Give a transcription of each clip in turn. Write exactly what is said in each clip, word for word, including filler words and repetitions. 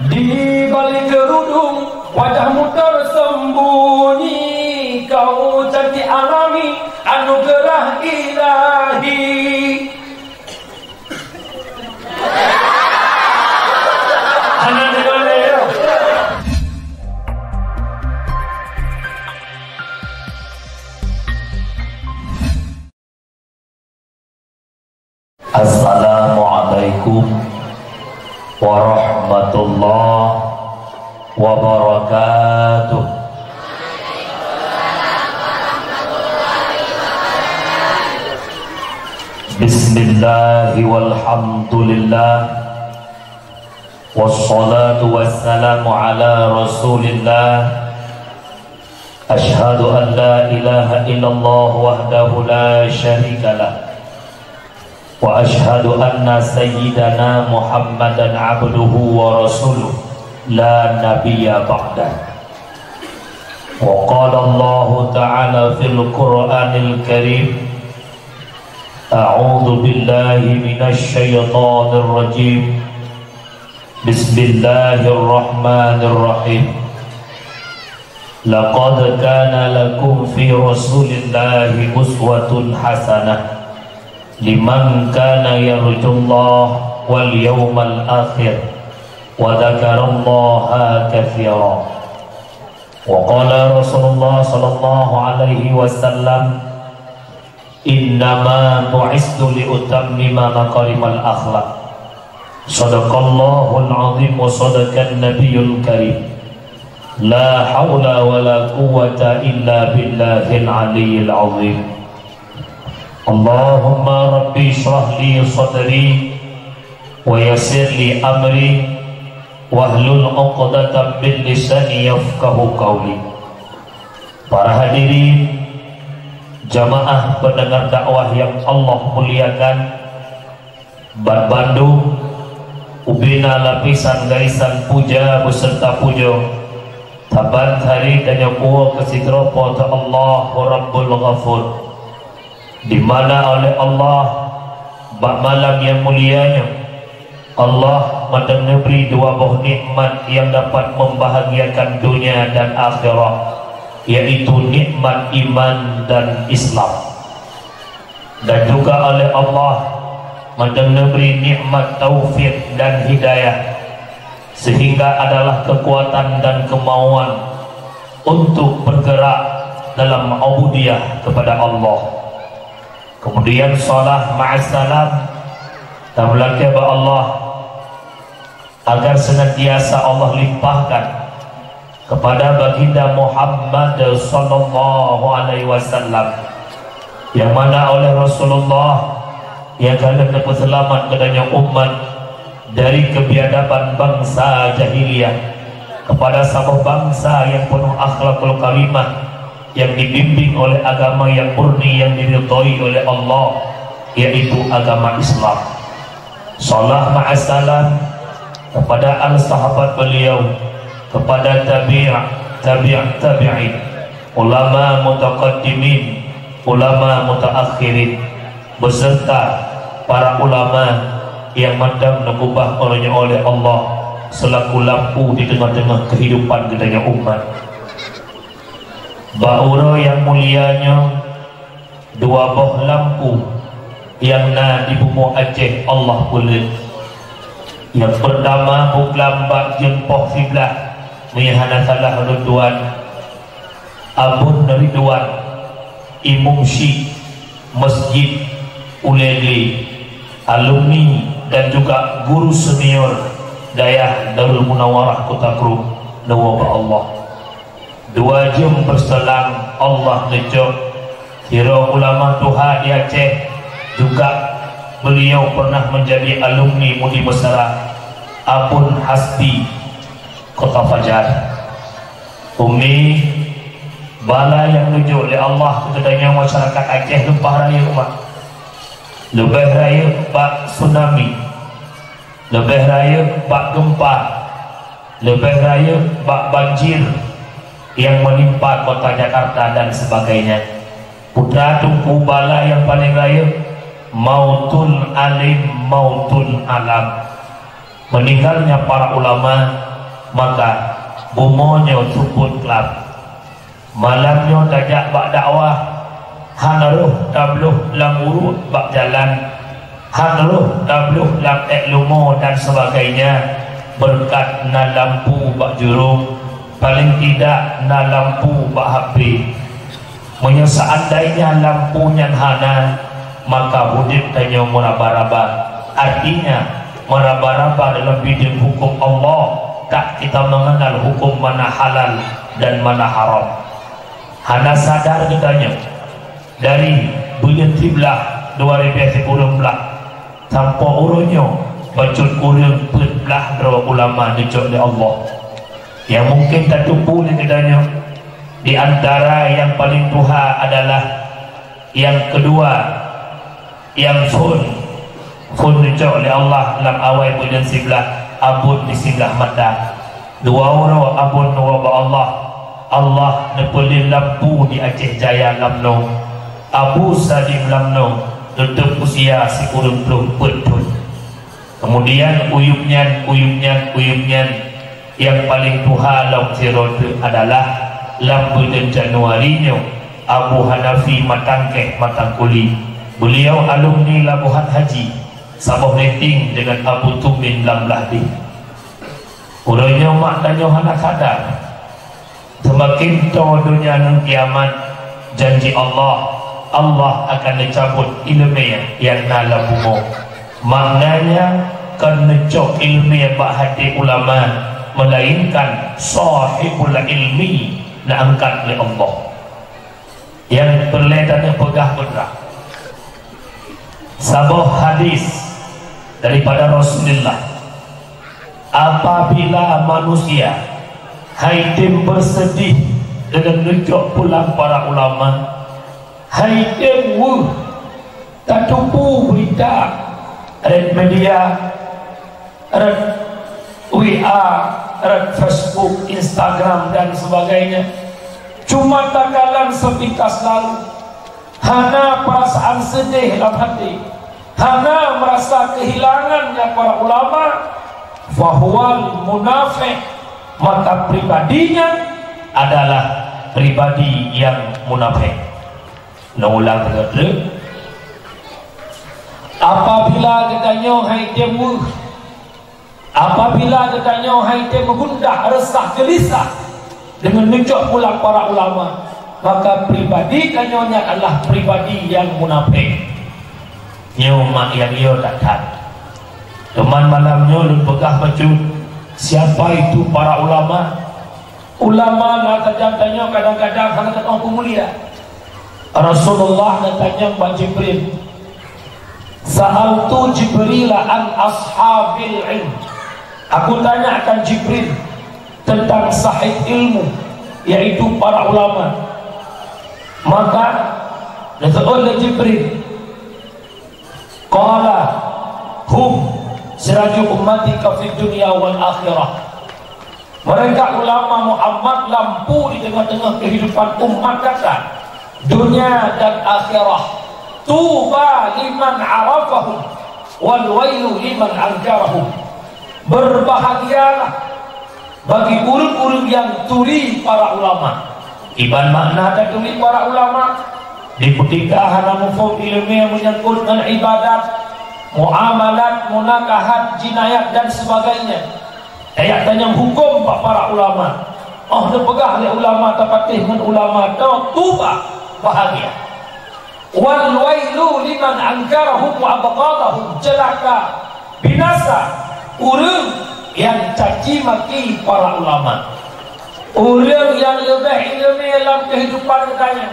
Di balik kerudung wajahmu tersembunyi, kau cantik alami, anugerah ilahi. Hana di mana ya? Assalamualaikum warahmatullahi wabarakatuh. Bismillah walhamdulillah. Wassalatu wassalamu ala Rasulillah. Asyhadu an la ilaha illallah wahdahu la syarikalah. Wa asyhadu anna sayyidana Muhammadan abduhu wa rasuluh, la nabiyya ba'dah. Wa qala Allahu ta'ala fil Qur'anil Karim, a'udzu billahi minasy syaithanir rajim. Bismillahirrahmanirrahim. Laqad kana lakum fi Rasulillahi uswatun hasanah liman kana yarjullaha wal yawmal akhir wa dzakarallaha katsira. Wa qala Rasulullah sallallahu alaihi wasallam, "Innama bu'istu li utammima makarimal akhlak." Sadaqallahul azim wa sadaqan nabiyul karim. La haula wa la quwwata illa billahil aliyyil azim. Allahumma rabbi shrah li sadri wa yassir li amri wahlul 'uqdatam min lisani yafqahu qauli. Para hadirin, jamaah pendengar dakwah yang Allah muliakan, ban bandum ubena lapisan garisan puja beserta pujoe, saban hari tanyoe puwoe keu sidroe Po teu Allah Rabbul Ghafur, di mana oleh Allah bak malam nyang mulia nyoe Allah mantong neubri dua boh nikmat nyang dapat membahagiakan dunia dan akhirat, yaitu nikmat iman dan Islam. Dan juga oleh Allah mantong neubri nikmat taufik dan hidayah, sehingga adalah kekuatan dan kemauan untuk bergerak dalam ubudiyah kepada Allah. Kemudian salam ma'assalam, tameulakée bak Allah agar senantiasa Allah limpahkan kepada Baginda Muhammad sallallahu alaihi wasallam, yang mana oleh Rasulullah nyang ka lheueh neupeuseulamat geutanyoe umat dari kebiadaban bansa jahiliyah kepada saboh bansa nyang peunoh akhlakul karimah, nyang dibimbing oleh agama nyang murni nyang diridhoi oleh Allah, yaitu agama Islam. Salam ma'assalam kepada al sahabat beliau, kepada tabi', tabi' tabi'in, ulama mutaqaddimin, ulama mutaakhirin, beserta para ulama nyang mantong neukeubah uroe nyoe oleh Allah selaku lampu di teungoh-teungoh keuhidupan geutanyoe umat. Bak uroe nyang mulia nyoe, dua boh lampu nyang na di bumoe Aceh Allah peuleuet. Nyang peurtama buklam bak jeuem poh siblaih, meunyoe hana salah ulôn tuan, Abon Ridwan, Imum Syik Masjid Ulele, alumni dan juga guru senior Dayah Darul Munawarah Kota Krueng, neuwoe bak Allah. Dua jeuem beuseulang Allah neucok sidroe ulama tuha di Aceh, juga beliau pernah menjadi alumni Mudi Mesra, Abon Hasbi, Kota Fajar. Umi, bala nyang neujok lé Allah keu geutanyoe masyarakat Aceh leubeh rayeuk, Mak. Leubeh rayeuk bak tsunami, leubeh rayeuk bak geumpa, leubeh rayeuk bak banjir nyang meunimpa kota Jakarta dan sebagainya. Putra Teungku, bala nyang paleng rayeuk, mautun alim, mautun alam. Meninggalnya para ulama Maka bumoe nyoe seupôt klam. Malam nyoe tajak bak dakwah, hana rhoh tabloh lam uruek bak jalan, hana rhoh tabloh lam ék leumo dan sebagainya, beureukat na lampu bak jurông, paléng tidak na lampu bak H P. Meunyoe seandainya lampu nyan hana, maka udeb tanyoe meuraba-raba. Artinya, meuraba-raba dalam bidang huköm Allah, tak kita mengenal huköm mana halal dan mana haram. Hana sadar geutanyoe, dari buleuen siblaih dua ribèe sikureueng blaih sampoe uroe nyoe, bacut kureueng peuet blaih droe ulama neucok lé Allah. Nyang mungken tateupeue lé geutanyoe, di antara nyang paleng tuha adalah nyang keudua, nyang phon, phon neucok lé Allah lam awai buleuen siblaih, abon di siblaih mata. Dua uroe abon neuwoe bak Allah, Allah neupeuleueng lampu di Aceh Jaya lam noe, Abu Salim lam noe, teutap usia sikureueng ploh peuet thon. Keumudian, uyueb nyan, uyueb nyan, uyueb nyan, nyang paleng tuha lom sidroe teuk adalah lam buleuen Januari nyoe, Abu Hanafi Matangkeh Matangkuli. Beuliau alumni Labuhan Haji, saboh ranking deungon Abu Tumin lam Blahdeh. Uroe nyoe mak tanyoe hana sadar. Seumaken toe donya ngon kiamat, janji Allah, Allah akan neucabot iéleumé nyang na lam bumoe. Maknanya, kon neucok iéleumé bak até ulama, meulainkan sahibul ilmi neuangkat lé Allah. Nyang peureulée tanyoe peugah peue teuma? Saboh hadis daripada Rasulullah, apabila manusia hai tem beuseudeh deungon neucok pulang para ulama, hai tem weueh tateupeue beurita rot media, rot W A, rot Facebook, Instagram, dan sebagainya, cuma takalon seupintas lalu, hana peurasaan seudeh lam até, hana meurasa keuhilangan nyang para ulama, fahuwal munafék, maka pribadi nyan adalah pribadi nyang munafék. Neuulang teuk-teuk. Apabila geutanyoe hai tem weueh, apabila geutanyoe hai tem meugundah, reusah, geulisah deungon neucok pulang para ulama, maka pribadi tanyoe nyan adalah pribadi nyang munafék. Nyoe mak nyang yo that-that. Teuma malam nyoe lôn peugah bacut, siapa itu para ulama? Ulama na tajam tanyoe kadang-kadang hana teupeumulia. Rasulullah na tanyong bak Jibril, "Sa'altu Jibril an ashabil ilm." Aku tanyakan Jibril tentang sahib ilmu, yaitu para ulama. Maka, disebut oleh Jibril, qala, "Hum siraju ummatika fid dunya wal akhirah." Mereka ulama Muhammad lampu di tengah-tengah kehidupan umat kata, dunia dan akhirat. Tuba liman arafahum, wal wailu liman angkarahum. Berbahagialah bagi ureuëng-ureuëng nyang turi para ulama. Iban makna taturi para ulama, di kutika hana muphom iéleumé meunyangkot ngon ibadat, muamalat, munakahat, jinayat, dan sebagainya. Tajak tanyong huköm bak para ulama. Oh neupeugah lé ulama tapatéh ngon ulama, to tuba, bahagia. Wal wailu liman angkarahum wa abghadahum, ceulaka, binasa ureuëng nyang caci maki para ulama. Ureuëng nyang leubeh iéleumé lam keuhidupan geutanyoe,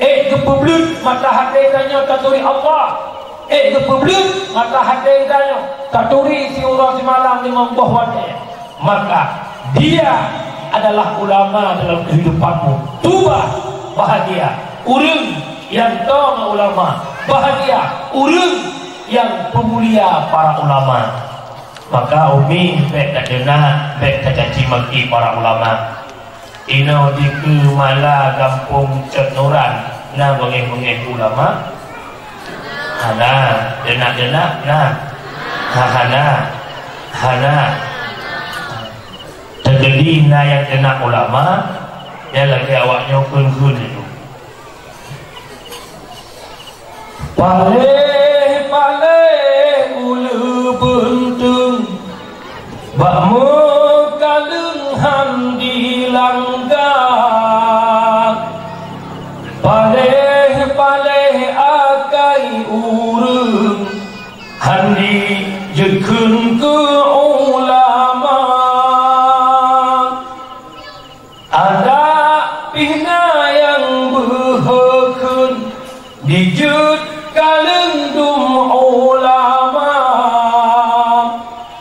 ék geupeubleuet mata até tanyoe taturi Allah, ék geupeubleuet mata até tanyoe taturi siuroe simalam limong boh watée, maka dia adalah ulama dalam kehidupanmu. Tuba, bahagia ureuëng nyang tong ulama, bahagia ureuëng nyang peumulia para ulama. Maka umi bék tadeunak, bék tacaci maki para ulama. Inoe dikeue mala gampông Cot Nuran na beungéh-beungéh ulama? Hana. Deunak-deunak na? Ha, hana. Hana. Na nyang keuneuk ulama, nyang lagèe awak nyoe kheun-kheun nyoe. Paléh-paléh uleue beunteung, bak meukaleueng han dilangga. Paléh-paléh akai ureueng, han jijeuet kheun keu ulama. Adak pih na nyang beuhe kheun, jijeuet kaleueng dum ulama.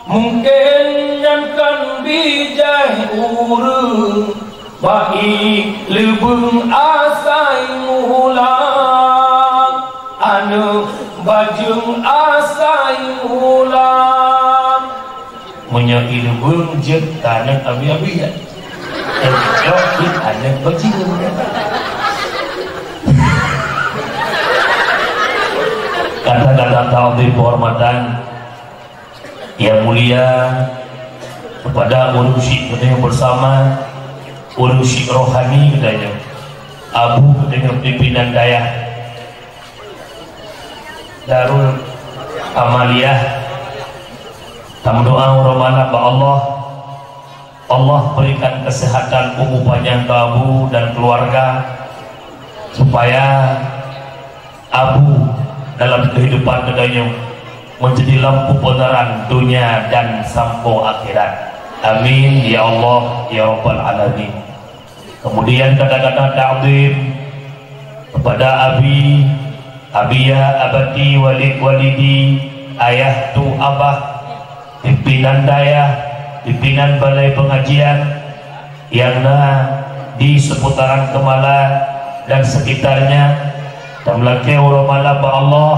Mungken nyan kon bijéh ureueng, bak ié leubeung asai mula, aneuk bajeueng asai mula. Meunyoe ié leubeung jeuet keu aneuk abi-abi, ya. Eh, jok jeuet aneuk bajeueng. Kata-kata takzim penghormatan yang mulia kepada ureueng syik geutanyoe bersama, ureueng syik rohani geutanyoe, abu geutanyoe, pimpinan dayah Darul Amaliyah. Tameudoa uroe malam bak Allah, Allah berikan kesehatan, umur panjang keu abu dan keluarga, supaya abu dalam kehidupan geutanyoe menjadi lampu penerang dunia dan sampoe akhirat. Amin ya Allah ya Rabbal Alamin. Kemudian kata-kata takzim kepada abi, abiya, abati, walid, walidi, ayah tu abah, pimpinan dayah, pimpinan balai pengajian yang na di seputaran Keumala dan sekitarnya, dan meulakée uroe malam bak Allah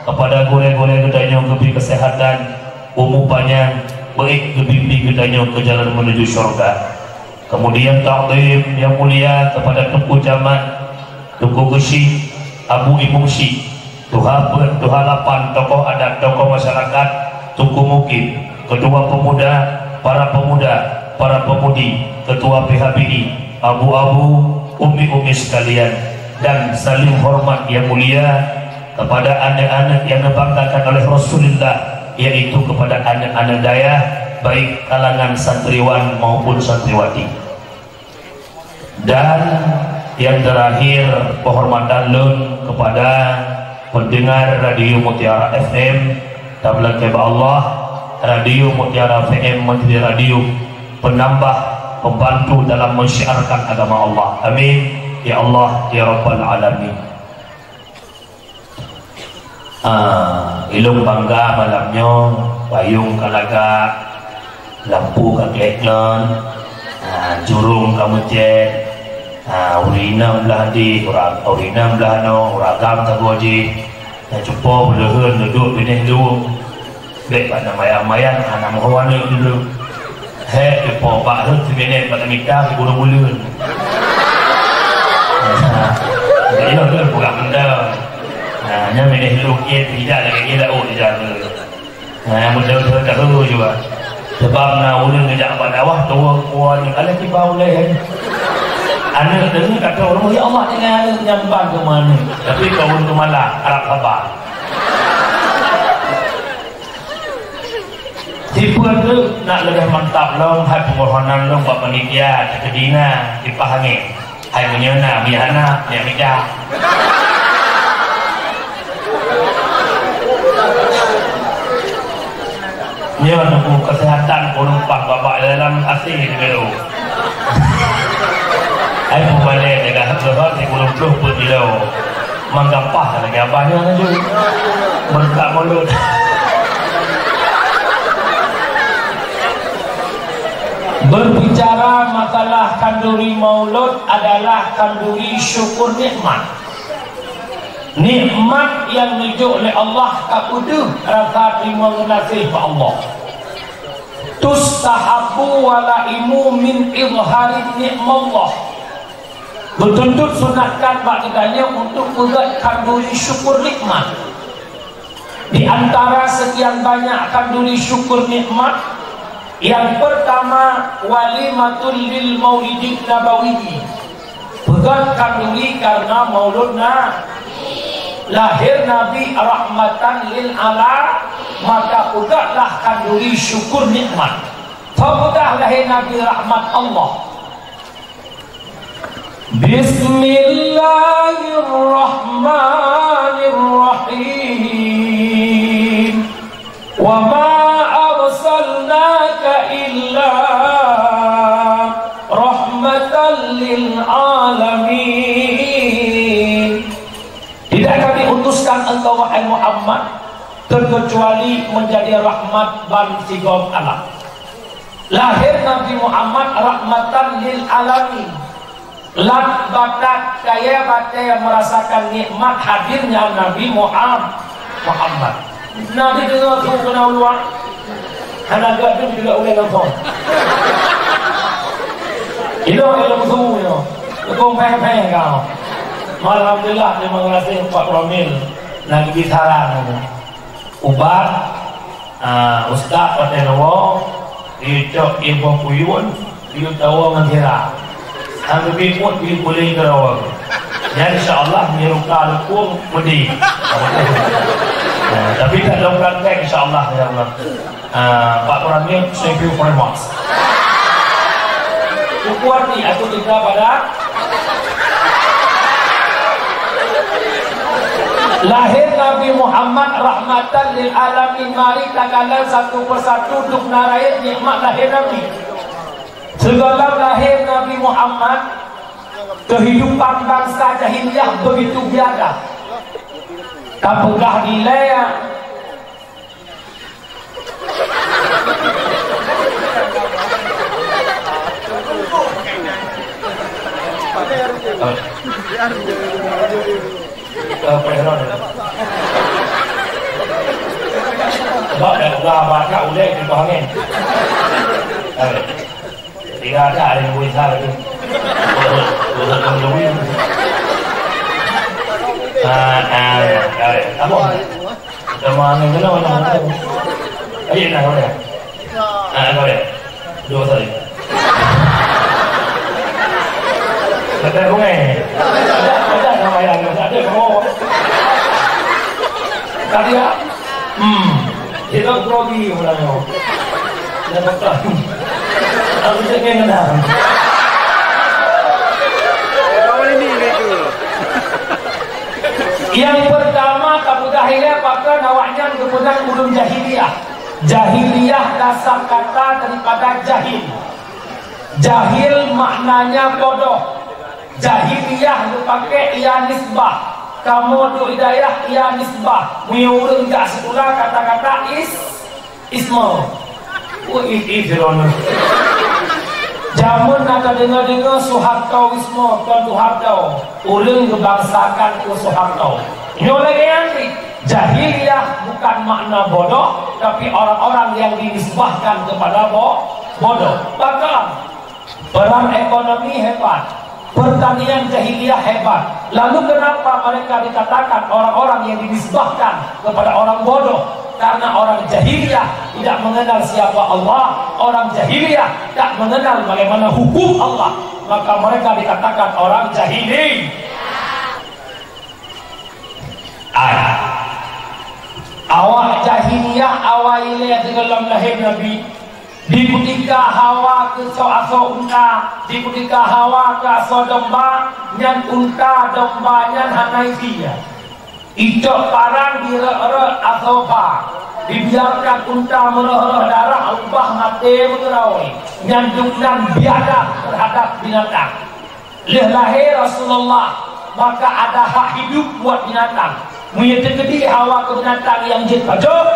kepada gurée-gurée geutanyoe geubri keuseuhatan, umu panyang, beuék geubimbéng geutanyoe keu jalan menuju syurga. Kemudian takzim yang mulia kepada Teungku Camat, Teungku Geuchik, Abu Imum Syik, Tuha Peuet, Tuha Lapan, tokoh adat, tokoh masyarakat, Teungku Mukim, ketua pemuda, para pemuda, para pemudi, ketua P H B I, abu-abu, umi-umi sekalian, dan saling hormat yang mulia kepada aneuk-aneuk yang dibanggakan oleh Rasulullah, yaitu kepada aneuk-aneuk dayah, baik kalangan santriwan maupun santriwati. Dan yang terakhir, penghormatan lôn kepada pendengar Radio Mutiara F M, dan meulakée bak Allah, Radio Mutiara F M menjadi radio penambah, pembantu dalam mensyiarkan agama Allah. Amin ya Allah ya Rabbal Alamin. Ah, ilôn bangga malam nyoe, payong ka lagak, lampu ka gleh glon, ah, jurông ka meucét, ah, ureueng inong blah dih, ureueng, ureueng inong blah noe, ureueng agam sagoe jih, nyang cupo beuleuheun duduek binéh lueng. Bék bak na maya-maya hana meuhôi aneuk dulu. Hék, ipo bak rhot siminét bak mita sikureueng buleuen. Nah, jadi lôn lôn peugah benda. Nah, nyan minét lôn kiet tidak lagée gila oh tidak tu. Nah, mudah-mudahan tahu juga. Sebab na ulun ngejak bak dakwah tuang kuan kalau tiba uleh. Aneuk deungon kata ureueng, "Ya Allah, dengan aneuk nyang ban keu mana?" Tapi kawan tu malah harap sabar. Sipeue teuk nak leubeh mantap lom hai peumohonan lom bak panitia, teukeudi na sipah angén. Hai meunyoe na, mie hana, mie mita. Nyoe nunggu kesehatan penumpang babah dalam A C di Belo. Hai peumalée jaga hot-hot di Gunong Ploh peuet kilo. Manggampah lagée abah nyan laju. Beureukat mulut. Berbicara masalah khanduri maulud adalah khanduri syukur nikmat. Nikmat nyang neujok lé Allah ka peudeuh rasa teurimong geunaséh bak Allah. Tustahabbu walaimu min izharin nikmallah. Beutuntut sunatkan bak geutanyoe untuk peugét khanduri syukur nikmat. Di antara sekian banyak khanduri syukur nikmat, yang pertama, Walimatul lil maulidin nabawi. Peugöt khanduri karena maulud na. Lahir Nabi rahmatan lil ala, maka peugötlah khanduri syukur nikmat. Peugöt lahé Nabi rahmat Allah. Bismillahirrahmanirrahim. Wa ma arsalnaka illa rahmatan lil alamin. Tidak Kami utuskan engkau, wahai Muhammad, terkecuali menjadi rahmat ban sigom alam. Lahir Nabi Muhammad rahmatan lil alamin. Lam batat kayée batée merasakan nikmat hadirnya Nabi Muham-, Muhammad. Nabi deungoe su keunan uluwa. Hana geuh dum juga ulée nonton. Ilong ilong su nyoe. Tukang peng-peng kau. Alhamdulillah, terima kasih Pak Romil. Nak gigi saran. Ubat, ah, ustaz patéh lawa, icok iboh kuyun, icok tawa ngon sira. Ambil biput, biput lé ke rawa. Jadi, insya Allah, meunyoe luka lukung, pedih. Ah, tapi tak dalam praktek, insya Allah, ya Allah. Ah, Pak Turan ni, thank you very much. Syukur ni, aku cinta pada Lahir Nabi Muhammad rahmatan lil alamin, mari takalon satu persatu duk na rayeuk nikmat lahé Nabi. Sigohlom lahé Nabi Muhammad, kehidupan bangsa jahiliyah begitu biadab. Tapeugah dilée, Sebab dah gula bata ulek di angin. Tidak ada yang boleh salah tu. Boleh, boleh, boleh. Ah, ah, ah, apa? Sama angin kena, mana, mana. Ayo, nak, mana? Ah, apa dia? Dua kali. Kata bungai. Ada, ada nama yang ada, ada nama. Tadi ya? Hmm. Kita grogi mulanya. Dah betul. Aku cakap kenal. Yang pertama, kamu jahiliyah, bahkan awaknyan kemudian ulun jahiliyah. Jahiliyah dasar kata daripada jahil. Jahil maknanya bodoh. Jahiliyah geupaké ia nisbah. Kamoe duek hidayah ia nisbah. Meunyoe ureuëng jak sikula kata-kata is, ismo. Oh, is, is, Ron. Jameun na tadeungoe-deungoe Soeharto Wismo, kon Soeharto. Ureuëng geubangsakan keu Soeharto. Nyoe lagée nyan cit, jahiliyah bukan makna bodoh, tapi orang-orang yang dinisbahkan kepada bo-, bodoh. Bahkan, perang ekonomi hebat, pertanian jahiliyah hebat. Lalu kenapa mereka dikatakan orang-orang yang dinisbahkan kepada orang bodoh? Karena orang jahiliyah tidak mengenal siapa Allah, orang jahiliyah tak mengenal bagaimana hukum Allah, maka mereka dikatakan orang jahili. Ai. Awak jahiliyah awai ilée sigohlom lahé Nabi. Di kutika hawa keu soe asoe unta, di kutika hawa keu asoe domba, nyan unta domba nyan hana isi. Icok parang direk-rek asoe ba, dibiarkan unta meureuh-reuh darah ubah maté meugeurôi, nyan dum nan biadab terhadap binatang. Lheueh lahé Rasulullah, maka ada hak hidup buat binatang. Meunyoe teukeudi hawa keu binatang nyang jeuet pajoh,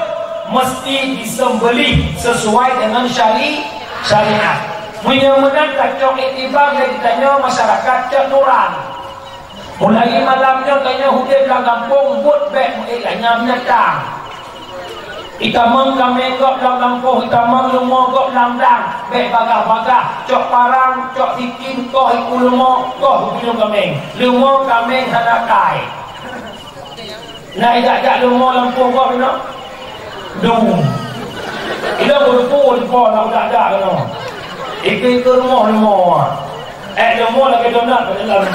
meusti disembelih sesuai dengan syari-, syariat. Meunyoe meunan tacok iktibar lé geutanyoe masyarakat cok nuran. Mulai malam nyoe tanyoe udeb lam gampông, buet bék meuék lagée binatang. Itamong kaméng gob lam lampôh, itamong leumo gob lam dang, bék bagah-bagah, cok parang, cok sikin, koh iku leumo, koh iku leumo kaméng. Leumo kaméng hana kai. Na ijak-jak leumo lampôh gob inoe? Dum. Inoe beureupu di po na ijak-jak keunoe. Ikeu-ikeu rumoh leumo. Eh, leumo lagèe donat pada dalam.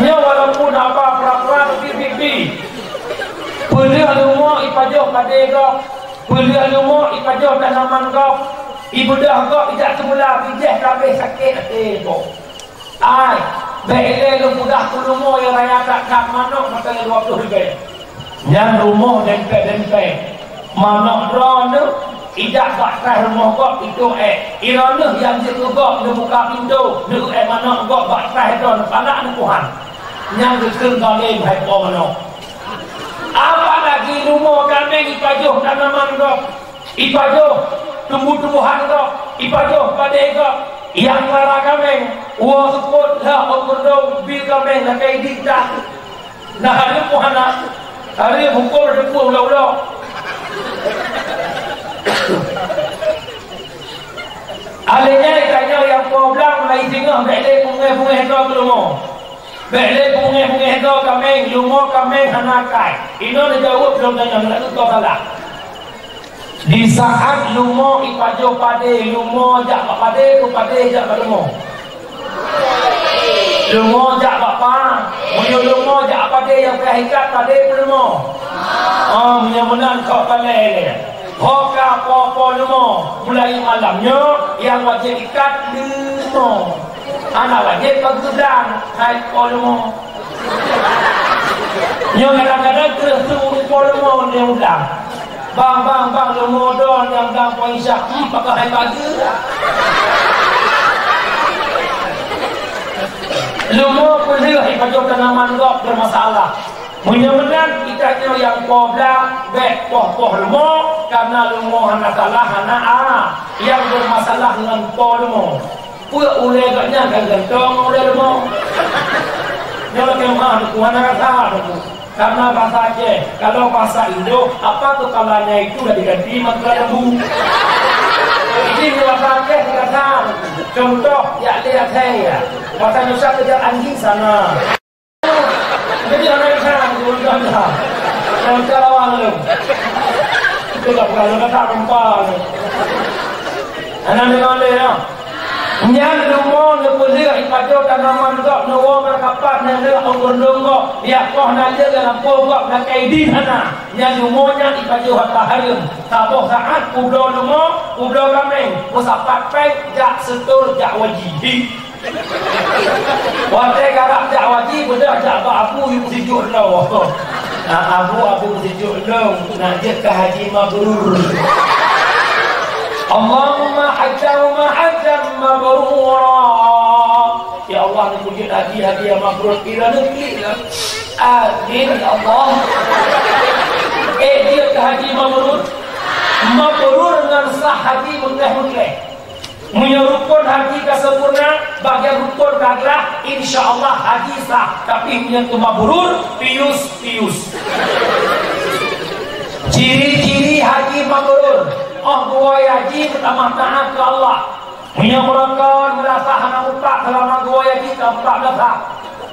Nyoe walaupun haba pura-pura tapi pipi. Peuleueh leumo ipajoh padé gob. Peuleueh leumo ipajoh tanaman gob. Ibeudôh gob ijak seubeula bijéh ka abéh sakét até gob. Ai, bèk ilèe lôn peugah keu leumo nyang raya that-that manok masa nyang dua ploh ribèe. Nyan rumoh dempet-dempet. Manok droeneuh ijak bak traih rumoh gob itôh èk. Droeneuh nyang jeuet keu gob neubuka pintoe, neueu èk manok gob bak traih droeneuh, palak neukuhan. Nyan geukheun zalim hai po manok. Apalagi leumo kaméng ipajoh tanaman gob. Ipajoh tumbuh-tumbuhan gob, ipajoh padé gob, nyang lara kaméng, woe seupôt lheueh ôn keudong, bi kaméng lakèe idin that. Nah, hareuem pih hana, hareuem hukôm teupeue ulo-ulo. Alèh nyan tanyoe nyang po blang mulai singoh bèk lé beungèh-beungèh droe keu leumo. Bèk lé beungèh-beungèh droe kaméng, leumo kaméng hana akai. Inoe neujaweueb lom tanyoe, hana teuka salah. Di saat leumo ipajoh padé, leumo jak bak padé, peue padé jak bak leumo? Leumo jak bak pa. Meunyoe leumo jak bak padé nyang payah ikat, padé peue leumo? Oh, meunyoe meunan kok palèe lé. Ho ka po-po leumo, mulai malam nyoe nyang wajéb ikat leumo. Hana wajéb pageublang, hai po leumo. Nyoe kadang-kadang kreueh su ureueng po leumo nyang blang. Bang, bang, bang, leumo droe nyang blang po Isya, hmm, pakon hai pageue. Leumo peuleueh ipajoh tanaman gob bermasalah. Meunyoe meunan, geutanyoe nyang po blang bèk poh-poh leumo, kareuna leumo hana salah, hana a. Nyang bermasalah ngon po leumo. Peue ulèe gobnyan ka geugantoe ngon ulèe leumo. Nyoe lakèe meu'ah Teungku, hana rasa Teungku. Karena bahasa Aceh, kalau bahasa Indo, apa kepalanya itu dah diganti maka lembu. Jadi nyoe bahasa Aceh rasa Teungku. Contoh, jak lé asèe ya. Bahasa Indonesia kejar anjing sana. Jadi hana rasa Teungku, hana rasa. Hana rasa lawan tu. Itu lah bukan kata rupa tu. Hana deungoe lé, ya. Nyan leumo neupeuleueh ipajoh tanaman gob, neuwoe meurakapat, neuleueh ôn keureubeuen gob, jak poh na jeuet lam lampôh gob, lakèe idin hana. Nyan leumo nyan ipajoh ata hareuem. Saboh saát peubloe leumo, peubloe kaméng, peusapat péng, jak seutôt, jak waji. Hi. Watèe karab jak waji, beudôh jak bak abu, yue sijuek lom. Na abu, abu sijuek lom, na jeuet keu haji mabrur. Allahumma hajjan wa hajjan mabrura. Ya Allah, neupeujeuet haji, haji nyang mabrur. Pira neuklik lom. Amin, ya Allah. Eh, jeuet keu haji mabrur. Mabrur ngon sah haji meuklèh-meuklèh. Meunyoe rukon haji ka sempurna, bagian rukon ka glah, insya Allah haji sah. Tapi meunyoe teumabrur, pius-pius. Ciri-ciri haji mabrur, óh geuwoe haji meutamah taát keu Allah. Meunyoe beurokon meurasa hana mupat seulama geuwoe haji ka mupat meurasa.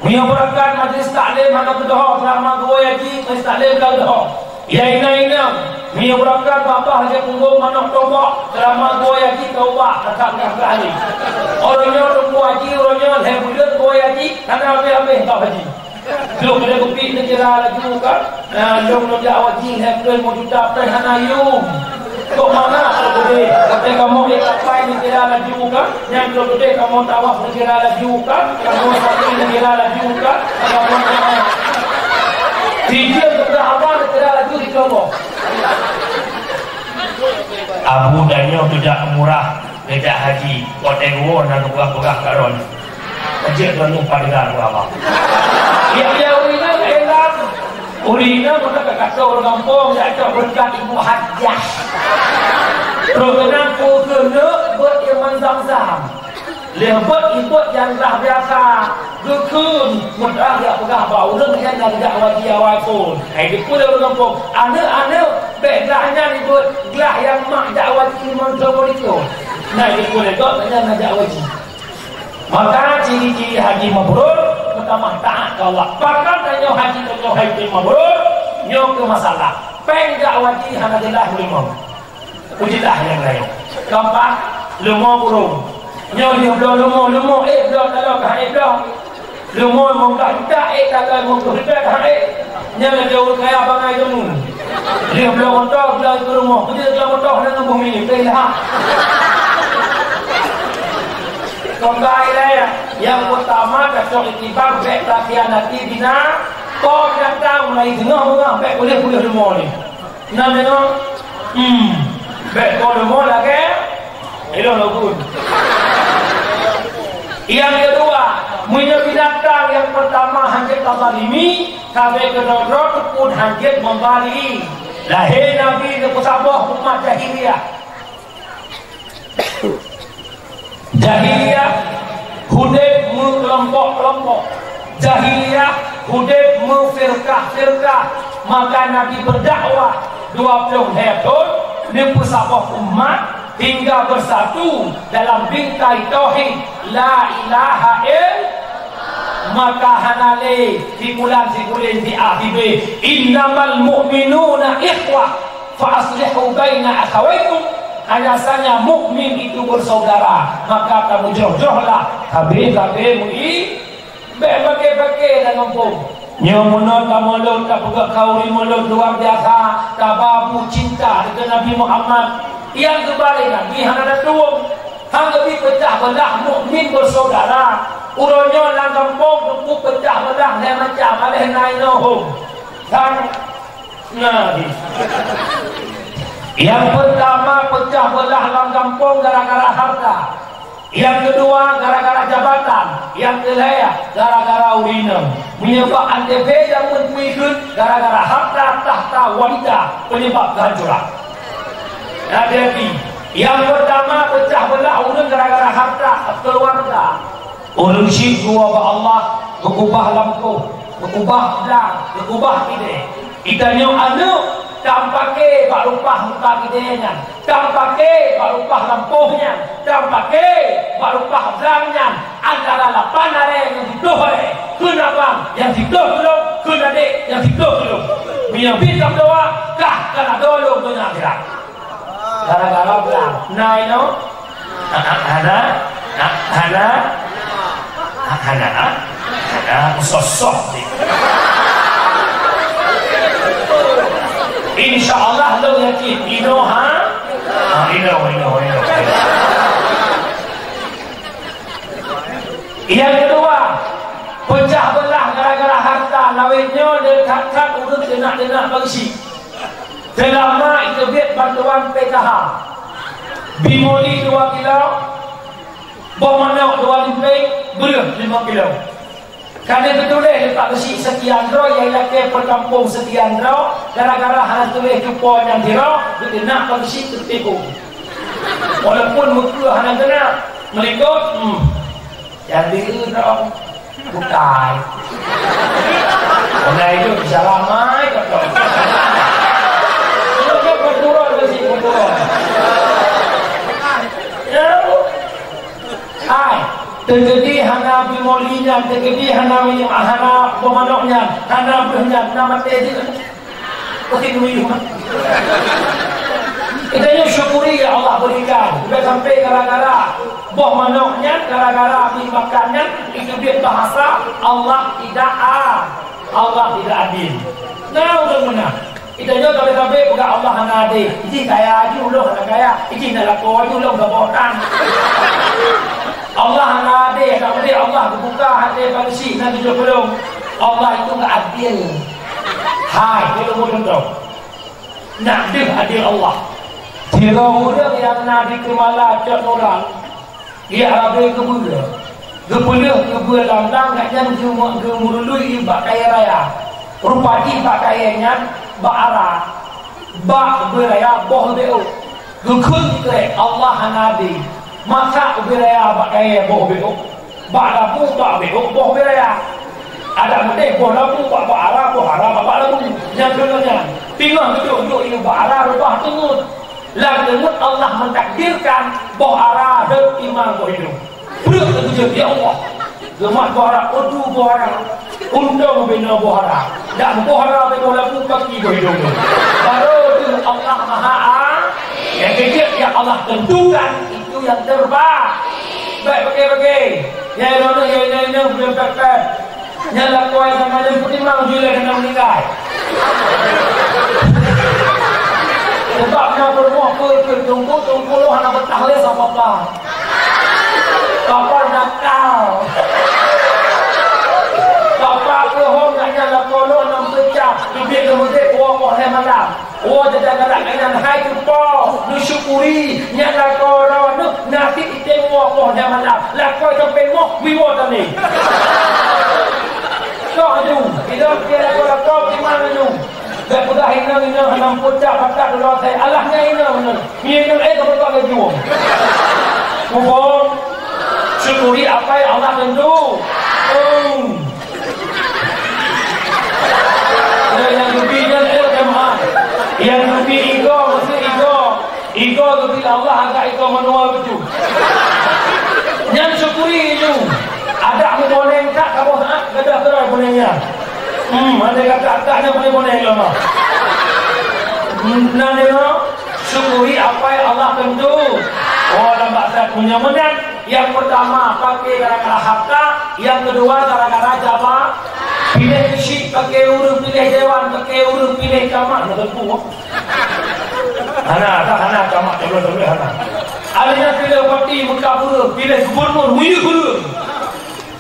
Meunyoe beurokon majlis taklim hana teudoho seulama geuwoe haji, majlis taklim ka teudoho. Ya inong-inong, meunyoe beurokon babah lagèe punggong manok tombok, seulama geuwoe haji ka ubah, ka peugah-peugah lé. Uroe nyoe teungku haji, uroe nyoe lhèe buleuen geuwoe haji, hana habéh-habéh gob haji. Lôn keuneuk kupiek neukira laju ka, na lôn neujak haji lhèe buleuen limong juta pèng hana yum. Kok mana lôn keudeh? Watèe kamoe ék kapai neukira laju ka. Nyan lôn keudeh kamoe tawaf neukira laju ka, kamoe sa'i neukira laju ka, kamoe doa. Sijeuem teuka haba neukira laju dikeue. Abu, tanyoe teudak murah, neujak haji, watèe geuwoe na geupeugah-peugah keu droeneuh. Jeuet droeneuh padahai geupeugah haba. Ya, ya, ureueng inong ka élang. Ureueng inong meunan ka kata ureueng gampông, jak cok beureukat Ibu Hajah. Roh keunan peue keuneuk beuet iman zam-zam. Lheuh beuet, ibeuet nyang glah biasa, geukheun, meuteumé jak peugah bak ureueng nyan nyang jak haji awai phôn. Hai, deuh peue lé ureueng gampông, "Aneuk, aneuk, bèk glah nyan ibeuet, glah nyang mak jak haji limong thôn ngon lhèe thôn." Nah, deuh peue lé gob nyan nyang jak haji. Maka ciri-ciri haji mabrur, meutamah taát keu Allah. Pakon tanyoe haji tanyoe hai mabrur, nyoe keuh masalah. Pèng jak haji hana jeulaih limong. Ujeulaih nyang laén. Keumpat, leumo burông. Nyoe lheueh bloe leumo, leumo ék bloe taloe ka ék bloe. Leumo limong blaih juta ék taloe limong ploh juta ka ék. Nyan lagèe ureueng kaya bangai jameun. Lheueh bloe moto, bloe keu rumoh. Beutôi bloe moto hana neuboh minyeuk, teuh ilham. Keumbali lé, nyang peurtama, tacok iktibar, bèk takhianati bina-, po binatang, mulai teungoh beungoh, bèk puléh-puléh leumo nyoe. Nam nyoe, hmm, bèk po leumo lagèe ilôn lôn. Nyang keudua, meunyoe binatang nyang peurtama hanjeuet tazalimi, sabe keudroe-droe teupeu hanjeuet membari. Lahé Nabi neupeusaboh umat jahiliyah. Jahiliyah udeb meukelompok-kelompok. Jahiliyah udeb meufirkah-firkah. Maka Nabi berdakwah dua ploh lhèe thôn, neupeusaboh umat hingga beusatu dalam bingkai tauhid la ilaha ill-, maka hana lé sibulan sibuleuen di A di B. Innamal mu'minuna ikhwah. Fa aslihu baina akhawaikum, hanya saja mukmin itu bersaudara, maka tamujroh-jrohlah sabe-sabe mui-, bèk paké-paké lam gampông. Nyoe meunan tamulod, tapeugah khanduri mulod luar biasa, tababu cinta keu Nabi Muhammad. Nyang geubalek Nabi hana tatueng, hana geubri peucah beulah mukmin bersaudara. Uroe nyoe lam gampông teupeu peucah beulah lhèe macam, alèh na inoe hom. Sang Nah, nyang peurtama peucah beulah lam gampông gara-gara harta. Nyang keudua gara-gara jabatan. Nyang keulhèe gara-gara ureueng inong. Meunyoe bak Antv jameun peuikheun gara-gara harta, takhta, wanita penyebab kehancuran. Hati-hati. Nyang peurtama peucah beulah ureueng gara-gara harta, keuluwarga. Ureueng syiek geuwoe bak Allah, geukeubah lampôh, geukeubah blang, geukeubah kidée. Geutanyoe aneuk, tapaké bak rumpah muka kidée nyan, tapaké bak rumpah lampôh nyan, tapaké bak rumpah blang nyan, antara lapan aré ngon siplôh aré, kheun abang nyang siplôh keu lôn, kheun adék nyang siplôh keu lôn. Meunyoe bit ka meudoa, kah ka na dua lôn donya akhirat. Gara-gara blang. Na inoe? Hana? Hana? Hana? Hana? Hana? Soh-soh. Insya Allah lôn yakin. Inoe ha? Ha, inoe, inoe, inoe. Nyang keudua, peucah beulah gara-gara harta. Lawét nyoe le that-that ureueng teunak-teunak bansa. Seulama iteubiet bantuan P K H, bimoli dua kilo, boh manok dua limpéng, breueh limong kilo. Ka lheueh teutuléh lé Pak Geuchik sekian droe, nyang lakée peukampông sekian droe, gara-gara hana tuléh cupo nyan sidroe, geuteunak Pak Geuchik teupeu. Walaupun meukeue hana geunak, meulikot, hmm. Jadi droe. Bukai. Mulai itu bisa ramai betul. Itu kan perturun ke sini, perturun. Ya, Bu. Hai, terjadi hana bimoli nyan, terjadi hana minyak, hana pemanok nyan, hana breueh nyan, nama teh Mungkin dulu. Kita nyoe syukuri ya Allah berikan. Bukan sampai gara-gara boh manok nyan, gara-gara mi makan nyan, itu dia bahasa Allah tidak a-, Allah tidak adil. Nah, udah menang. Kita nyoe sampai-sampai bukan Allah hana adil. Ini kaya aja ulun hana kaya. Ini nak lakukan aja ulun gak botan. Allah hana adil, tak boleh Allah buka hati manusia nanti dia belum. Allah itu nggak adil. Hai, dia lumur contoh. Nak deuh adil Allah. Sidroe ureueng nyang na di Keumala cok nurang, di Arabe keubeue. Geupeuleueh keubeue lam-lam, gobnyan geumu-, geumurului bak kayèe raya. Rupa jih bak kayèe nyan bak ara, bak beuraya boh leubeh ôk. Geukheun krek, Allah hana adé. Masa ubé raya bak kayèe boh ubé ôk, bak labu bak ubé ôk boh ubé raya. Adak meudeh boh labu bak, bak ara, boh ara bak, bak labu. Nyang keunoe nyan, teungoh geuduek-duek yue bak ara reubah teungeut. Lam teungeut Allah mentakdirkan boh ara rhot timang boh idong. Breuek teukeujot, "Ya Allah, geumat boh ara, udu boh ara, untông binoe boh ara, dak boh ara binoe labu paki boh idong." Baru tu Allah Maha A-, Nyang keujeuet nyang Allah tentukan, itu nyang terbaik. Bèk pike-pike. Nyang inong-inong, nyang inong-inong, belum pepet. Nyang lakoe sama nyang peutimang jih lé keunan meuninggai. Sebab na peurumoh peue keu teungku, teungku lôn hana beutahlil sama papa. Papa nakal. Papa peuhom nak nyan lakoe lôn nam peucah, teubiet lé meuseujid dua boh lhèe malam. Oh, jajan galak keu nyan, hai keu po, neusyukuri, nyan lakoe droeneuh, nasi item woe poh dan malam, lakoe sampoe moh, wiwoe tani. Soh aju, idong pih lakoe-lakoe, bagaimana nyoe? Dak peugah inong-inong hana meupucak bakat uroe asai, alah nyan inong-inong. Nyan inong, eh, ka beutôi laju. Mubong, syukuri apa yang Allah tentu. Hmm. Nyang geubi nyan, eh, jamaah. Nyang geubi igoe, maksud igoe. Igoe geubi Allah agak igoe manual beutôi. Nyan syukuri ju. Adak meuboneng tak kamoe, ha? Gadoh keudroe boneng nyan. Hmm, andai kata adak nyan boneng-boneng lom. Hmm, nan nyoe, syukuri apa yang Allah tentu. Oh, lam bahasa punya meunan. Nyang peutama, pake gara-gara harta. Nyang keudua, gara-gara jaba. Piléh keuchik, pake ureueng, piléh dewan, pake ureueng, piléh camat, na teungku. Hana, tak hana camat, camat, camat, hana. Akhirnya piléh bupati, meutab ureueng, piléh gubernur, miyueb ureueng.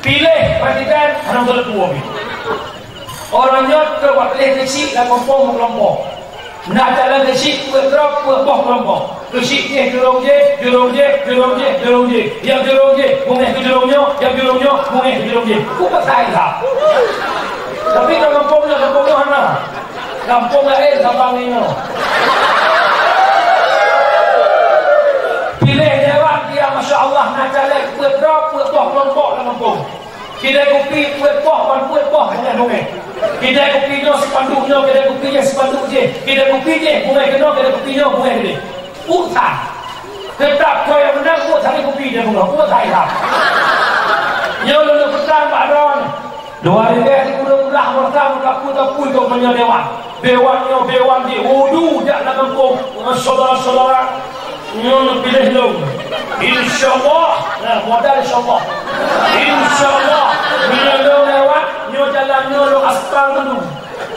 Piléh presiden, hana teungku. Ureueng nyoe keu bak piléh keuchik lam gampông meukelompok. Na calon keuchik peuet droe peuet boh kelompok. Keuchik jih jurông jih, jurông jih, jurông jih, jurông jih. Nyang jurông jih, beungéh keu jurông nyoe, nyang jurông nyoe, beungéh keu jurông jih. Peue pasai that? Tapi lam gampông nyoe, gampông nyoe hana. Gampông laén saban nyoe. Piléh dewan dia, masya Allah, na caleg peuet droe peuet boh kelompok lam gampông. Kidai kupi peuet boh, ban peuet boh, beungéh-beungéh. Kidai kupi nyoe sipanduk nyoe, kidai kupi jih sipanduk jih. Kidai kupi jih, beungéh keunoe, kidai kupi nyoe, beungéh keudéh. Peue that? Teutap keu nyang meunang, peue that kupi dan beungéh, peue that ilham. Nyoe lôn peugah bak droeneuh. Dua ribèe sikureueng blah masa meukapu-kapu keu meunyoe dewan. Dewan nyoe, dewan di Udu jak lam gampông. Saudara-saudara, nyoe piléh lôn. Insya Allah. Nah, modal insya Allah. Insya Allah. Bila lôn lewat, nyoe jalan nyoe lôn aspal dulu.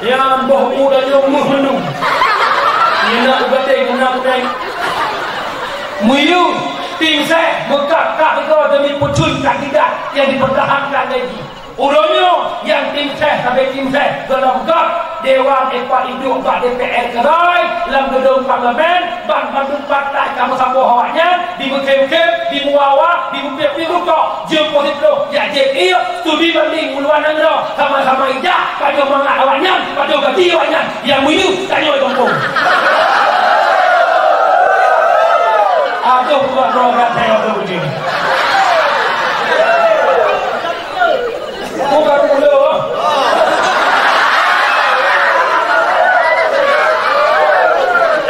Nyang boh u dan nyoe meuh dulu. Nina ugaté guna kutai. Muyuh, tim seh, meukat-kat iko demi peucun kandidat yang dipertahankan lagi. Uroe nyoe nyang tim seh sabe tim seh gohlom gob dewan epa iduek bak D P R keudroe lam geudong parlemen, ban bandum partai ka meusaboh awaknyan, dimeukhém-khém, dimeuwa-wa, dimeupiep-piep rukok, jeuem positif, jak jieb ié, studi banding u luwa nanggroe, sama-sama ijak, pajoh mangat awaknyan, pajoh gaki awaknyan, nyang meunyoe tanyoe gampông. Aduh, buat droe gata nyang beujeuet. Bukan mula.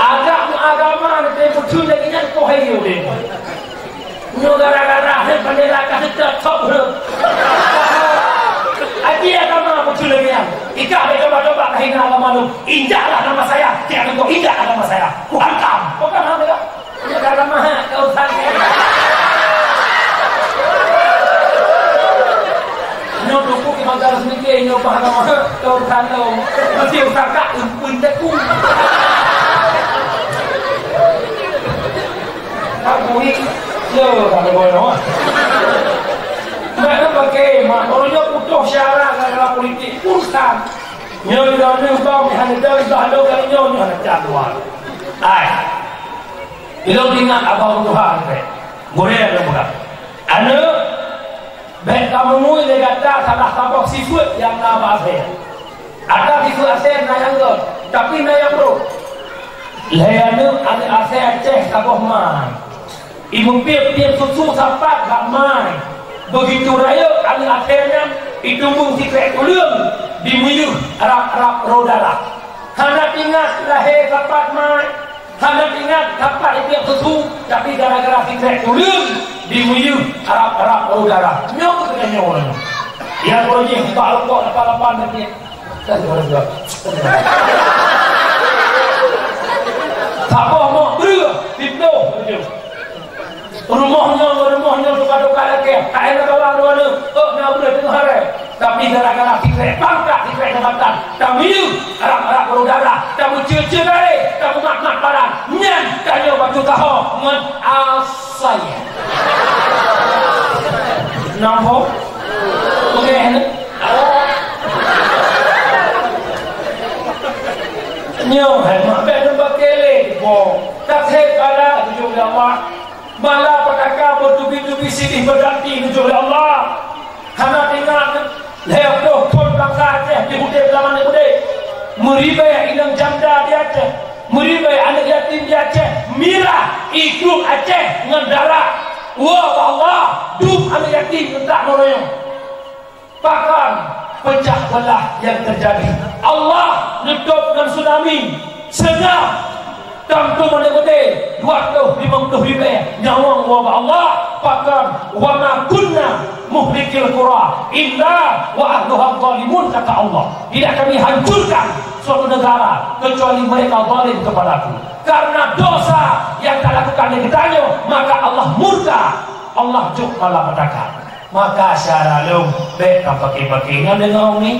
Agak agama nanti betul lagi nyan kau hai dia. Nyoe gara-gara hai bendera ka seutôt top. Aji agama betul lagi nyan. Ikah ada coba-coba kahina agama tu. Injaklah nama saya. Tiada kau injak agama saya. Ku hantam. Bukan apa. Nyoe ka lama, ha, ka urusan. Nyoe tuku ki mangkal seumiké, nyoe bah lama, ha, ka urusan lom. Meusti urusan ka, eumpeuen teku. Ka bui, yo, ka bui, no. Mak, pakai, mak, orang nyoe putôh syarat dalam politik, urusan. Nyoe, nyoe, nyoe, bang, hana jauh, bah, lo, kali nyoe, nyoe, hana jadwal. Ai. Ilôn ingat abah tuha teuh. Gurée lôn peugah, "Aneuk, bèk kameungui lé gata salah saboh sifeuet nyang na bak asèe. Ata sifeuet asèe na nyang göt, tapi na nyang brôk." Lhèe aneuk, aneuk asèe Aceh saboh mai. Imeupiep-piep susu sapat bak mai. Beugitu rayeuk aneuk asèe nyan, itumbong sikrek tuleueng, dimeuyeuh rab-rab roh darah. Hana ingat lahé sapat mai. Hana ingat sapat ipiep susu, tapi gara-gara sikrek tuleueng dimeuyeuh rab-rab roh darah. Nyoe keuh nyoe. Nyang uroe jih bak rukok lapan-lapan dan nyan. Saboh mok breueh, di Rumoh nyoe ngon rumoh nyoe tuka-tuka lakée, ka na kawan dua nyoe, oh, na beureuh teungoh hareuem. Tapi gara-gara sikrek pangkat, sikrek jabatan, tamiyueb, rab-rab payudara, tameucue-cue garée, tameumat-mat palan, nyan tanyoe bacut taho ngon asai. Nampak? Oke, ni? Nyoe hai mak bèk neuba kèlè, boh. Ka thèb bala tujoh lé Allah. Malapetaka beuteubi-teubi sideh beurati tujoh lé Allah. Hana teuingat, lhèe ploh thon bansa Aceh jiudép lam aneuk udép. Meuribèe inong janda di Aceh. Meuribèe aneuk yatim di Aceh. Mirah idup Aceh ngon darah. Woe bak Allah, dum aneuk yatim ngon tak meurayong. Pakon peucah beulah nyang teujadi? Allah neutôb ngon tsunami, seungab, tam-tam aneuk udép, dua ploh limong ploh ribèe nyawöng woe bak Allah. Pakon, "Wa ma kunna muhlikil qura illa wa ahluha zalimun," kata Allah. Tidak kami hancurkan suatu negara kecuali mereka zalim kepadaku. Karena dosa yang talakukan di geutanyoe, maka Allah murka, Allah jok malapetaka. Maka syedara lôn, bèk tapaké-paké ngon deungoe umi.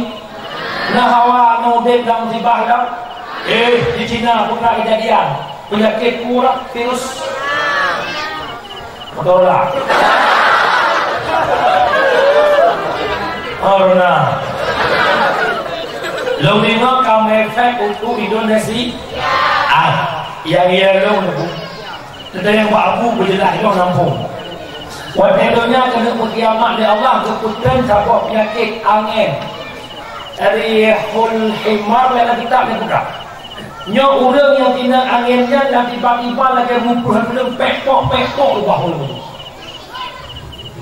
Na hawa ngon udép lam musibah lom. Eh, di Cina pernah kejadian. Penyakit kurang virus corona. Corona. Lôn deungoe ka meuefek untuk Indonesia. Ah, nyang iya lôn. Teuntang nyang bak Abu beujeulaih lom nampung. Watèe donya keuneuk meukiamat lé Allah geupeutrön saboh peunyakét angén. Rihul himar lé lam kitab nyang peugah. Nyoe ureueng nyang tina angén nyan na tiba-tiba lagèe mupreh buleuen pèk-pok, pèk-pok ubah ureueng.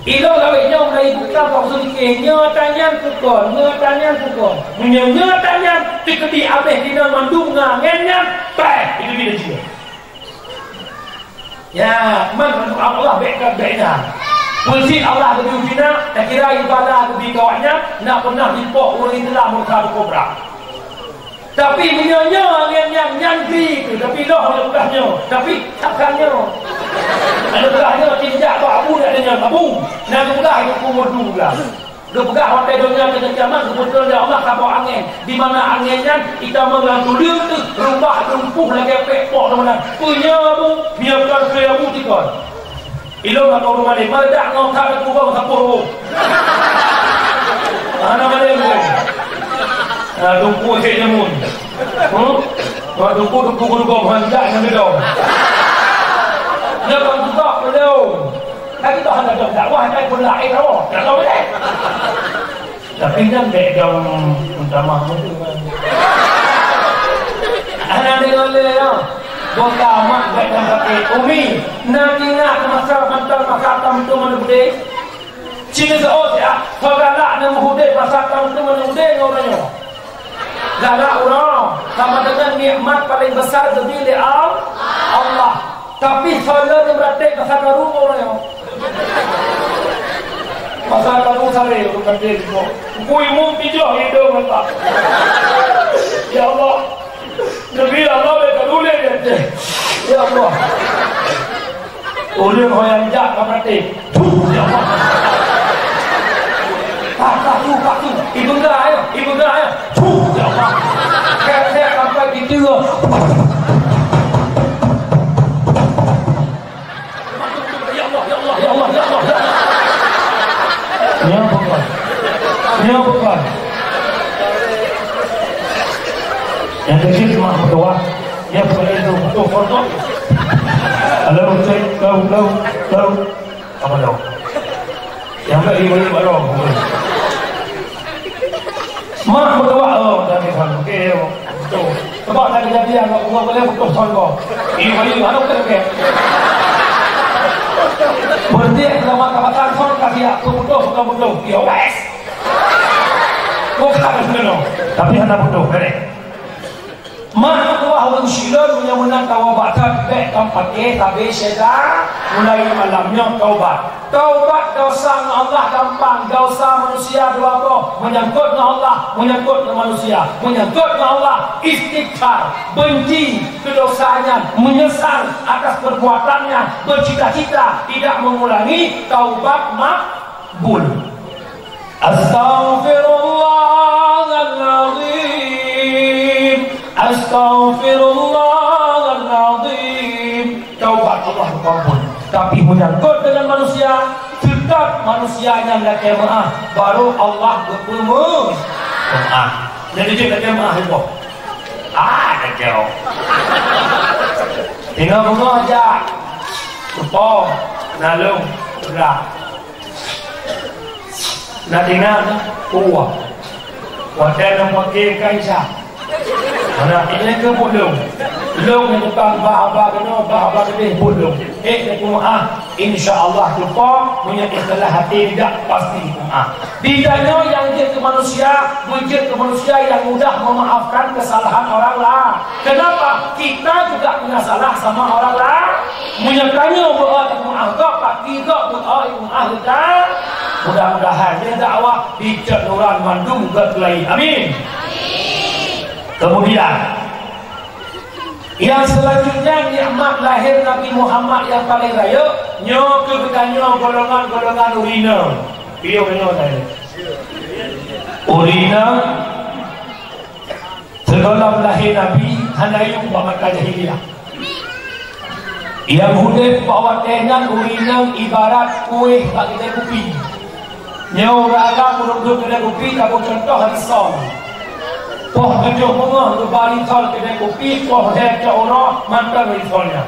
Ilôn lawét nyoe mulai buka bak usul fikih, nyoe tanyan bukon, nyoe tanyan bukon. Meunyoe nyoe tanyan, teukeudi abéh tina mandum ngon angén nyan, pèh, itu bila jeuet. Ya, man Allah bèk ka bèk na. Peue cit Allah geubri ubé na, takira ibadah geubri keu awaknyan, na peunah jipok ureueng Islam murka kobra. Tapi meunyoe nyoe nyan, nyan, nyan bri tu, tapi noh lôn peugah nyoe, tapi takkan nyoe. Lôn peugah nyoe, tinjak bak Abu dak nyoe, Abu. Na lôn peugah itu pun meudu lah. Geupeugah watèe donya keuneuk kiamat, geupeutron lé Allah saboh angén. Di mana angén nyan? Itamong lam tuleueng teuh, reubah lumpuh lagèe pèk-pok teuma na. Peue nyoe Abu? Biarkan saya Abu tikon. Ilôn lam ureueng malém, meuledak ngon that teupeugong saboh Abu. Hana malém lé. Nah, dumpeue cit jameun. Hmm? Wah, dumpeue, dumpeue gurugom, hanjak nyang geudong. Nyoe ban teuka peuleueng. Lagi tu hana dong dakwah, hana pun laén, oh, tak tahu deh. Tapi nyan bèk dong tamah meuteumé. Hana deungoe lé, ya. Boh tamat bèk dong sakét. Umi, na ingat masa mantong masa tam tu mana beudé? Cina seot ya, saudara na meuhudé masa tam tu mana beudé ngon ureueng nyoe. Galak uroe sama dengan nikmat paling besar geubri lé Al-, Allah. Tapi soe lôn meuratéb masa karu uroe nyoe. Masa karu saré ureueng meuratéb nyoe. Ku imum pijoh idong mata. Ya Allah. Geubri Allah bèk karu lé, ya Allah. Ureueng ho nyang jak ka meuratéb. Puh, ya Allah. Pak, pak, tu, pak, tu. Ibeungga, ya. Ibeungga, ya. Puh, ya Allah. Kèk-kèk sampai di teua. Ya Allah, ya Allah, ya Allah, ya Allah, ya Allah. Nyoe bukan. Nyoe bukan. Nyang keuchik mak meutuah. Nyang bukan itu, betul, betul. Halo, cek, kau, kau, kau. Apa tau? Nyang bèk ibu-ibu baru. Mak meutuah, oh, dah ni, oke, oh. Betul. Sebab dah kejadian, waktu gua boleh putus son gua. Ibu-ibu, halo, oke, oke. Berhenti, sama kawasan son, kasih aku putus, bukan putus. Ya, wes. Kok tak kena? Tapi hana putus, beres. Mak meutuah ureueng syedara, meunyoe meunan taubat that, bèk tampat eh, tabe syedara, mulai malam nyoe taubat. Taubat desya ngon Allah gampang, desya manusia dua boh, meunyangkot ngon Allah, meunyangkot ngon manusia. Meunyangkot ngon Allah, istighfar, benci keu desya nyan, menyesal atas perbuatan nyan, bercita-cita tidak mengulangi, taubat makbul. Astaghfirullahalazim. Astaghfirullahalazim. Taubat Allah ampun. Tapi menyangkut dengan manusia, tetap manusia nyang lakèe meu'ah, baru Allah geupeu meu'ah. Jadi jeuet lakèe meu'ah iboh. Ah, kacau. Tinggal bunga aja. Lupa. Nalung. Berat. Nak ingat, kuah. Watèe nyang paké ka Isa. Mana ini ke buet lôn? Lôn nyang tukang ba haba keunoe, ba haba keudéh buet lôn. Eh, nyang peumeu'ah, insya Allah teupeu, meunyoe ikhlas até jak pasti peumeu'ah. Di tanyoe nyang jeuet keu manusia, beujeuet keu manusia nyang mudah memaafkan kesalahan orang lain. Kenapa? Kita juga punya salah sama orang lain. Meunyoe tanyoe beu'oh teupeu'ah gob, pasti gob beu'oh teupeu'ah geutanyoe. Mudah-mudahan nyoe dakwah dicok nuran mandum geukeulayi. Amin. Kemudian, yang selanjutnya nikmat lahir Nabi Muhammad yang paling rayeuk, nyoe keu geutanyoe golongan-golongan ureueng inong. Piôh nyoe tadi. Ureueng inong Sigohlom lahé Nabi hana yum bak masa jahiliyah. Nyang udép bak watèe nyan ureueng inong ibarat kuéh bak keudè kupi. Nyoe ureueng agam ureueng duek keudè kupi, taboh cuntoh risol. Poh tujoh beungoh geuba risol keudè kupi, poh lhèe cot uroe mantong risol nyan.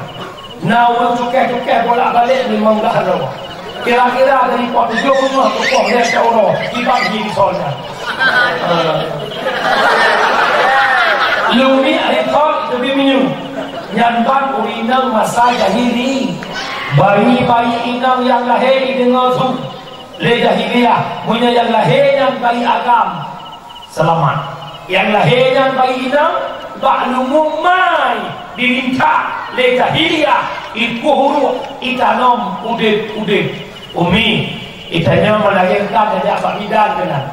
Na ureueng cukéh-cukéh bolak-balik limong blah uroe. Kira-kira dari poh tujoh beungoh keu poh lhèe cot uroe, kiban jih risol nyan. Lumi risol teubi meunyoe. Nyan ban ureueng inong masa jahili. Bayi-bayi inong nyang lahé jideungoe su lé jahiliyah. Meunyoe nyang lahé nyan bayi agam, seulamat. Nyang lahé nyan bayi inong bak lungông mai dirintak lé jahiliyah, ikueh uruek, itanom udép-udép. Umi, itanyong meulahé ka tajak bak bidan keunan.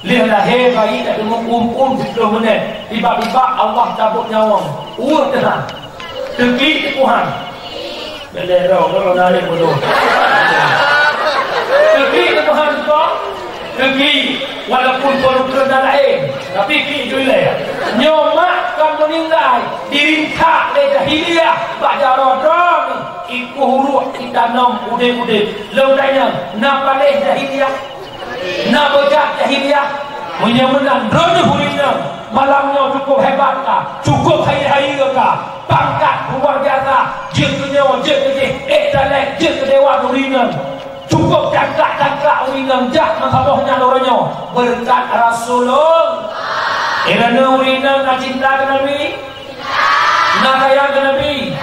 Lheueh lahé bayi ka teumeu'um-um siplôh minét, tiba-tiba Allah cabot nyawöng. Ueh teuhah. Teuklik teupuhan. Lé roh, roh na lé bodoh. Teuklik teupuhan kok. Teuklik, walaupun kon ukeue dan laén, tapi klik ju ilèe. Nyoe mak ka meuninggai, dirintak lé jahiliyah bak jaroe droe, ikueh uruek, itanom udép-udép. Lôn tanyong, na paléh jahiliyah? Na beujat jahiliyah? Meunyoe meunan, droeneuh ureueng inong, malam nyoe cukup hebat ka, cukup hai-hai ka, pangkat luar biasa, jeuet keu nyoe, jeuet keu jih, eh, talèng, jeuet keu dewan ureueng inong. Cukup cangklak-cangklak ureueng inong jak meusaboh nyan uroe nyoe, beureukat Rasulullah. Inan ureueng inong na cinta keu Nabi? Na sayang keu Nabi?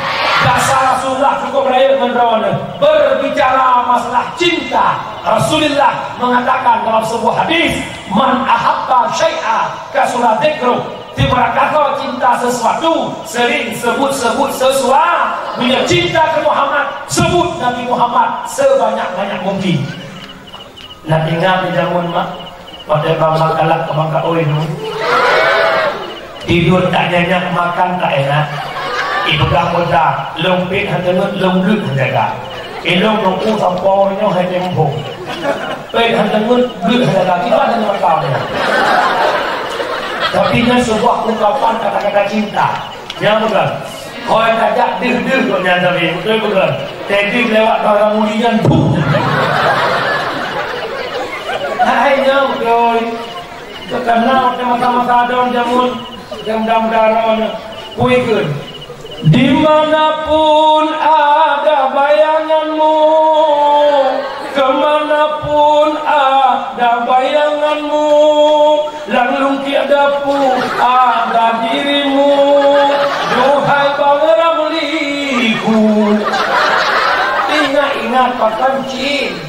Dasar Rasulullah cukup rayeuk ngon droeneuh. Berbicara masalah cinta, Rasulullah mengatakan dalam sebuah hadis, "Man ahabba syai'a kasura dzikruh." Sibarang kasoe cinta sesuatu, sering sebut-sebut sesuatu. Meunyoe cinta keu Muhammad, sebut Nabi Muhammad sebanyak-banyak mungkin. Na ingat di jameun mak, watèe bang makalah keu bang kaôi nyoe. Tidur tak nyenyak, makan tak enak. Ipeugah meuda, lôn pet han teungeut, lôn bleuet han jaga. Ilôn nungku sampoe nyoe hai teumpông. Pet han teungeut, bleuet han jaga, kiban han mata nyoe. Tapi nyan sebuah ungkapan kata-kata cinta. Nyan bukan. Kôi tajak deuh-deuh kok nyan tapi, beutôi bukan? Tadi lewat barang uli nyan, puh. Hai nyan beutôi. Karena masa-masa adon jameun, jam-jam dara nyan, pui keun. Di mana pun ada bayanganmu, ke mana pun ada bayanganmu, lam lungkiek dapu ada dirimu, duhai Bang Ramliku. Ingat-ingat pakon cit.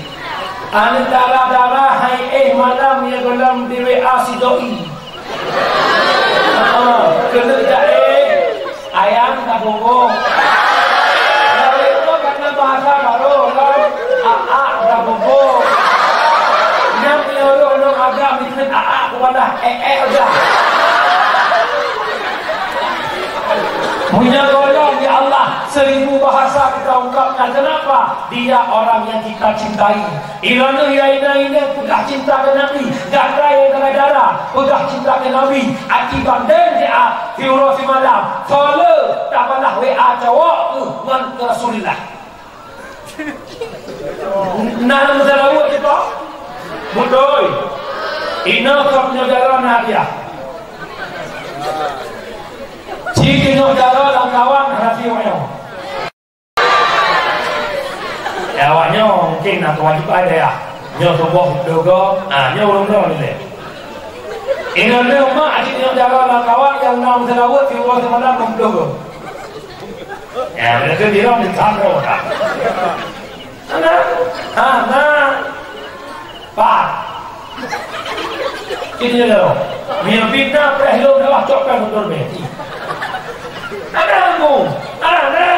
Antara dara hai éh malam nyang gohlom di W A si doi. Ha, keuneuk jak éh Ayam tabogoh. Kalau itu karena bahasa baru, kan? Aak tabogoh. Nyang nyuruh nong agam itu aak kepada ee udah. Punya golong, ya Allah, seribu bahasa kita ungkapkan. Kenapa? Dia orang yang kita cintai. Ilôn ya ina-ina peugah cinta keu Nabi, gata nyang gara-gara peugah cinta keu Nabi, aci bandeng siat siuroe simalam, soe le tabalah W A cowok keuh ngon keu Rasulullah. Na meusalaweuet sipa? Beutôi. Inoe keu nyoe jaroe na hadiah. Ci keu nyoe jaroe lam kawan hana siuroe nyoe. Ya, awak nyoe mungkin na keuwajiban dayah. Nyoe tuboh dua go, ah, nyoe ureueng droe nilai. Ingat lé umat aci nyoe jaga lam kawan nyang na meusalaweuet siuroe simalam enam puluh go. Ya, berarti dirong di sana dah. Ana, ha, na. Pat. Ini loh. Mimpi na preh lom dah cok kan betul be. Ada mu. Ada.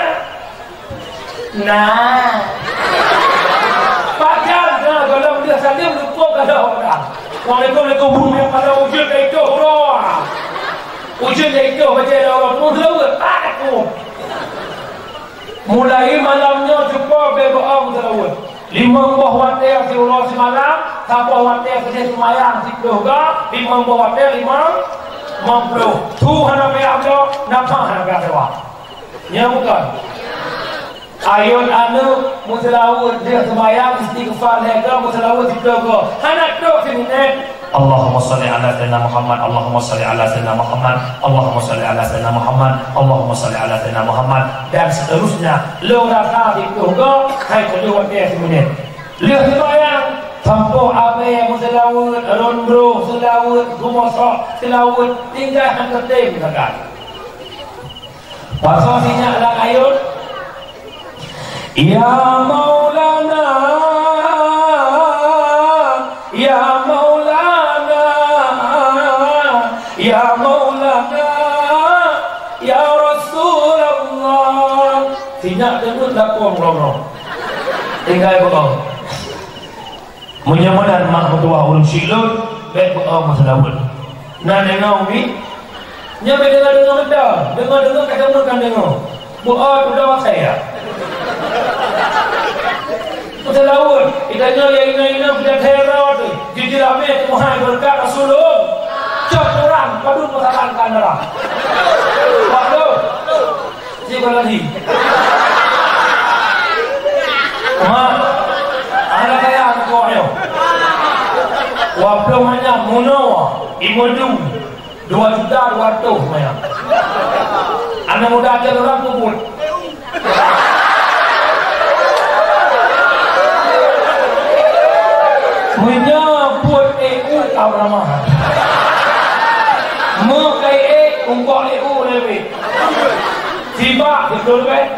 Nah. Pajan dah kalau dia saja lupa kalau orang. Waalaikumsalam. Kalau ujian dari itu, bro. Ujian dari itu, baca orang. Mau selawat. Aku. Mulai malam nyoe cupo beubaong seulaweuet. Limong boh watée siuroe simalam, saboh watée keudeh seumayang siplôh ga, limong boh watée limong, limong plôh. Su hana payah bloe, nafah hana payah sewa. Nyan bukan? Ayôn aneuk meuseulaweuet deuh seumayang istighfar lhée ga meuseulaweuet siplôh ga. Hana trok siminét. Allahumma shalli ala sayyidina Muhammad, Allahumma shalli ala sayyidina Muhammad, Allahumma shalli ala sayyidina Muhammad, Allahumma shalli ala sayyidina Muhammad, dan seterusnya. Lôn rasa siplôh go, hai tujoh watée siminét. Lheueh seumayang, sampoe abée meuseulaweuet, rôn broh seulaweuet, geumosok seulaweuet, tinggai han teutem sagai. Pasoe sinyak lam ayôn. Ya Maulana, ya Maulana, ya Maulana, ya Rasulullah. Sinyak teungeut lakong lom-lom. Tinggai beuong. Meunyoe meunan mak meutuwah ureueng syiek lôn, bék beuo meuseulaweuet. Na deungoe ubit? Nyoe bék deungoe-deungoe mantong, deungoe-deungoe ka deungoe kan deungoe. Beuo tudoe asai ya. Meuseulaweuet, geutanyoe ya inong-inong pih that-that rot, jijeulamé teumuhai beureukat Rasulullah. Cok urang padum meusalah ka neurang. Waduh. Sigoe lagi. Mak, aneuk saya aneuk kok nyoe. Waploh manyam munoe, imeudum, dua juta dua ratus manyam. Aneuk muda aja urang peubuet. Meunyoe buet E U ka ramah. Meukai E, ungkok E U leubeh. Sibak beutôi beh.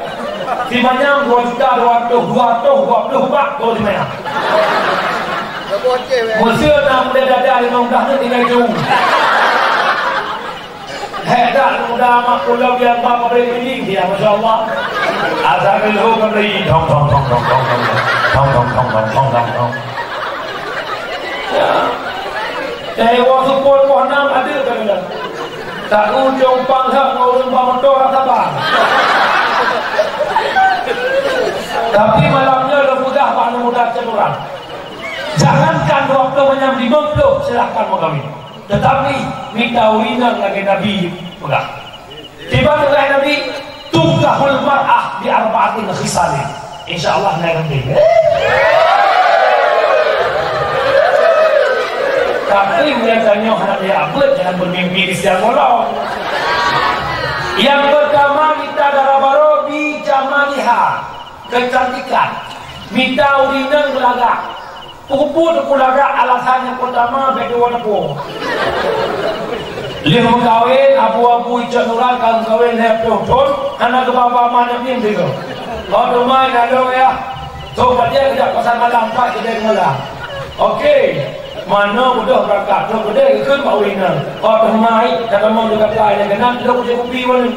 Simanyam dua juta dua ratus, dua ratus dua puluh bak tu simanyam. Meuseu na muda dada limong blah nyoe tinggai jauh. Hék that muda mak pulo biang ba pabrik bini dia, masya Allah. Asal dulu pabrik tong tong tong tong tong tong tong tong tong tong tong tong. Ya. Teuh woe seupôt poh nam adeuk ka bilang. Taujong panghak ngon ureueng ba moto rasa bang. Tapi malam nyoe lôn peugah bak aneuk muda cit urang. Jangankan dua puluh manyam, lima puluh, silahkan meukawen. Tetapi mita ureueng inong lagèe Nabi peugah. Kiban kheun Nabi, "Tunkahul mar'ah bi arba'atin khisalin." Insya Allah, naik nanti. Tapi, nyang tanyoe hana lé abeuet, jangan bermimpi di siang bolong. Yang pertama, mita dara barô bi jamaliha, kecantikan. Mita ureueng inong lagak. Peue-peue teupeu lagak alasan nyang peurtama bèk tuwoe neupue. Lheueh meukawen, abu-abu icok nurang ka meukawen lhèe ploh thôn, hana geuba-ba ma nyang nyan sigoe. Ho teuma nalong yah. Trok bak dia geujak pasar malam, pat keudè malam. Oke. Manoe beudôh beurangkat, trok keudè geukheun bak ureueng inong. Ho teuma ai, ka tamong di kata nyang keunan, lôn kujak kupi wan.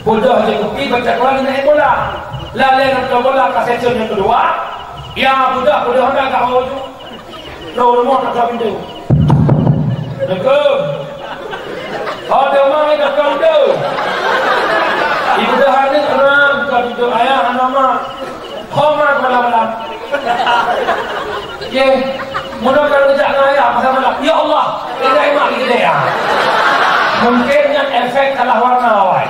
Beudôh jeuet kupi, baca Quran, main bola. Lalée nonton bola ka sesi nyang keudua, ya beudôh, beudôh na gak awai ju. Rôh rumoh teuka pintoe. Assalamualaikum. Oh, teuma teuka pintoe. Ibu dah ada orang teuka pintoe, ayah, anak, mak. Ho mak malam-malam. Ye, mula kalau jak ngon ayah pasal malam. Ya Allah, indai mak di keudè, ah. Mungkin nyan efek salah warna awai.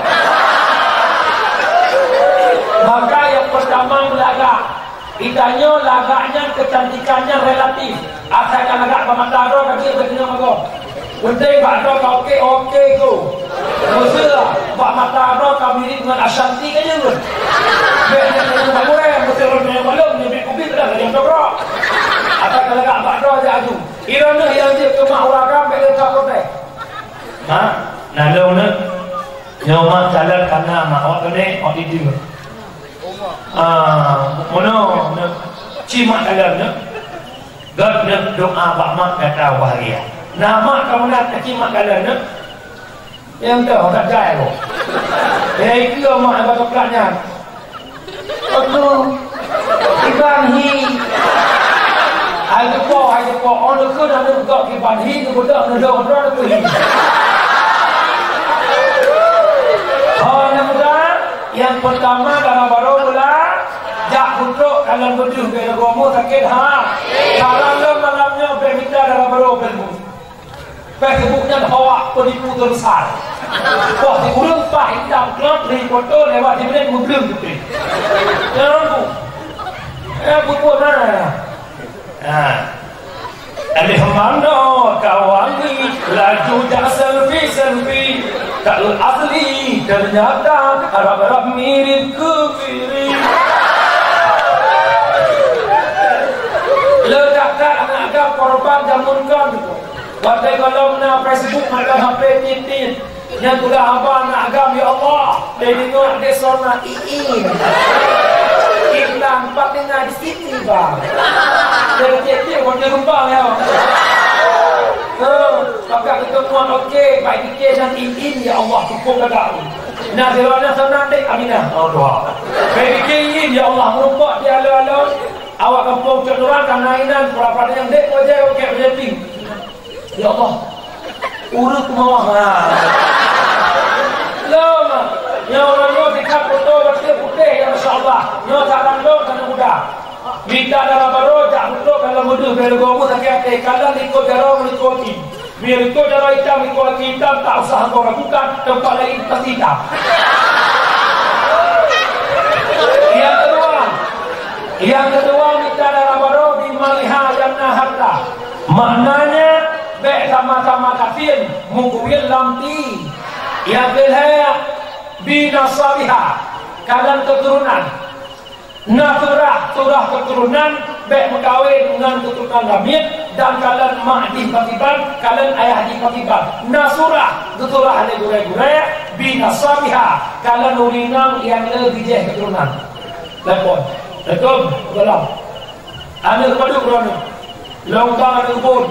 Maka yang pertama, lagak. Itanyoe lagak nyan, kecantikan nyan relatif. Asai ka lagak bak mata droe, ka jeuet bak teungoh magoe. Penting bak droe ka oke, oke go. Meuseu bak mata droe ka mirip ngon Ashanti ka jeuet. Bèk nyan ngon bak gurèe, meuseu lôn nyoe malam, nyoe bit kubi ka dah lagèe dobrok. Asai ka lagak bak droe jak aju. Droeneuh nyang jeuet keu mak ureueng agam, bèk lé ka protes. Mak, na lôn nyoe. Nyoe mak calon ka na mak, awak keuneuk, awak tidur. Ah, meunoe, nyoe. Ci mak kalon nyoe. Gèt nyoe doa bak mak gata bahagia. Na mak ka meunan, ci mak kalon nyoe. Nyang teuh, ka jai ko. Eh, ikeu mak bak toklat nyan. Aduh. Iban hi. Hai teupo, hai teupo. Oh, neukeu na neugok iban hi, neubeudak neudong droe neukeu hi. Oh, aneuk muda. Nyang peurtama, dara barô mula jak peutrok kalon beudeuh, bèk lagoe mu sakét ha. Saran lôn malam nyoe, bèk mita dara barô bèk mu. Facebook nyan hoak, peunipu teubesar. Wah, di ureueng paih itam klot lheueh foto lewat di menit meugleueng putih. Jangan bu. Eh, pupuk mana? Ha. Aleh manoe ka wangi, laju jak selfie-selfie. Tak asli, ternyata harap-harap mirip keu mirip. Le that-that aneuk agam korban jameun kon. Watèe gohlom na Facebook, mantong H P tiet-tiet. Nyan tuléh haba aneuk agam, "Ya Allah, lé deungoe di soe na Iin. Intan pat deungoe di Siti, bang." Jadi tiep-tiep buat dia rumpang, ya. Eh, maka ketemuan, oke, baik fikir dan Iin, ya Allah, cukup dah tahu. Nah, di luar sana, dek Aminah. Oh, doa. Baik fikir Iin, ya Allah, merumpok di alun-alun. Awak kampung Cot Nuran, tanah inan, pura-pura yang dek, wajah, oke, wajah pink. Ya Allah, ureueng peumawa. Ha. Lom. Nyoe ureueng nyoe sikap beutôi, beutôi putéh, ya, masya Allah. Nyoe saran lôn keu aneuk muda. Mita dara barô, jak beutôi, kalau meudeuh, bèk lagoe mu sakét até. Kalau likot jaroe, likot até. Biar likot jaroe itam, likot até itam, tak usah engkau ragukan, tempat lain pasti itam. Yang kedua, yang kedua, mita dara barô, bimaliha nyang na hareuta. Maknanya, bèk sama-sama gasien, meukuwil lam ti. Nyang keulhèe, binasabiha, kalon keuturonan. Na surah, surah keuturonan, bèk meukawen ngon keuturonan lamiet, dan kalon mak jih pakriban, kalon ayah jih pakriban. Na surah, geusurah lé gurèe-gurèe, binasabiha, kalon ureueng inong nyang le bijèh keuturonan. Telepon. Assalamualaikum, salam. Aneuk padub droeneuh? Lôn ba aneuk bôn.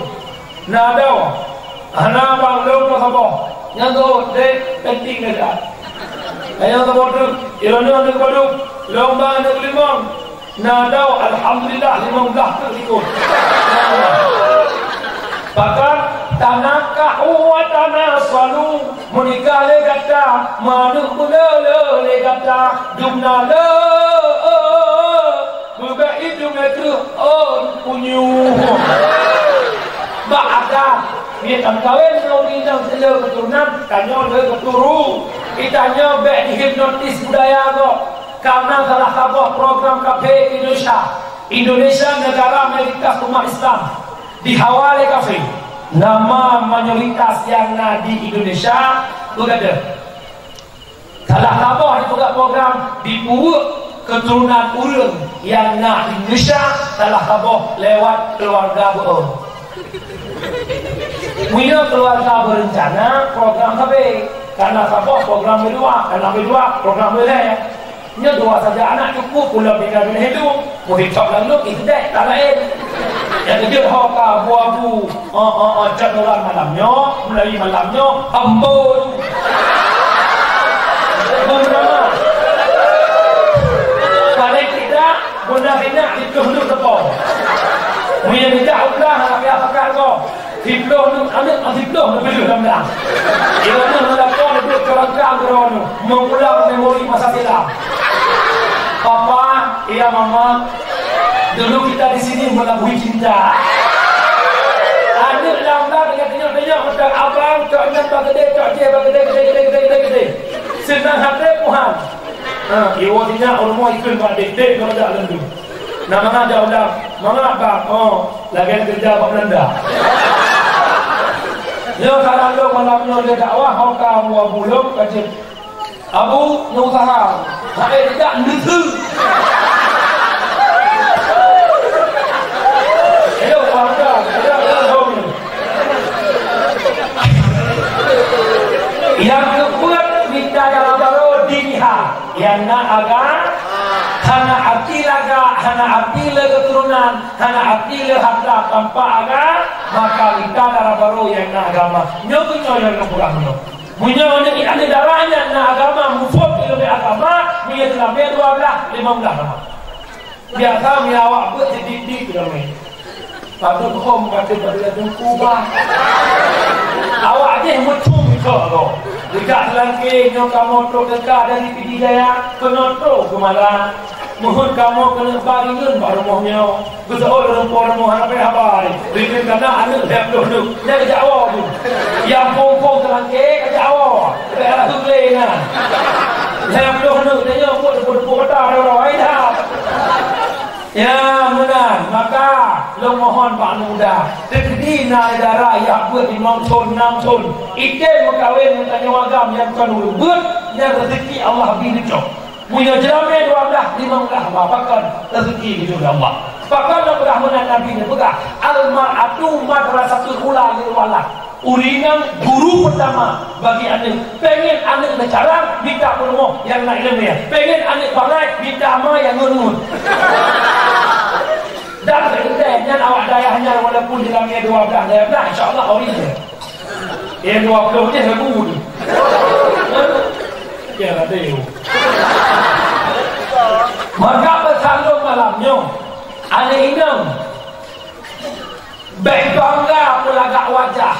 Na adoe. Hana bang, lôn ba saboh. Nyan geuh, dek, penting gata. Nyan saboh treuk. Droeneuh aneuk padub? Lôn ba aneuk limong. Na adoe, alhamdulillah, limong blah treuk likot. Pakat, tanakahu wa tanasalu. Meunikah lé gata, meuaneuk meulé-lé lé gata, dum na le. Beubèk idong lé trok ôn punyueng. Bak adat, miet tameukawen ngon ureueng inong, le keuturonan, tanyoe le keuturu. Geutanyoe bèk dihipnotis budaya gob. Karena salah saboh program kafé Indonesia. Indonesia negara mayoritas umat Islam. Di hawa lé kafé. Nama mayoritas nyang na di Indonesia, beugada. Salah saboh dipeugah program dipeuweuek keuturonan ureueng nyang na di Indonesia, salah saboh lewat keuluwarga beuo. Meunyoe keuluwarga beurencana, program sabe. Kana saboh program meudua, kana meudua program meulhèe. Nyoe dua saja aneuk cukup, pulang pindah-pindah hidung. Murit cok lalu, ih, dek, tak laén. Nyang keujeuet ho ka abu-abu, eh, eh, eh, cat orang malam nyoe, mulai malam nyoe, ambon. Paléng tidak, bunda sinyak siplôh neuk teupo. Meunyo tidak, udah, hana payah pakat ko. Siplôh neuk aneuk, siplôh neuk piôh lam lam. Ilmu meulakoe neuk keurangkang droeneuh, mengulang memori masa silam. Papa, iya mama, dulu kita di sini melabui cinta. Aneuk lam lam dengan tengok-tengok, macam abang, cok nyan bagedé, cok jih bagedé, gedé, gedé, gedé, gedé, gedé. Seunang hati Tuhan. Ha, iwoe sinyak rumoh ikheun bak dek-dek keu jak leumbut. Nah, mangat jak ulang. Mangat bang. Oh, lagèe keureuja bak Belanda. Nyoe saran lôn malam nyoe lé dakwah, ho ka mua bulông ka jeuet. Abu, neusaha. Hai, jak neuseuh. Hello, warga. Hello, hello. Nyang keupeuet mita dara barô diniha, nyang na agam, hana arti lagak, hana arti le keuturonan, hana arti le harta tanpa agam, maka mita dara barô nyang na agama. Nyoe beunyoe nyang na peugah meunyoe. Meunyoe aneuk, aneuk dara nyan na agama, muphom ileumèe agama, meunyoe teulamé dua blah, limong blah agama. Biasa mi awak beuet sidik-dik ramé. Padub hom kata pada ladum kubah. Awak jih mucung cok lo. Dekat selangke nyoe kamoe trok teuka dari Pidie Jaya, keunoe trok keu Malang. Meuheuet kamoe keuneuk ba ringeun bak rumoh nyoe. Geusoe lé rumoh-rumoh hana payah haba. Ringeun kana aneuk lhèe ploh neuk. Nyan jak woe tu. Nyang phon-phon selangke jak woe. Bèk rasa glé nyan. Lhèe ploh neuk tanyoe buet depu-depu mata droe-droe. Hai dah. Ya, meunan. Maka, lôn mohon bak aneuk muda, teukeudi na dara jak beuet limong thon, nam thon, item meukawen ngon tanyoe agam nyang kon ureueng beuet, nyan rezeki Allah bri neucok. Meunyoe jeulamé dua blah, limong blah, bah, pakon rezeki geujok lé Allah. Pakon lôn peugah meunan Nabi neupeugah, "Al-mar'atu madrasatul ula lil walad." Ureueng inong guru peutama bagi aneuk. Pengen aneuk neucarang, mita peurumoh nyang na ileumèe. Pengen aneuk bangai, mita ma nyang ngon-ngon. Dan seundai nyan awak dayah nyan walaupun di lam dua blah, lhèe blah, insya Allah ori jih. Nyang dua ploh jih lagu tu. Ya, ada. Maka peusan lôn malam nyoe, aneuk inong, bèk bangga peulagak wajah,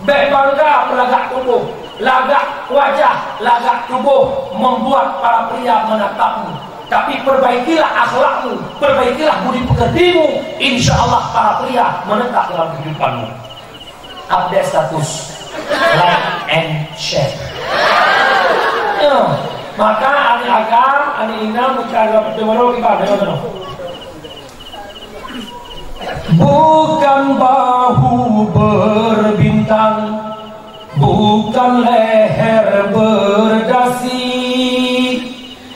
bèk bangga peulagak tuboh. Lagak wajah, lagak tuboh membuat para pria menatapmu. Tapi perbaikilah akhlakmu, perbaikilah budi pekertimu, insya Allah para pria menetap dalam kehidupanmu. Update status, like and share. Ya, maka aneuk agam, aneuk inong, meucari lom, teumeurok ibadah, teumeurok. Bukan bahu berbintang, bukan leher berdasi,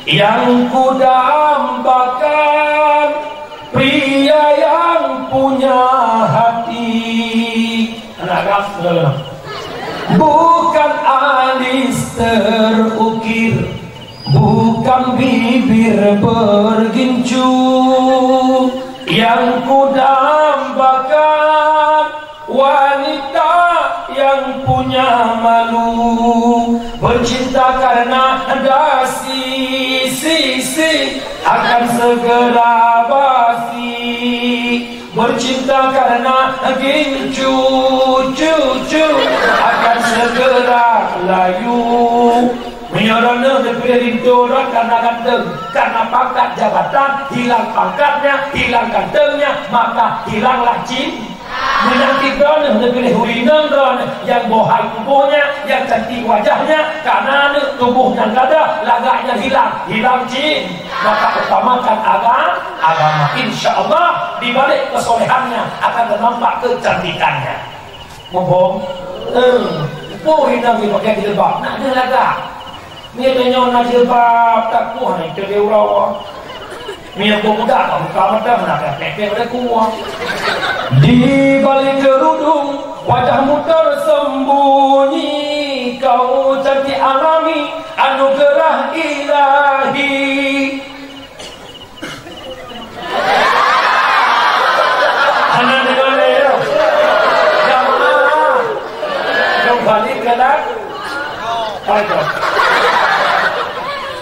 yang kudambakan pria yang punya hati. Aneuk agam, bukan alis terukir, bukan bibir bergincu, yang kudambakan wanita yang punya malu. Bercinta karena dasi, si, si, akan segera basi. Bercinta karena gincu, cu, cu, akan segera layu. Meunyoe droeneuh neupiléh linto droe karena ganteng, karena pangkat jabatan, hilang pangkatnya, hilang gantengnya, maka hilanglah cin-, Meunyoe droeneuh neupiléh ureueng inong droeneuh nyang bohai tubohnya, nyang cantik wajahnya, karena aneuk tuboh nyang gagah, lagak nyan hilang, hilang cin-, Maka utamakan aga-, agama. Insya Allah, di balik kesolehannya akan ternampak kecantikannya. Muphom? Eh, peue inong jipakai jilbab? Nak deuh lagak. Meunyoe tanyoe na jilbab, takuah na iteuh lé uroe. Meunyoe peumuda, buka mata, meunakéh pek-pek pada kuah. Di balik kerudung, wajahmu tersembunyi, kau cantik alami, anugerah ilahi. Hana deungoe lé, yo. Jamaah. Kembali ke dak-, Baiklah.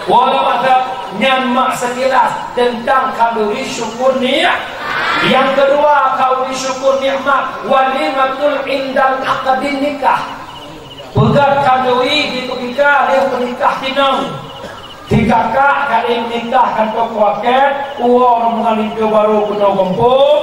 Walaupun nyan mak sekilas tentang khanduri syukur nikmat. Yang kedua, khanduri syukur nikmat walimatul indal akadin nikah. Peugöt khanduri di ketika lheueh peunikah inong. Tiga kak kali menikah kantô kuakét, uroe rombongan linto barô keunoe gampông,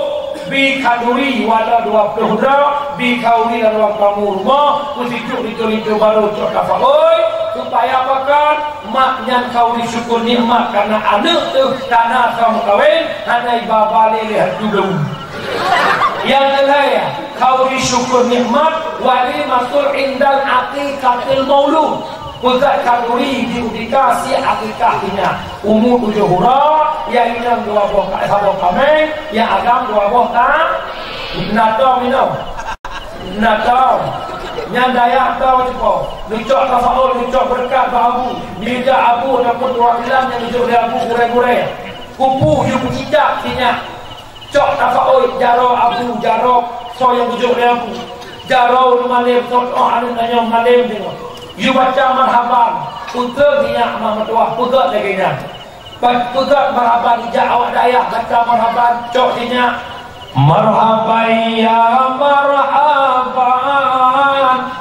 bi khanduri wala dua ploh droe, bi khanduri lam ruang tamu rumoh, peusijuek linto-linto barô cok tafaôi, supaya pakon mak nyan khanduri syukur nikmat karena aneuk teuh ka na soe meukawen, hana iba balé lé hatu dong. Nyang keulhèe, khanduri syukur nikmat walimatul indal aqiqatil maulud. Peugöt khanduri di ketika sie akikah inong. Umu tujoh uroe, nyang inong dua boh ka-, saboh kaméng, nyang agam dua boh ka-, na tom inong. Na tom. Nyan dayah tom cit po. Neucok tafaul, neucok beureukat bak abu. Neujak abu ataupun perwakilan nyang neujok lé abu gurèe-gurèe. Kupu yue peucicak sinyak. Cok tafaôi jaroe abu, jaroe soe nyang geujok lé abu. Jaroe ureueng malém, soe teuh aneuk tanyoe malém deungoe. Yue baca marhaban, peugöt sinyak ma meutuah, peugöt lagèe nyan. Ba-, peugöt marhaban ijak awak dayah, baca marhaban, cok sinyak. Marhaban ya marhaban,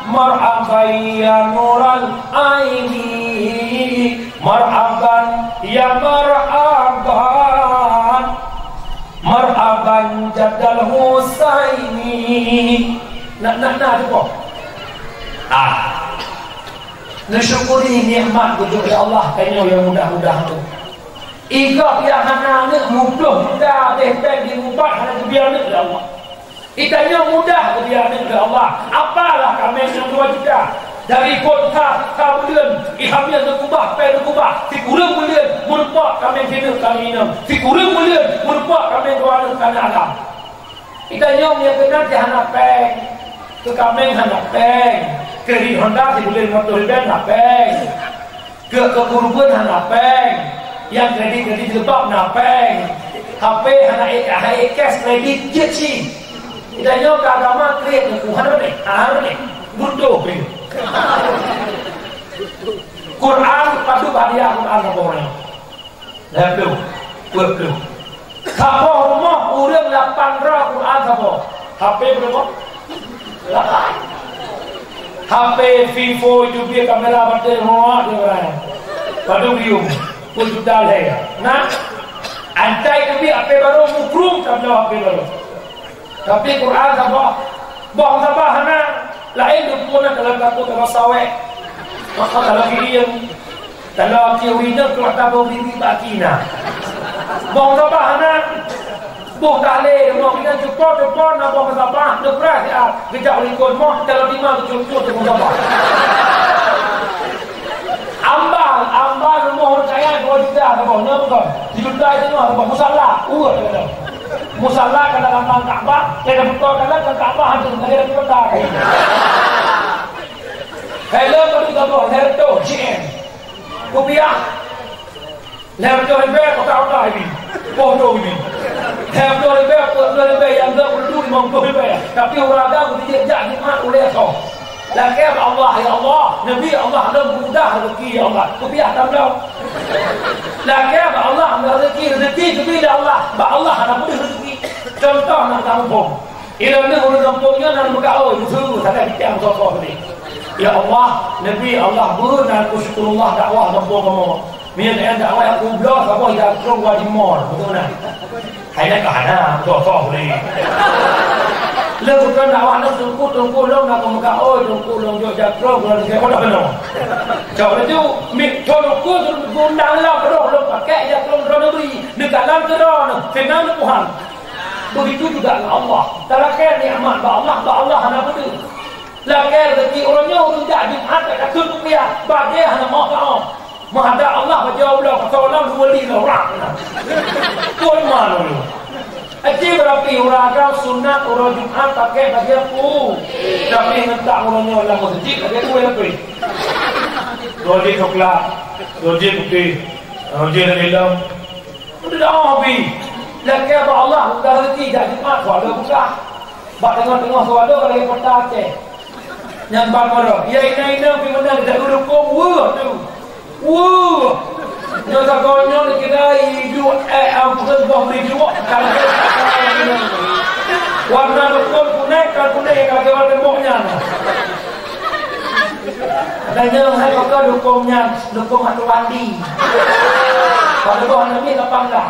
marhaban ya nural aini, marhaban ya marhaban. Marhaban Jadal Husaini. Nak, nak, nak, tu kok. Ah. Neusyukuri nikmat geujok lé Allah tanyoe nyang mudah-mudah tu. Igop nyang hana aneuk muploh juta abéh péng di mubat hana geubri aneuk lé Allah. Itanyoe mudah geubri aneuk lé Allah. Apalah kaméng nyang dua juta. Dari phôn ka, ka buleuen, ihamil neukubah, péng neukubah. Sikureueng buleuen, meurumpok kaméng sineuk kaméng inong. Sikureueng buleuen, meurumpok kaméng dua neuk kaméng agam. Itanyoe nyang keunan cit hana péng. Keu kaméng hana péng. Keu ri Honda sibuleuen lima ploh ribèe hana péng. Keu, keu kurban hana péng. Nyang kredit-kredit jilbab na péng. H P hana e-, hana e-cash kredit jeuet cit. Itanyoe keu agama kredit nyoe hana beutôi. Hana beutôi. Butuh pih. Quran padub hadiah Quran saboh ureueng. Lhèe ploh, dua ploh. Saboh rumoh ureueng lapan droe Quran saboh. H P berapa? Lapan. H P, Vivo, jubir, kamera, baterai, semua dia orang. Padub riueng, peuet juta lhèe. Nah, antai jubir H P baru mukrung tabloe H P baru. Tapi Quran saboh. Boh saboh hana. Laén dukun dalam takut dalam sawék. Maka dalam giring. Dalam kiwi nyoe keluar tabung diri bak kina. Boh saboh hana. Boh tahlé, boh kina cupo-cupo na boh saboh. Neuprah siat. Geujak likot moh. Dalam lima cucuk boh saboh. Ambal, ambal rumoh ureueng kaya dua juta saboh. Nyoe bukan. Sijuta itu mah saboh. Musala. Urut. Musala ka dalam Ka'bah, ka dalam Ka'bah tu, ka dalam kota. Hello, bagi gabung, hello tu, G M. Kupiah. Hello tu, hello, kota-kota ini. Poh tu ini. Hello tu, hello, hello, hello, yang enggak perlu lima puluh ribu. Tapi orang agam, dia jak Jumat, uleh so. Lakèe bak Allah, "Ya Allah, neubi Allah lôn mudah rezeki, ya Allah." Kupiah tam lom. Lakèe bak Allah, "Rezeki, rezeki teubi lé Allah." Bak Allah hana mudah rezeki. Contoh nan gampông. Ilôn ureueng gampông nyoe nan meukaôi, meusu, sagai pitang soe-soe tadi. "Ya Allah, neubi Allah beu nan ku syukurullah dakwah gampông kamoe." Miet nyang dakwah nyang kubloe saboh jak krueng Wadi Mor, beutôi na? Hai nyan ka hana, beutôi-beutôi boleh. Lé beutôi dakwah nyoe teungku, teungku lôn na peumeukaôi, teungku lôn jok jak krueng, lôn jok jak krueng. Cok laju, mit teungku gundang lam roh lôn pakai jak krueng droe neubri, neukalon keu droe, keunan lé Tuhan. Begitu juga dengan Allah. Talakèe nikmat bak Allah, bak Allah hana peue. Lakèe rezeki uroe nyoe ureueng jak Jumat ka takheun rupiah, bagèe hana moh ka-oh. Meuhadap Allah bajèe ubloe, ka soe lom dua li lom rap na. Kon man lom. Aci beurapi ureueng agam sunat uroe Jumat pakai bajèe pu. Tapi ngentak uroe nyoe lam meuseujid bajèe kueh lapéh. Dua jih coklat, dua jih putih, dua jih lom ilom. Udah dah habis. Lakèe bak Allah, udah rezeki jak Jumat, suara buka. Bak teungoh-teungoh suara ka lagi peta Aceh. Nyan ban mara. Ya ina-ina pi meunan dak ureueng kong weuh tu. Weuh. Nyoe sagoe nyoe dikira ijuk, eh, ampeuen boh bri juok, kan? Warna dukon kunèng, kan kunèng nyang lagèe warna tembok nyan. Dan nyoe hai pakon dukon nyan, dukon mata wandi. Pada boh aneuk miet lapan blah.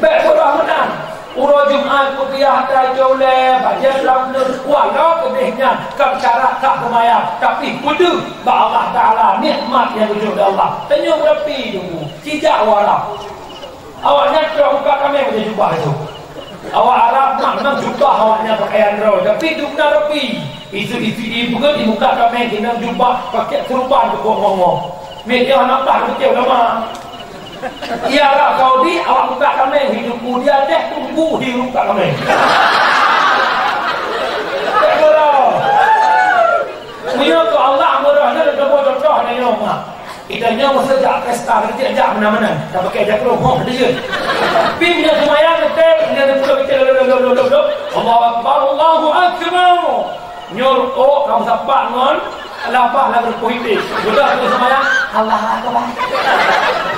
Bèk peurah meunan. Uroe Jumat peugah atra jolè, bajèe lam neuk, walau keudeh nyan kon syarat that seumayang, tapi peudeuh bak Allah Taala nikmat nyang geujok lé Allah. Tanyoe beurapi teungku, sijak u Arab. Awaknyan trok muka kaméng bajèe jubah itu. Awak Arab mak nam jubah awaknyan pakaian droe, tapi dum na rapi. Isu-isu ibu kan di muka kaméng keunan jubah pakai keruban keu ngongo. Meunyoe hana paih beutôi ulama. Di Arab Saudi, awak muka kaméng hidup mulia deh tunggu hidup muka kaméng. Tak boleh. Meunyoe keu Allah murah nyan, leumo contoh nyoe mah. Kita nyoe masa jak pesta, kita jak meunan-meunan. Tak pakai jak roh, hoh, dia je. Tapi meunyoe seumayang, kita, kita pula kita, Allahu Akbar, Allahu Akbar. Nyoe, oh, kamu sapak ngon labah lam rupoh iték. Sudah tu seumayang, Allahu Akbar.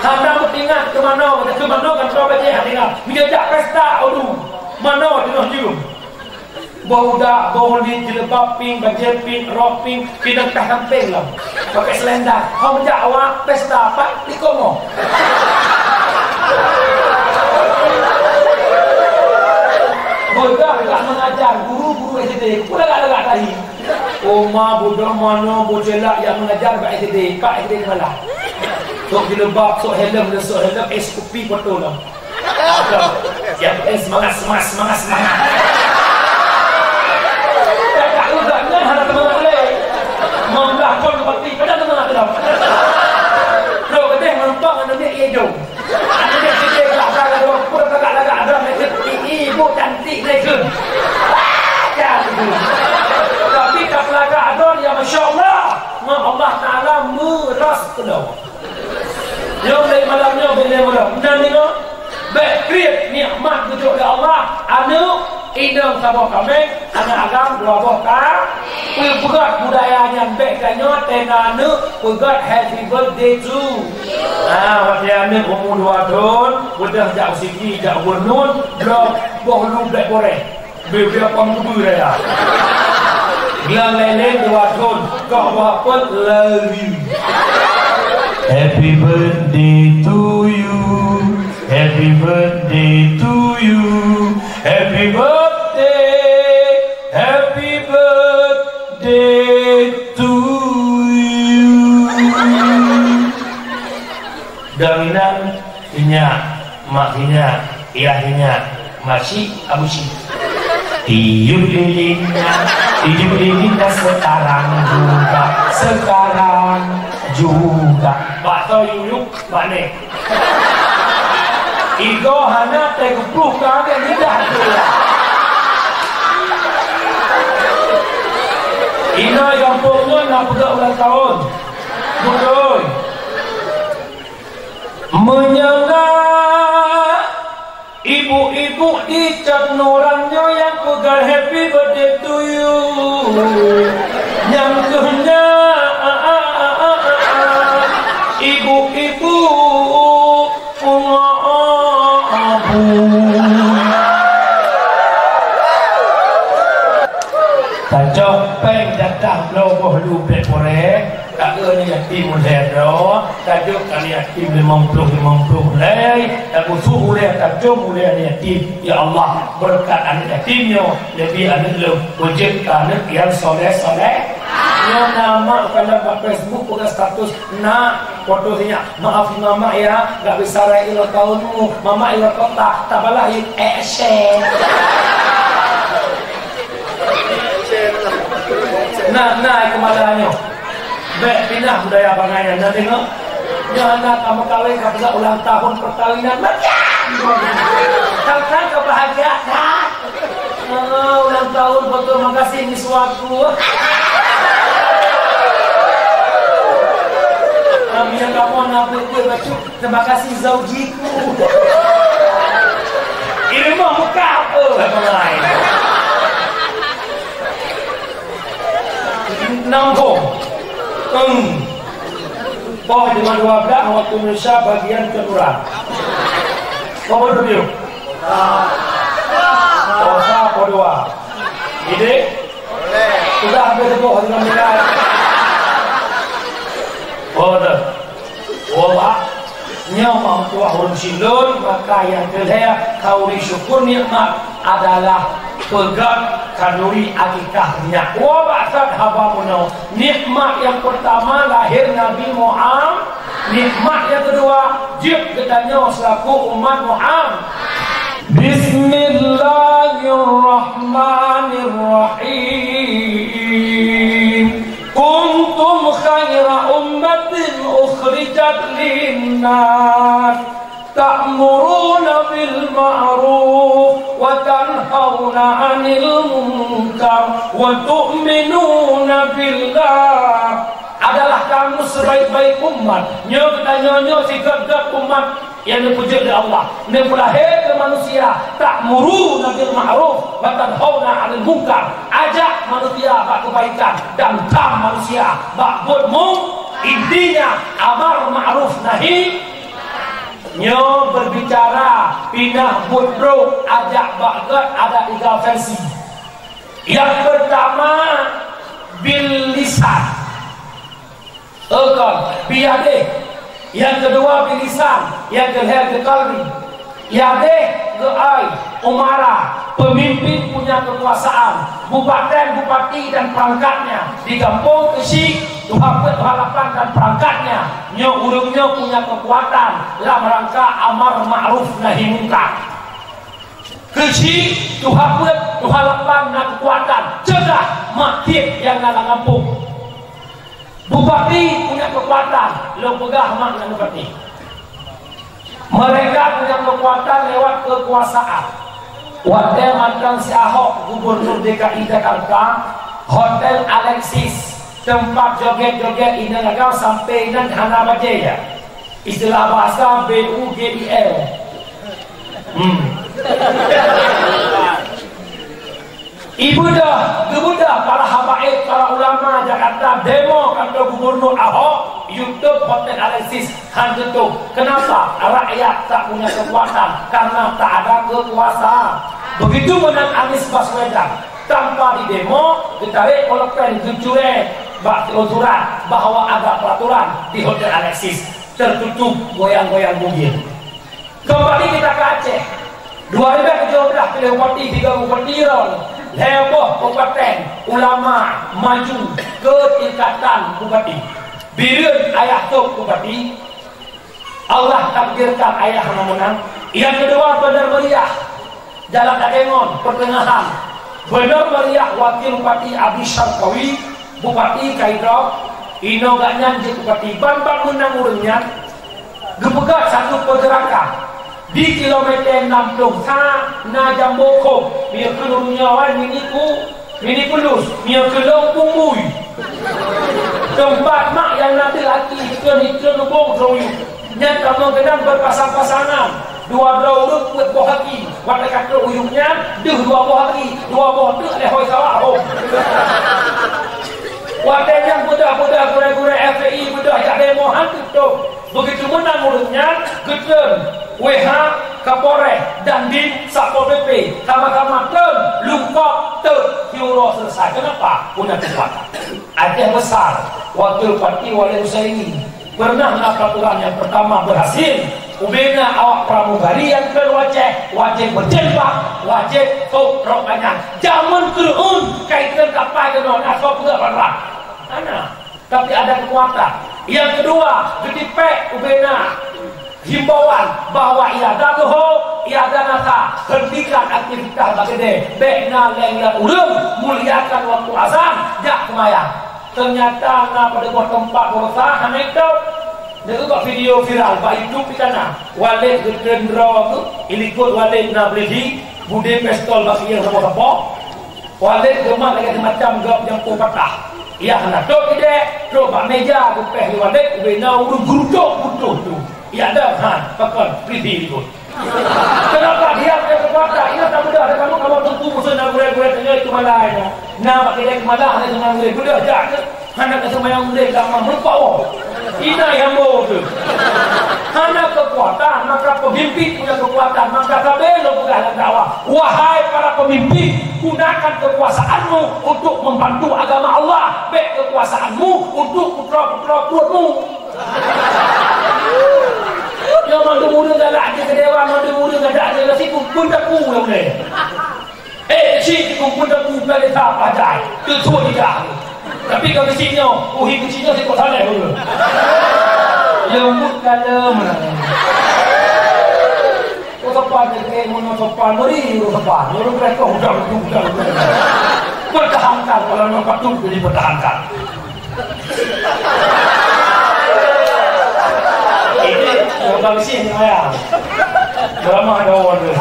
Hana meuingat keu manoe, keu manoe kan kau baca hati. Meunyoe jak pesta, aduh, manoe teungoh jeuem. Boh udak, boh ulit, jilbab pink, bajèe pink, rok pink, pidong tah sampéng lom. Pakai selendang. Hom jak awak pesta pat di Kongo. Beudah gak mengajar guru-guru S D, pun lagak-lagak tahi. Oma budak manoe bocah lak nyang mengajar bak S D, bak S D Kemala. Sok jilbab, sok helm, sok helm, es kopi foto lom. Yang penting semangat, semangat, semangat, semangat. Tak tahu gaknya hana semangat lé. Mambah pun seperti pada semangat dalam. Bro, kita yang nampak anak dia hijau. Anak dia kita lagak-lagak ada, ibu cantik lagi. Macam tu. Tapi tak lagak ada, ya Masya Allah. Ngon Allah Taala meras penuh. Nyoe lé malam nyoe bèk lé malam. Nan nyoe, bèk kriet nikmat geujok lé Allah. Aneuk, inong saboh kaméng, aneuk agam dua boh ka. Peugöt budaya nyan bèk tanyoe, tena aneuk peugöt happy birthday to. Ha, watèe aneuk umu dua thon, beudôh jak u Sigli, jak u Beureunuen, bloe boh lu bèk boreh. Beu-beu apa meukeubeu raya. Glang léleng dua thon, kah wapeuet lari. Happy birthday to you. Happy birthday to you. Happy birthday. Happy birthday to you. Dan inan Inyak, mak inyak, yah inyak, masyik abusyik. Tiup lilinnya, tiup lilinnya sekarang juga, sekarang juga. Bak to yuyup, bak nèh. Igoe hana teugeupluh ka agak lidah tu. Inoe gampông nyoe na peugah ulang tahun. Beutôi. Meunyoe na ibu-ibu di cot nurang nyoe nyang peugah happy birthday to you, nyang keuh nyan ibu-ibu pungo abu. Tacok péng datang bloe boh lu bèk poreh. Ka keuh aneuk yatim ulèe droe, tajok aneuk yatim limong ploh, limong ploh lé, tapeusôk ulèe, tacok ulèe aneuk yatim. Ya Allah, beureukat aneuk yatim nyoe, leubeh aneuk lôn, beujeuet keu aneuk nyang soleh-soleh. Nyoe na mak kalon bak Facebook peugah status, "Nak, foto sinyak, maaf mamak ya, gak bisa raya ulang tahunmu, mamak i luwa kota, tak balah yuk, eh, share." Nah, nah, keumalanya. Bèk pinah budaya bangai nyan, na deungö? Nyoe hana ka meukawen ka peugah ulang tahun perkawinan macam. Kan, kan, kebahagiaan. Ah, ulang tahun, betul, makasih, miswaku. Amin, kamu nak buat-buat bacut. Terima kasih, zaujiku. Ilmu muka apa? Apa lain? Nambung. Eng. Boh Dua belas waktu Indonesia bagian keluar. Kamu duduk. Puasa apa dua? Ini? Sudah habis subuh dengan minat. Oh, dah. Oh, Pak. Nyoe meutuah ureueng silôn, maka nyang keulhèe khanduri syukur nikmat adalah peugöt khanduri akikah nyak. Woe bak that haba meunoe, nikmat nyang peurtama lahé Nabi Muham-, nikmat nyang keudua jeuet geutanyoe seulaku umat Muham-. Bismillahirrahmanirrahim. Kuntum khaira ummatin ukhrijat lin-nas, ta'muruna bil ma'ruf wa tanhauna 'anil munkar wa tu'minuna billah. Adalah kamu sebaik-baik umat. Nyoe geutanyoe nyoe sigöt-göt umat nyang neupeujeuet lé Allah, neupeulahé keu manusia, ta'muruna bil ma'ruf wa tanhauna 'anil munkar, ajak manusia bak keubaikan dan tam manusia bak buet mung-, intinya amar ma'ruf nahi. Nyoe beubicara pinah buet brok, ajak bak göt ada tiga versi. Nyang peurtama bil lisan. Eukon, biadéh. Nyang keudua bilisan, nyang keulhèe beukalbi. Biadéh geuai, umara, peumimpin punya keukuasaan, bupaten, bupati dan peurangkatnya, di gampông keuchik, tuha peuet, tuha lapan dan peurangkatnya, nyoe ureueng nyoe punya keukuatan lam rangka amar ma'ruf nahi mungkar. Keuchik, tuha peuet, tuha lapan na keukuatan, cegah mak tieb nyang na lam gampông. Bupati punya keukuatan, lôn peugah mak ngon bupati. Mereka punya keukuatan lewat keukuasaan. Watèe mantong si Ahok gubernur D K I Jakarta, Hotel Alexis, teumpat jogét-jogét inong agam sampai inan hana bajèe ya. Istilah bahasa B U G I L. Hmm. Ibeudôh, geubeudôh para habaib, para ulama Jakarta demo kantor gubernur Ahok, YouTube Hotel Alexis han tutup. Kenapa? Rakyat tak punya kekuatan karena tak ada kekuasaan. Begitu meunan Anies Baswedan, tanpa didemo, geutarek polpen geucurée bak surat bahwa ada peraturan di Hotel Alexis tertutup goyang-goyang bugil. Kembali kita ke Aceh. Dua ribu tujuh belas piléh bupati, tiga bupati ron, lhèe boh kabupaten ulama maju ke tingkatan bupati. Bireuen ayah top bupati, Allah takdirkan ayah hana meunang. Nyang keudua Bandar Meriah, Jalan Dagengon, Pertengahan. Bandar Meriah Wakil Bupati Abi Syarkawi, Bupati Kaidrop, inoe gobnyan jeuet bupati ban-ban meunang ureueng nyan. Geupeugah satu pergerakan di kilometer enam puluh sa na jambo khom, miyueb keu ureueng nyoe mini ku, mini pulus, miyueb keu lông punggui. Teumpat mak nyang na teuh aki, ikeu ikeu lubong droe uyuek. Nyan kamoe keunong berpasang-pasangan. Dua droe ureueng peuet boh aki. Watèe ka trok uyuek nyan, deuh dua boh aki, dua boh teuk lé hôi sawak hom. Watèe nyan beudôh-beudôh gurèe-gurèe F P I beudôh jak demo han tutob. Begitu meunang ureueng nyan, geutreun W H, Kapolres, Dandim, Satpol P P, sama-sama treun, lungkop, teuk, siuroe selesai. Kenapa? Punya kekuatan. Aceh Besar, Wakil Bupati Walid Husaini, pernah na peraturan yang pertama berhasil. Ubena awak pramugari nyang keu Aceh wajéb berjilbab, wajéb top rok panyang. Jameun keureun ka ikheun kapai keunoe na soe peugah barang. Hana. Tapi ada kekuatan. Yang kedua, geutipék ubena himbauan bahwa iadah leuho, iadah nasa, hentikan aktivitas bak keudè, bèk na leng-leng ureueng, muliakan waktu azan, jak seumayang. Ternyata na pada boh teumpat beurasa hana itôp. Deungon bak video viral bak YouTube di kana. Walid geutreun droe geuh, ilikot Walid na polisi, budé pistol bak sieng sapo-sapo. Walid geumat lagèe semacam gop jampu patah. Ia hana trok idék, trok bak meja geupéh lé Walid, ubena ureueng geurutok putôh tu. Ia dam han, pakon, polisi ilikot. Kenapa dia punya kekuatan? Ingat tak mudah, ada kamu, kamu tunggu musuh nak gurèe-gurèe tengah itu malam. Nah, bak keudè keumalang ada dengan gurèe. Mudah jak ke? Hana ka seumayang gurèe, tak mau melupa, oh. Inai hamba tu. Hana kekuatan, maka pemimpin punya kekuatan. Maka sabe lôn peugah lam dakwah, "Wahai para pemimpin, gunakan kekuasaanmu untuk membantu agama Allah, bèk kekuasaanmu untuk putra-putra pruetmu." Nyoe mandum ureueng galak di keudewan, mandum ureueng galak di nasi pun, pun tak pun. Eh, cit dikumpul dan bukan desa pakai. Tutup lidah. Tapi kalau di sini, oh, hi di sini, si Kota Leh. Lembut dalam. Kau sopan, kau mau sopan, beri lu sopan. Lu berapa, udah, udah, udah, udah. Pertahankan, kalau memang patut dipertahankan. Ini orang sih, ya. Drama ada orang tu.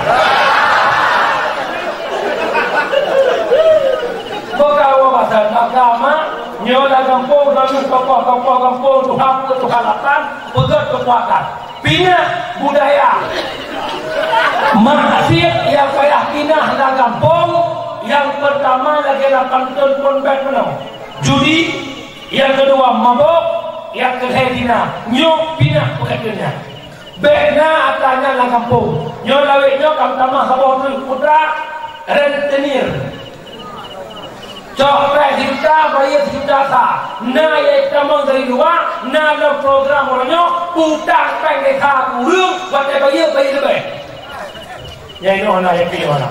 Bukan orang pasal agama, nyoe dah gampông, lalu tokoh-tokoh gampông, Tuhan pun Tuhan lapan, peugah kekuatan. Pinah budaya. Maksiat nyang payah pinah lam gampông, nyang peurtama lagèe lapan thôn phôn bèk meunoe. Judi, nyang keudua mabök, nyang keulhèe zina. Nyoe pinah peukatan nyan. Bèk na atra nyan lam gampông. Nyoe lawét nyoe ka meutamah saboh treuk putra rentenir. Cok pèng sijuta, bayeue sijuta sa. Na nyang tamong dari luwa, na lam program uroe nyoe, utang pèng desa keu ureueng, watèe bayeue, bayeue leubeh. Nyang inoe hana yakin hana.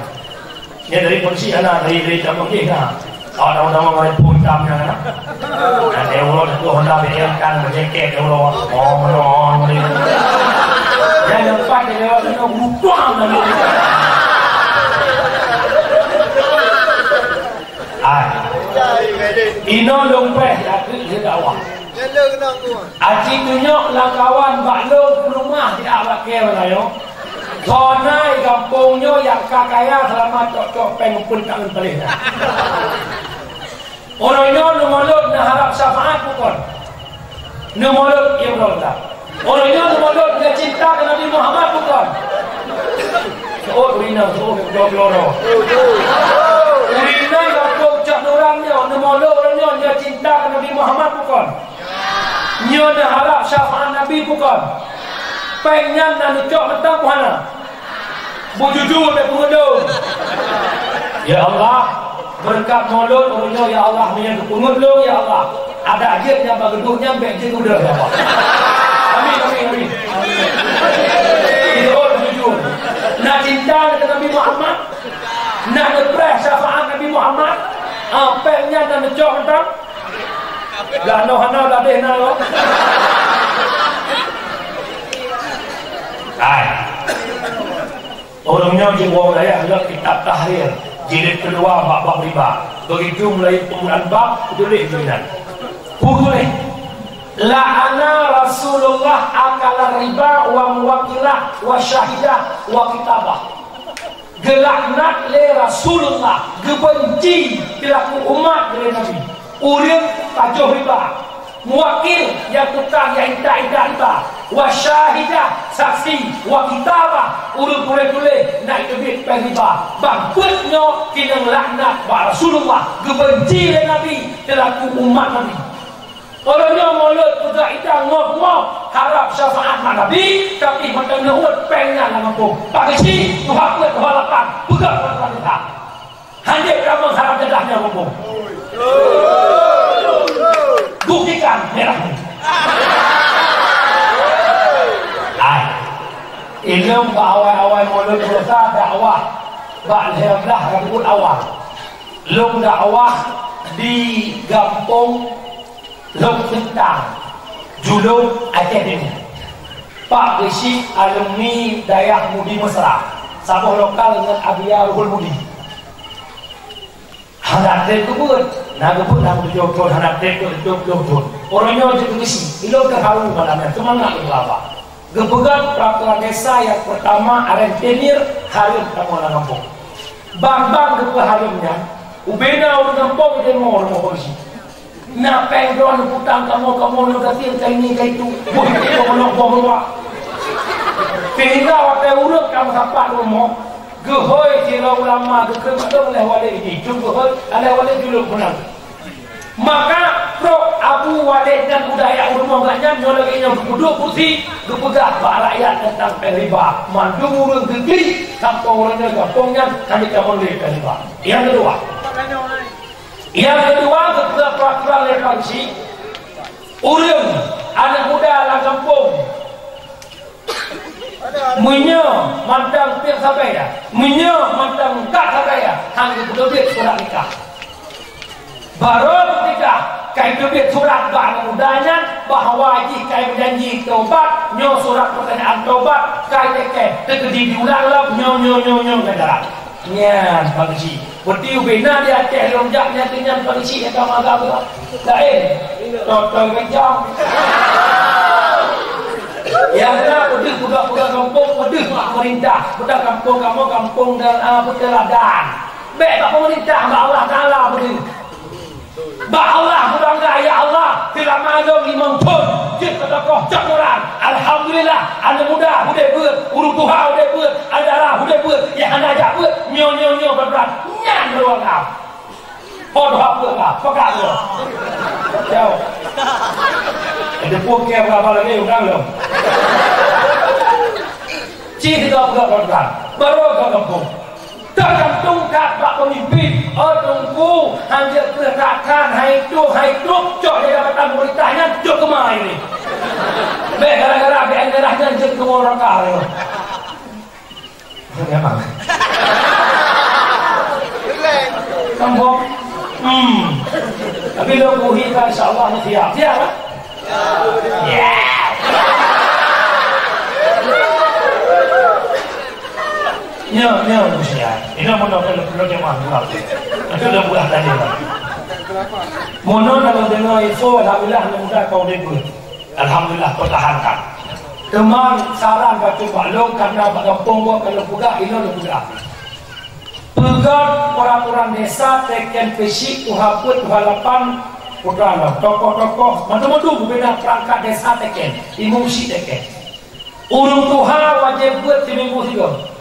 Nyan dari polisi hana, dari, dari tamong jih hana. Awak tamong-tamong ngon phôn tam nyan hana. Dan dia uroe tu Honda B M kan, berjeket dia uroe. Oh, meunoe, meunoe. Nyan nyang pat dia jawab, "Inoe bukan." Ai. Inoe lôn preh, tapi dia dakwah. Aci tunyok lam kawan bak lôn peuleumah di Abakeu Melayu. Soe na gampông nyoe nyang ka kaya seulama cok-cok pèng pun tangan paleh na. Uroe nyoe neumolot neuharap syafaat bukon? Neumolot ié uroe dah. Uroe nyoe neumolot neucinta keu Nabi Muhammad bukon? Seuôt ureueng inong, seuôt dua ploh droe. Ureueng inong gampông Cot Nuran nyoe neumolot uroe nyoe neucinta keu Nabi Muhammad bukon? Nyoe neuharap syafaat Nabi bukon? Pèng nyan na neucok mantong hana? Beujujur bèk peungeut lôn. Ya Allah, beureukat molot uroe nyoe ya Allah, meunyoe geupeungeut lôn ya Allah. Adak jeuet nyang bak geuduek nyan bèk jeuet udeuh ya Allah. Amin, amin, amin. Jujur, jujur. Na cinta keu Nabi Muhammad, na neupreh syafaat Nabi Muhammad. Ah, pèng nyan na neucok mantong. Dah noh hana, dah deh na lom. Hai. Ureueng nyoe jiwoe wilayah lom kitab Tahrir, jilid keudua bak bab riba. Begitu mulai pembukaan bab, tuléh di nan. Tuléh, "La'ana Rasulullah akala riba wa muwakilah wa syahidah wa kitabah." Geulaknat lé Rasulullah, geubeunci dilaku umat lé Nabi, ureueng pajoh riba, muwakil nyang tukang nyang intat-intat riba, wa syahidah, saksi, wa kitabah, ureueng tuléh-tuléh na iteubiet péng riba. Bangkot nyoe keuneuk laknat bak Rasulullah, geubeunci lé Nabi dilaku umat Nabi. Uroe nyoe mulod peugah idang ngoh-ngoh, harab syafaat bak Nabi, tapi mantong neuôt péng nyan lam gampông. Bak geuchik, tuha peuet, tuha lapan, peugah bak Tuhan Tuhan. Hanjeuet kamoe harab jadah nyan lam gampông. Buktikan merah ni. Ai. Ilôn bak awai-awai mulod biasa dakwah bak lhèe blah rambôt awai. Lôn dakwah di gampông Lhokseutan, Julong, Aceh Timu. Pak Geuchik alumni Dayah Mudi Mesra, saboh lokal ngon Abiya Ruhul Mudi. Hana trép geubeuet, na geubeuet lam tujoh thon, hana trép geubeuet tujoh ploh thon. Uroe nyoe jeuet keu Geuchik, ilôn teuharu malam nyan, seumangat lôn peulaba. Geupeugah peuratoran desa nyang peurtama rentenir hareuem kamoe lam gampông. Ban-ban geupeuhareuem nyan, ubena ureueng gampông deungoe rumoh polisi. Na péng droe neuputang kamoe, kamoe nyoe gasien ka ini ka itu. Boh itu boh meunoe boh meuruak. Sehingga watèe ureueng ka meusapat rumoh, geuhôi sidroe ulama geukheun lé walé ini, jeuet geuhôi, lé walé julok meunan. Maka trok Abu Walid nyan budaya u rumoh gobnyan, nyoe lagèe nyoe geupeudong kursi, geupeugah bak rakyat teuntang péng riba. Mandum ureueng geuklik, sampoe ureueng nyoe gampông nyan hana tamong lé péng riba. Nyang keudua, nyang keudua, geupeugah peuraturan lé Pak Geuchik, ureueng aneuk muda lam gampông, meunyoe mantong piet sabai, meunyoe mantong ka sabai, han geuteubiet surat nikah. Barô nikah, ka geuteubiet surat bak aneuk muda nyan bahwa jih ka meujanji tobat, nyoe surat peurtanyaan tobat, ka iteken, teukeudi diulang lom, nyoe, nyoe, nyoe, nyoe, nyoe, nyoe. Nyan, Pak Geuchik. Berarti ubena di Aceh lôn jak nyan, nyan Pak Geuchik nyang ka maga tu. Laén. Toh-toh macam. Nyang na peudeuh peugah-peugah gampông, peudeuh bak pemerintah. Peugah gampông kamoe, gampông dan, ah, peuteladan. Bèk bak pemerintah, bak Allah Taala peudeuh. Bak Allah beubangga, "Ya Allah, seulama lôn limong thon jeuet keu tokoh cok ureueng. Alhamdulillah, aneuk muda udép beuet, ureueng tuha udép beuet, aneuk dara udép beuet, nyang hana jak beuet, nyoe, nyoe, nyoe, brat-brat." Nyan beubangga. Ho tuha beuet ka, peugah lôn. Jauh. Ada pun ke berapa lagi orang lôn. Cih tiga puluh orang. Baru ke kampung. Teugantung that bak peumimpin. Oh, Teungku, hanjeuet keu that-that, hai trok, hai trok, cok jabatan pemerintah nyan, cok keumah ini. Bèk gara-gara bèk merah nyan jeuet keu neraka. Memang. Sambung. Hmm. Tapi lo buhi kan, insya Allah, ni siap. Siap, kan? Ya. Nyoe, nyoe usia. Ini mau nak perlu jemaah pulang. Itu dah buah tadi lah. Mono kalau dengar info, alhamdulillah, mudah kau debut. Alhamdulillah, pertahankan. Teuma saran bacut bak lôn, karena bak gampông buat kalau peugah, inoe lôn peugah. Peugah peraturan desa teken peusyik tuha peuet tuha lapan putra lom. Tokoh-tokoh, mandum-mandum bubena perangkat desa teken, imum syik teken. Ureueng tuha wajéb beuet siminggu sigoe.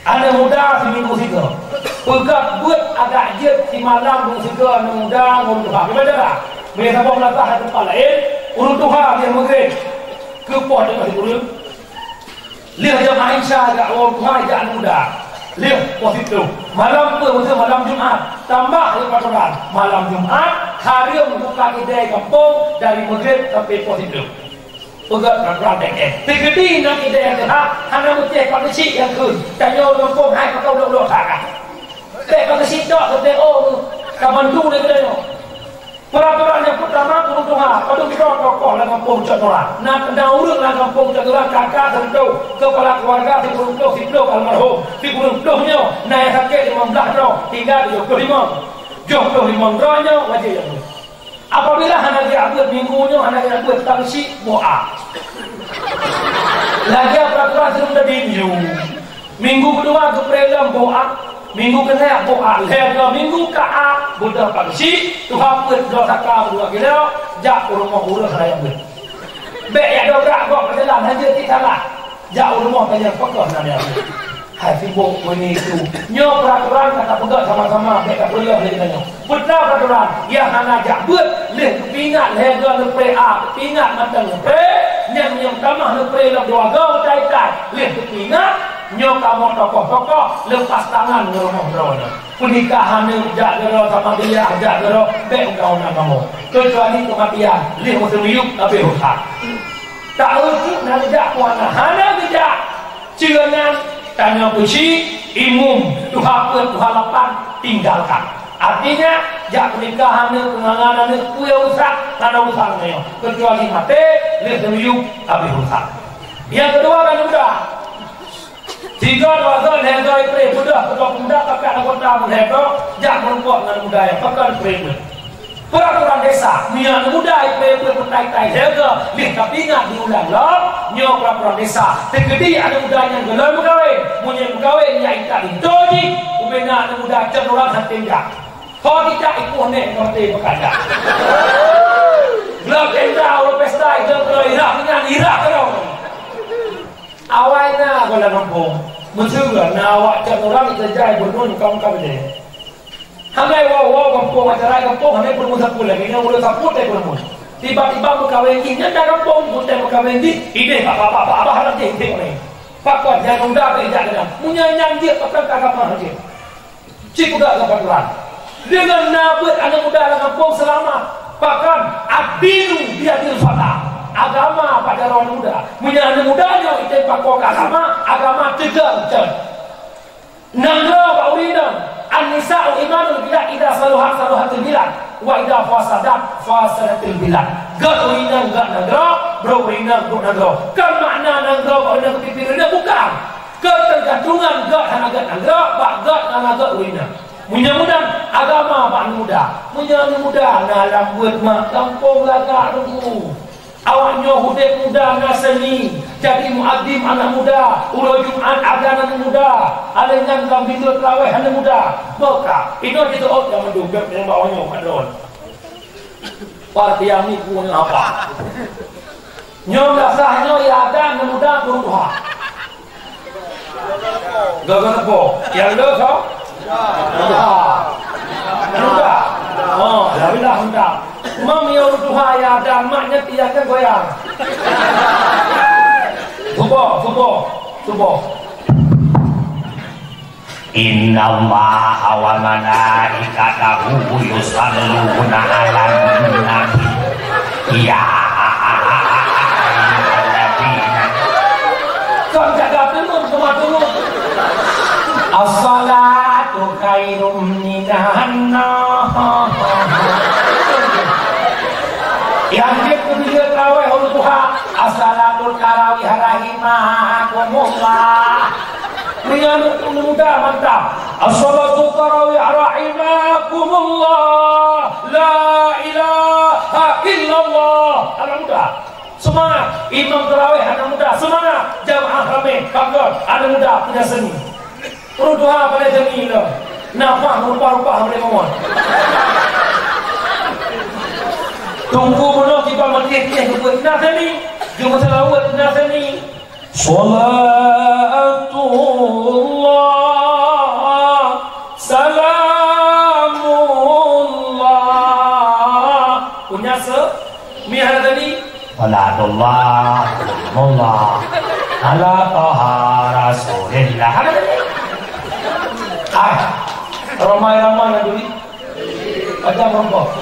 Aneuk muda siminggu sigoe. Peugah beuet adak jeuet simalam ureueng sigoe aneuk muda ngon tuha. Gimana cara? Bila saboh meunasah di teumpat laén, ureueng tuha dia meugreb. Keu poh teungoh sikureueng. Lheueh jamaah Isya jak ureueng tuha jak aneuk muda. Lheueh poh siplôh. Malam peuet, malam Jumat. Tambah lé peraturan. Malam Jumat, hareuem buka keudè gampông dari meugreb sampai poh siplôh. Peugah rab-rab deh. Teukeudi na idéh teuhah, hana meutéh Pak Geuchik nyang kheun. Tanyoe gampông hai pakon ulok-ulok that. Bèk Pak Geuchik tok geuteu'oh ka bantu lé geutanyoe. Peuratoran nyang peurtama, ureueng tuha, padum droe tokoh lam gampông Cot Nuran. Na, na ureueng lam gampông Cot Nuran, kaka teuntô, keupala keuluwarga sikureueng ploh siplôh almarhum, sikureueng ploh nyoe, na nyang sakét limong blaih droe, tinggai tujoh ploh limong. Tujoh ploh limong droe nyoe wajéb jak beuet. Apabila hana geujak beuet, minggu nyoe hana geujak beuet, Pak Geuchik boh a. Lagèe peuratoran siluweue tadi nyoe. Minggu keudua geupreh lom boh a, minggu keuneuh boh a, lhèe droe minggu ka a, beudôh Pak Geuchik, tuha peuet droe saka meudua kilo, jak u rumoh ureueng hana jak beuet. Bèk jak dobrak gob meujalan, hanjeuet cit salah. Jak u rumoh tanyong, "Pakon na nyan?" "Hai sibok, meunyoe itu." Nyoe peuratoran ka tapeugah sama-sama, bèk tapeureuloh lé geutanyoe. Peue peuratoran, nyang hana jak beuet, lheueh geupeuingat lhèe goe neupreh a, geupeuingat mantong neupreh, nyan nyang tamah neupreh lom dua goe tai-tai, lheueh geupeuingat, nyoe kamoe tokoh-tokoh lepas tangan ngon rumoh droeneuh. Peunikahan neuh jak keudroe, sama dia jak keudroe, bèk undang-undang kamoe. Keucuali keumatian, lheueh meuseumiyueb habéh urusan. Taeu cit na geujak, ku hana, hana geujak. Ceunan tanyoe peusi imum tuha peuet tuha lapan tinggalkan. Artinya, jak peunikahan neuh, peungangan neuh, peue urusan, hana urusan tanyoe. Keucuali maté, lheueh seumiyueb, habéh urusan. Nyang keudua kan muda. Tiga dua thôn lhèe goe ipreh, mudah ketua pemuda pakat anggota meulhèe goe, jak meurumpok ngon muda nyang pakon ipreh. Peuratoran desa, meunyoe aneuk muda ipreh peuet meutai-tai lhèe goe, lheueh tapeuingat diulang lom, nyoe peuratoran desa. Teukeudi aneuk muda nyan gohlom meukawen, meunyoe meukawen nyan ikat linto jih, ubena aneuk muda cot ureueng han tem jak. Ho tijak ipoh nèk ngon tem meukaca. Glok tenda ureueng pesta, idong keudroe irah nyan, irah keudroe. Awai na goh lam gampông, meusyeuruh na awak cot ureueng ikeureuja i buleuen ka meukawen. Hana woe-woe gampông, acara gampông hana peurumoh sapeue lagèe nyan, ureueng sapeue tai peurumoh. Tiba-tiba meukawen jih, nyan dak gampông, meuntang meukawen jih, idéh bak babah, babah lam jih, idéh ureueng. Pakon nyang muda bèk jak keunan. Meunyoe nyan jeuet, pakon ka agama jeuet. Cit peugah keu Tuhan. Deungon na beuet aneuk muda lam gampông seulamat. Pakon? Ad-dinu biyadil fata. Agama bak jaroe aneuk muda. Meunyoe aneuk muda nyoe itém pakon keu agama, agama teuga ucon. Nanggroe bak ureueng inong, "An-nisa'u imadul bilad, idza saluhat, saluhatil bilad, wa idza fasadat, fasadatil bilad." Gèt ureueng inong gèt nanggroe, brôk ureueng inong brôk nanggroe. Kon makna nanggroe bak ureueng inong keupimpin ureueng inong, bukan. Keuteurgantungan gèt hana gèt nanggroe, bak gèt hana gèt ureueng inong. Meunyoe meunan, agama bak aneuk muda. Meunyoe aneuk muda na lam beuet mak, gampông lagak ruku. Awak nyoe udép muda na seuni, jadi muazzin aneuk muda, uroe Jumat azan aneuk muda, alèh nyan lam bineuk traweh aneuk muda. Bôh ka, inoe jiteuôt nyang mandum, bèk nyang bak awak nyoe ka droe. Par tiang ni pun apa? Nyoe biasa nyoe ya azan aneuk muda pun tuha. Gagah teupô. Nyang le, soe? Muda. Muda. Oh, alhamdulillah, muda. Mam ya ureueng tuha ya dan mak nyan tiya kan goyang. Suboh, suboh, suboh. Innallaha wa malaikatahu yusalluna 'alan nabi. Ya ayyuhalladzina. Kon jaga teungeut, teuma teungeut. As-salatu khairum minan naum. Nyang jeuet keu bileue traweh ureueng tuha, as-salatu tarawih rahimakumullah. Meunyoe aneuk muda mantap. As-salatu tarawih rahimakumullah. La ilaha illallah. Aneuk muda. Seumangat. Imam tarawih aneuk muda. Seumangat. Jamaah ramé. Bangga. Aneuk muda punya seuni. Ureueng tuha pada seuni lom. Nafah rupa-rupa boleh ngomong. Tunggu bunoe kiban maté tieh geubeuet na seuni. Geumeuseulaweuet na seuni. Salatullah, salamullah. Punya se-, mi hana tadi? Salatullah, salamullah, ala Taha Rasulillah. Hana tadi? Ah, Rhoma Irama na duri. Macam apa?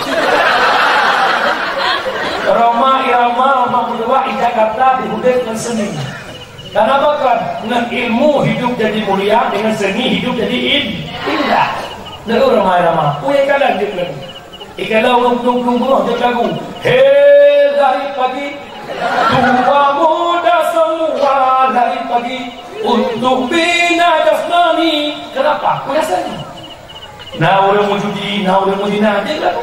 Rhoma Irama, Rhoma Meuduak di Jakarta di udép ngon seuni. Kenapa kan? Ngon ilmu hidup jadi mulia, dengan seni hidup jadi in-, indah. Lalu Rhoma Irama, punya kalan dia lagu. Ikan laut nong nong nong nong dia lagu. Hei, lari pagi, tua muda semua lari pagi untuk bina jasmani. Kenapa? Punya seni. Na ureueng meujudi, na ureueng meuzina, jeuet lah.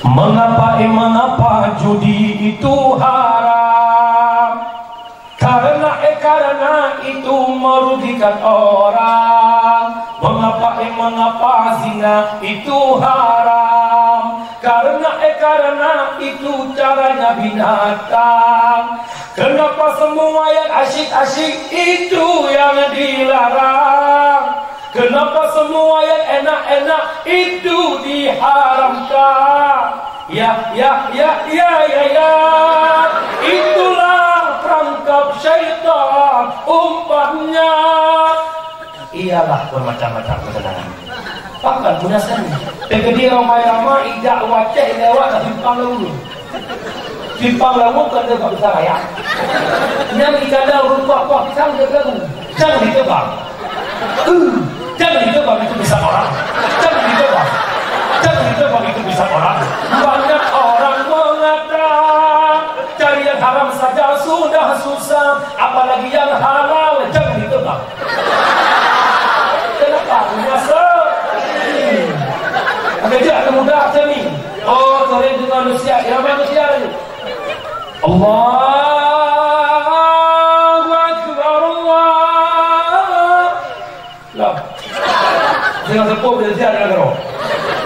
Mengapa, eh, mengapa judi itu haram? Karena, eh, karena itu merugikan orang. Mengapa, eh, mengapa zina itu haram? Karena, eh, karena itu caranya binatang. Kenapa semua yang asyik-asyik itu yang dilarang? Kenapa semua yang enak-enak itu diharamkan? Ya, ya, ya, ya, ya, ya. Itulah perangkap syaitan, umpannya. Ialah bermacam-macam kesenangan. Pakon guna seni? Teukeudi ramai-ramai ijak watèe lewat simpang lalu. Simpang lalu kan dia tak besar raya. Nyang di kandang rupa kuah pisang dia lagu. Jangan ditebang. Uh, jangan ditebang itu pisang orang. Jangan ditebang. Jangan ditebang itu pisang orang. Banyak orang mengata cari yang haram saja sudah susah, apalagi yang halal jangan ditebang. Kenapa? Biasa. Ada je anak muda macam ni. Oh, sering dengar nasihat. Yang mana nasihat ni? Allahu Akbar, Allah. Lah. Dengan sepuh dia siap dengan kau.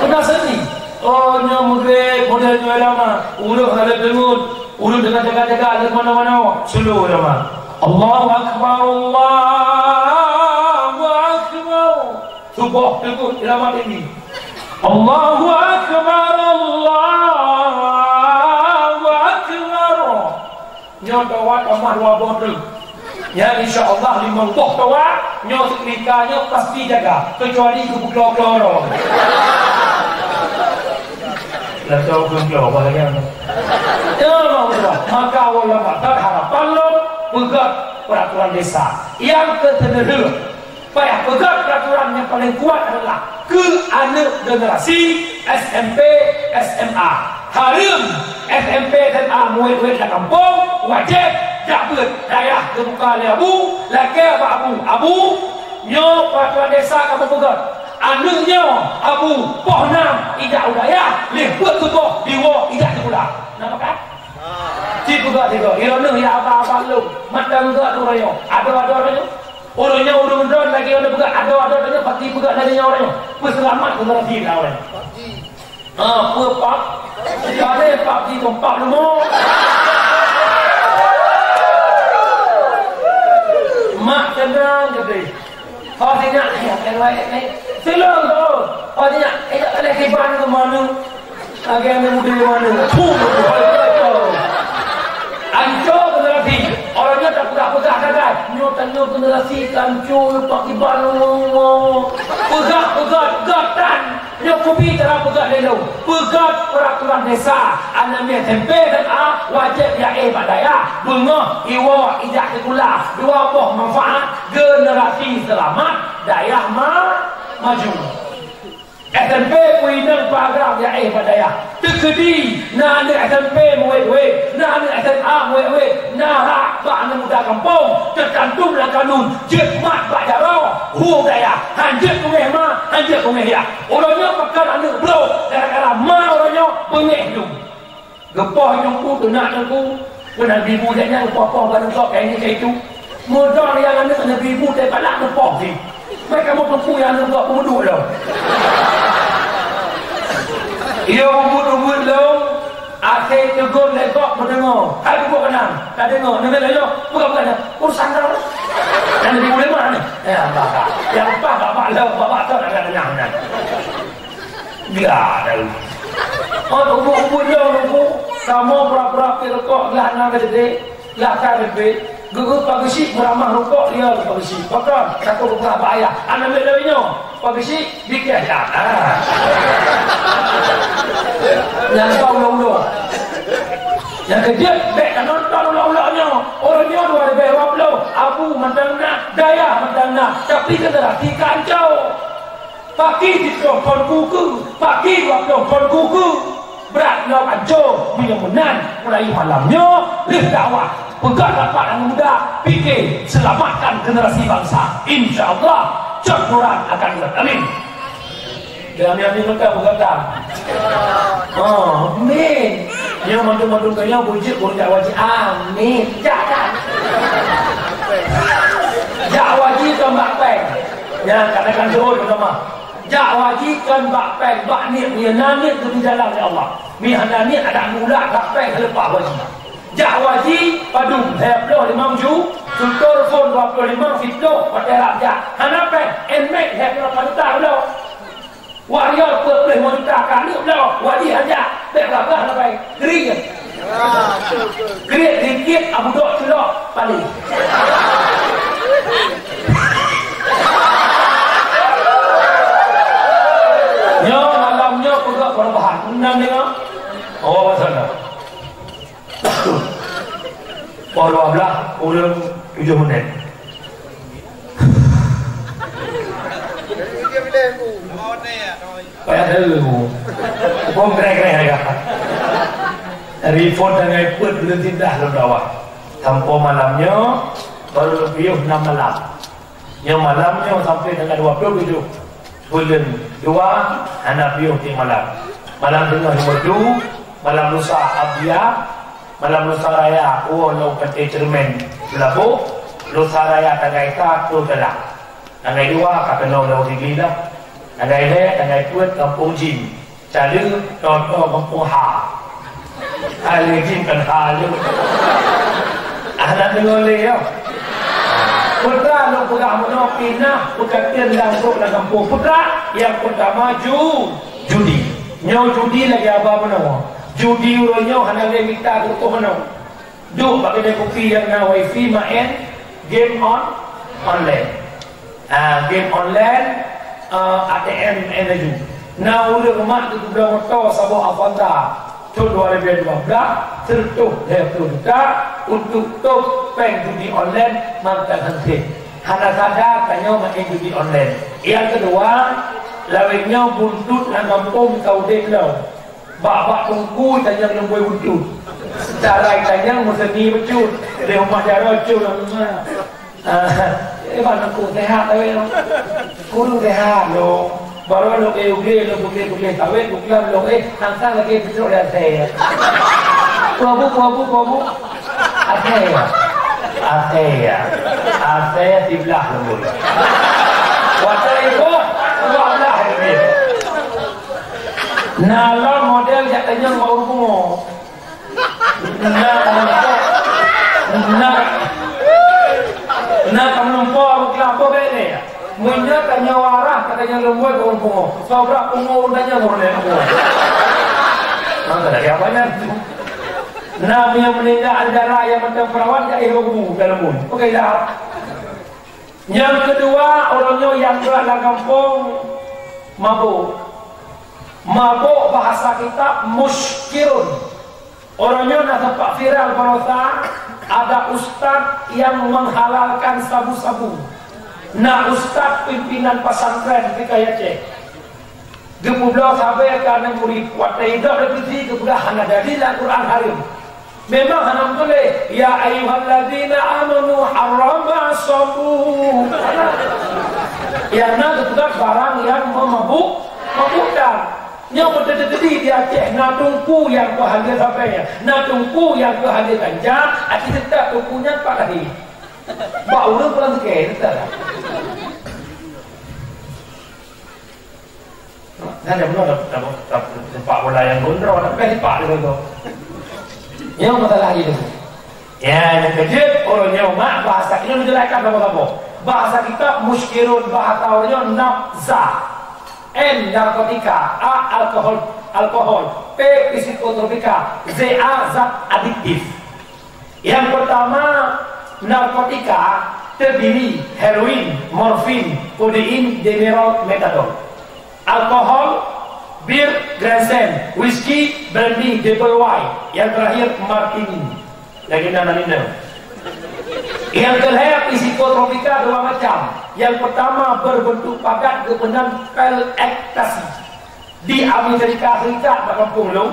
Pernah seni. Oh, nyoe murid, model nyoe lama. Ureueng ada dengut. Ureueng dengan jaga-jaga ada mana-mana. Slow lama. Allahu Akbar, Allahu Akbar. Suboh dengut, lama tinggi. Allahu Akbar, Allah. Toa tamah dua boh treuk. Ya, insya Allah limong boh toa, nyoe sekeulika nyoe pasti jaga, kecuali keu buklo-buklo. Lah tahu buklo, bah lagèe nyan. Ya, maka ulama harapan lom peugah peraturan desa. Nyang keu Payah peugah peraturan nyang paleng kuat adalah keu aneuk generasi S M P, S M A. Hareuem S M P, S M A muet-muet lam kampung, wajéb jak beuet dayah geubuka lé abu, lakèe bak abu. Abu, nyoe peraturan desa kamoe peugah. Aneuk nyoe abu poh nam ijak u dayah, lheuh beuet suboh diwoe ijak sikula. Na pakat? Ci peugah sigoe, "Droeneuh ya aba-aba lôn, mantong geuh tu uroe nyoe." Adoe-adoe uroe nyoe. Uroe nyoe ureueng droen lagèe ureueng peugah adoe-adoe uroe nyoe, pasti peugah lagèe nyoe uroe nyoe. Peuseulamat generasi dah uroe nyoe. Ha, peue pap? Pane pap di tempat leumo. Mak keunong geude. Ho sinyak, eh, eh, eh, eh. Silong tu. Ho sinyak, eh, tak boleh kiban ke mana? Lagi anak muda di mana? Puh, hai, hai, hai. Ancô generasi. Orang nyoe tak peugah-peugah sagai. Nyoe tanyoe generasi ancô, pakiban. Peugah-peugah, peugah tan. Nyoe kubi cara peugah lé lôn. Peugah peraturan desa. Aneuk miet S M P dan A wajéb jak éh bak dayah. Beungoh iwoe ijak sikula. Dua boh manfaat. Generasi seulamat, dayah ma-, maju. S M P peuinong paga jak éh bak dayah. Teukeudi na aneuk S M P muet-muet, na aneuk S M A muet-muet, na hak bak aneuk muda gampông teukantum lam kanun jeuet mat bak jaroe hu dayah, han jeuet beungéh ma, han jeuet beungéh yah. Uroe nyoe pakon aneuk brôk gara-gara ma uroe nyoe beungéh dum. Geupoh nyang ku, teunak nyang ku. Peunan bibu jak nyan geupoh-poh bak neugok kai ni kai tu. Meudong nyang aneuk neubibu teubalak geupoh jih. Meukamoe teungku nyang aneuk gok peumeuduek lom. Iyo umbut-umbut lom, akhé teugok lé gok meudeungoe. Hai bubuet keunan, ka deungoe, neubi lé nyoe, bukan-bukan nyan. Urusan droe. Nyang neubibu lé ma ni. Ya, bah, bah. Nyang bah, bah, bah, lom, bah, bah, tu, dah, dah, dah, dah. Gila dah. Oh, ubit-ubit nyoe nunggu. Kamoe pura-pura pi rukok glah na geude, glah ka geude. Geugu pageusyik meuramah rukok dia pageusyik. Pakon, takot geupeugah bak ayah. Aneuk miet lawét nyoe, pageusyik, bikeh dah. Ah. Nyang ka ulo-ulo. Nyang keujeuet, bèk tanonton ulo-ulo nyoe. Ureueng nyoe dua ribèe dua ploh, abu mantong na, dayah mantong na, tapi generasi ka ancô. Paki siplôh thôn kukeue, paki dua ploh thôn kukeue. Brat lom ancô, meunyoe meunan, mulai malam nyoe, lheueh dakwah. Peugah rapat aneuk muda, pike, selamatkan generasi bangsa. Insya Allah, cot Quran akan bulat. Amin. Dia amin-amin meuka peugah. Oh, amin. Nyoe mandum-mandum tanyoe bujik, bujik jak wajib. Amin. Jak kan? Jak wajib keu mak pèng. Nyan, kadang-kadang jeuet ulama. Jak wajib kon bak pèng, bak niet, meunyoe na niet geuteujalan lé Allah. Meuhana niet adak mula bak pèng leupah wajib. Jak wajib padum, lhèe ploh limong ju, seutôt phôn dua ploh limong, siplôh watèe rab jak. Hana pèng, Nmax lhèe ploh lapan juta bloe. Warrior peuet ploh limong juta ka neuk bloe, wajib han jak. Bèk babah hana pèng. Kering. Kriet ringgit Abu Dok culok paléh. Nyoe malam nyoe peugah perubahan. Undang deungoe. Oh, masa dah. Poh dua belas, kurang tujuh menit. Payah deungoe. Bom kreh-kreh harga. Report dan report belum tindah lom dakwah. Sampoe malam nyoe, baru piôh enam malam. Nyoe malam nyoe sampai tanggal dua puluh tujuh buleuen dua, hana piôh tiep malam. Malam teungoh Jumat, malam lusa Abdia, malam lusa raya, uroe lôn Pantai Cermin Meulaboh, lusa raya tanggai sa, Toh Teulah. Tanggai dua ka keunoe lôn Sigli dah. Tanggai lhèe, tanggai peuet, Kampung Jin. Caleue, Toto, Kampung Ha. Hai lé Jin kan ha lé. Ah, na deungoe lé, yo. Putra lôn peugah meunoe, pih na peukateun lam brôk lam gampông. Putra, nyang peurtama ju-, judi. Nyoe judi lagèe haba meunoe. Judi uroe nyoe hana lé mita keu meunoe. Duek bak keude kupi nyang na wifi maén game on, online. Ah, game online, eh, A T M maén laju. Na ureuëng mak geubloe moto saboh Avanza thon dua ribu dua belas, seureutôh lhèe ploh juta untuk top péng judi online mantan hanté. Hana sadar tanyoe maén judi online. Nyang keudua, lawét nyoe buntut lam gampông ka udeb lom. Bak-bak teungku tanyong lumbôi buntut. Carai tanyong meuseni bacut. Di rumah jaroe cul. Ah, eh, bang aku sehat tapi. Kurang sehat lo. Baru lo ke ugle lo bugle-bugle kawin bukan lo eh tantang lagi betul dah saya. Babu, babu, babu. Asai ya. Asai ya. Asai ya siblah lembut. Watai itu, dua belah ini. Na lom model jak tanyong bak ureuëng pungo. Na tameunumpok. Na, na tameunumpok ureuëng keulaboh bék lé. Meunyoe tanyoe waras ka tanyong leumbot bak ureuëng pungo. Sobra pungo ureuëng tanyong ureuëng laén pungo. Maka dari apa nyan? Na meunyoe meuninggai ada darah nyang mantong peurawat jak éh bak kubu dalam bui. Oke dah. Nyang keudua, uroe nyoe nyang brat lam gampông mabök. Mabök bahasa kitab muskirun. Uroe nyoe na teumpat viral barosa, ada ustaz yang menghalalkan sabu-sabu. Na ustaz pimpinan pesantren di Kaya Aceh. Geupubloe sabe keu aneuk murit, watée idok lé peusi geupeugah hana jadi lam Quran hareuem. Memang hana meutuléh, "Ya ayyuhalladzina amanu harrama sabu." Nyang na geupeugah barang nyang meumabuk, mabukkan. Nyoe beuteuteudi di Aceh na teungku nyang peuhaleue sabe, na teungku nyang peuhaleue ganja, aci teutap teungku nyan pat lahé. Bak ureuëng pulang sikée teutap. Nah, dia belum dapat, dapat, dapat sepak bola yang gondrong, tapi kan sepak dia tu. Yang masalah itu. Ya, yang kejut, orang nyawa mak, bahasa kita menjelaskan sama-sama. Bahasa kita muskirun, bahasa orang nyawa nafza. N narkotika, A alkohol, alkohol, P psikotropika, Z A zat adiktif. Yang pertama, narkotika terdiri heroin, morfin, kodein, demerol, metadon. Alkohol, bir, Grandstand, whisky, brandy, double wine. Yang terakhir, martini. Lagi enam, enam. Yang kelhèe, psikotropika dua macam. Yang pertama berbentuk padat geupeugah pel ekstasi. Di Amerika Serikat bak kampung lôn.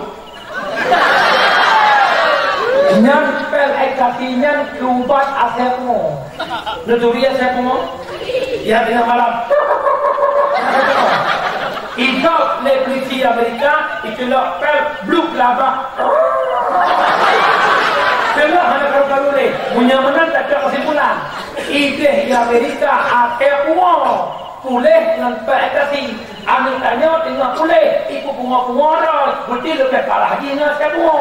Nyan pel ekstasi nyan keu ubat asai pungo. Neuturi asai pungo? Ya dengan malam. Idok lé polisi Amerika, iculok pel bluk laba. Tengok hana karu-karu lé. Meunyoe meunan tak ada kesimpulan. Ideh di Amerika asai pungo. Puléh ngon pek ekstasi. Aneuk tanyoe teungoh puléh, iku pungo-pungo rot, beuti leubeh parah jih ngon asai pungo.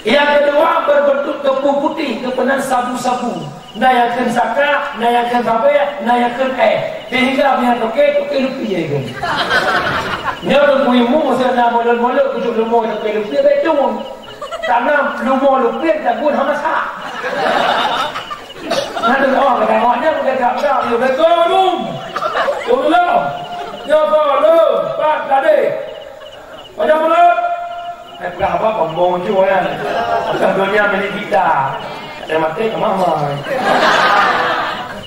Nyang keudua, berbentuk teupeu putéh, geupeugah sabu-sabu. Na nyang kheun saka, na nyang kheun sabe, na nyang kheun éh. Sehingga meunyoe toke, toke lupi ya ikheun. Nyoe teungku imu, meuseu na mulod-mulod, kujok leumo toke lupi, bék tueng. Karena leumo lupi, jago hana sah. Aduh, oh, kata awaknya, bukan cakap, dia kata, "Rum! Ulang! Nyoba lu! Pat tadi! Macam mana?" Eh, peugah apa? Pembong cu, kan? Atas dunia milik kita. Saya mati ke mama.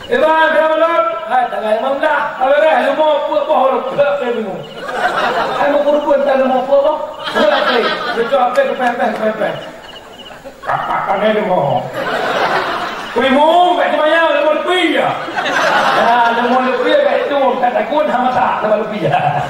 Eh, bang, kenapa lu? Hai, tengah imam dah. Kalau dah, lu mau apa? Apa lu? Apa lu? Hai, mau kurban, tak lu mau apa? Apa? Betul apa? Kepepeh, kepepeh. Kakak kami ni mo. Kui mung, bèk teumanyong, leumo leupie ya. Ya, leumo leupie, bèk tu, ka takut, hana masak, leumo leupie ya.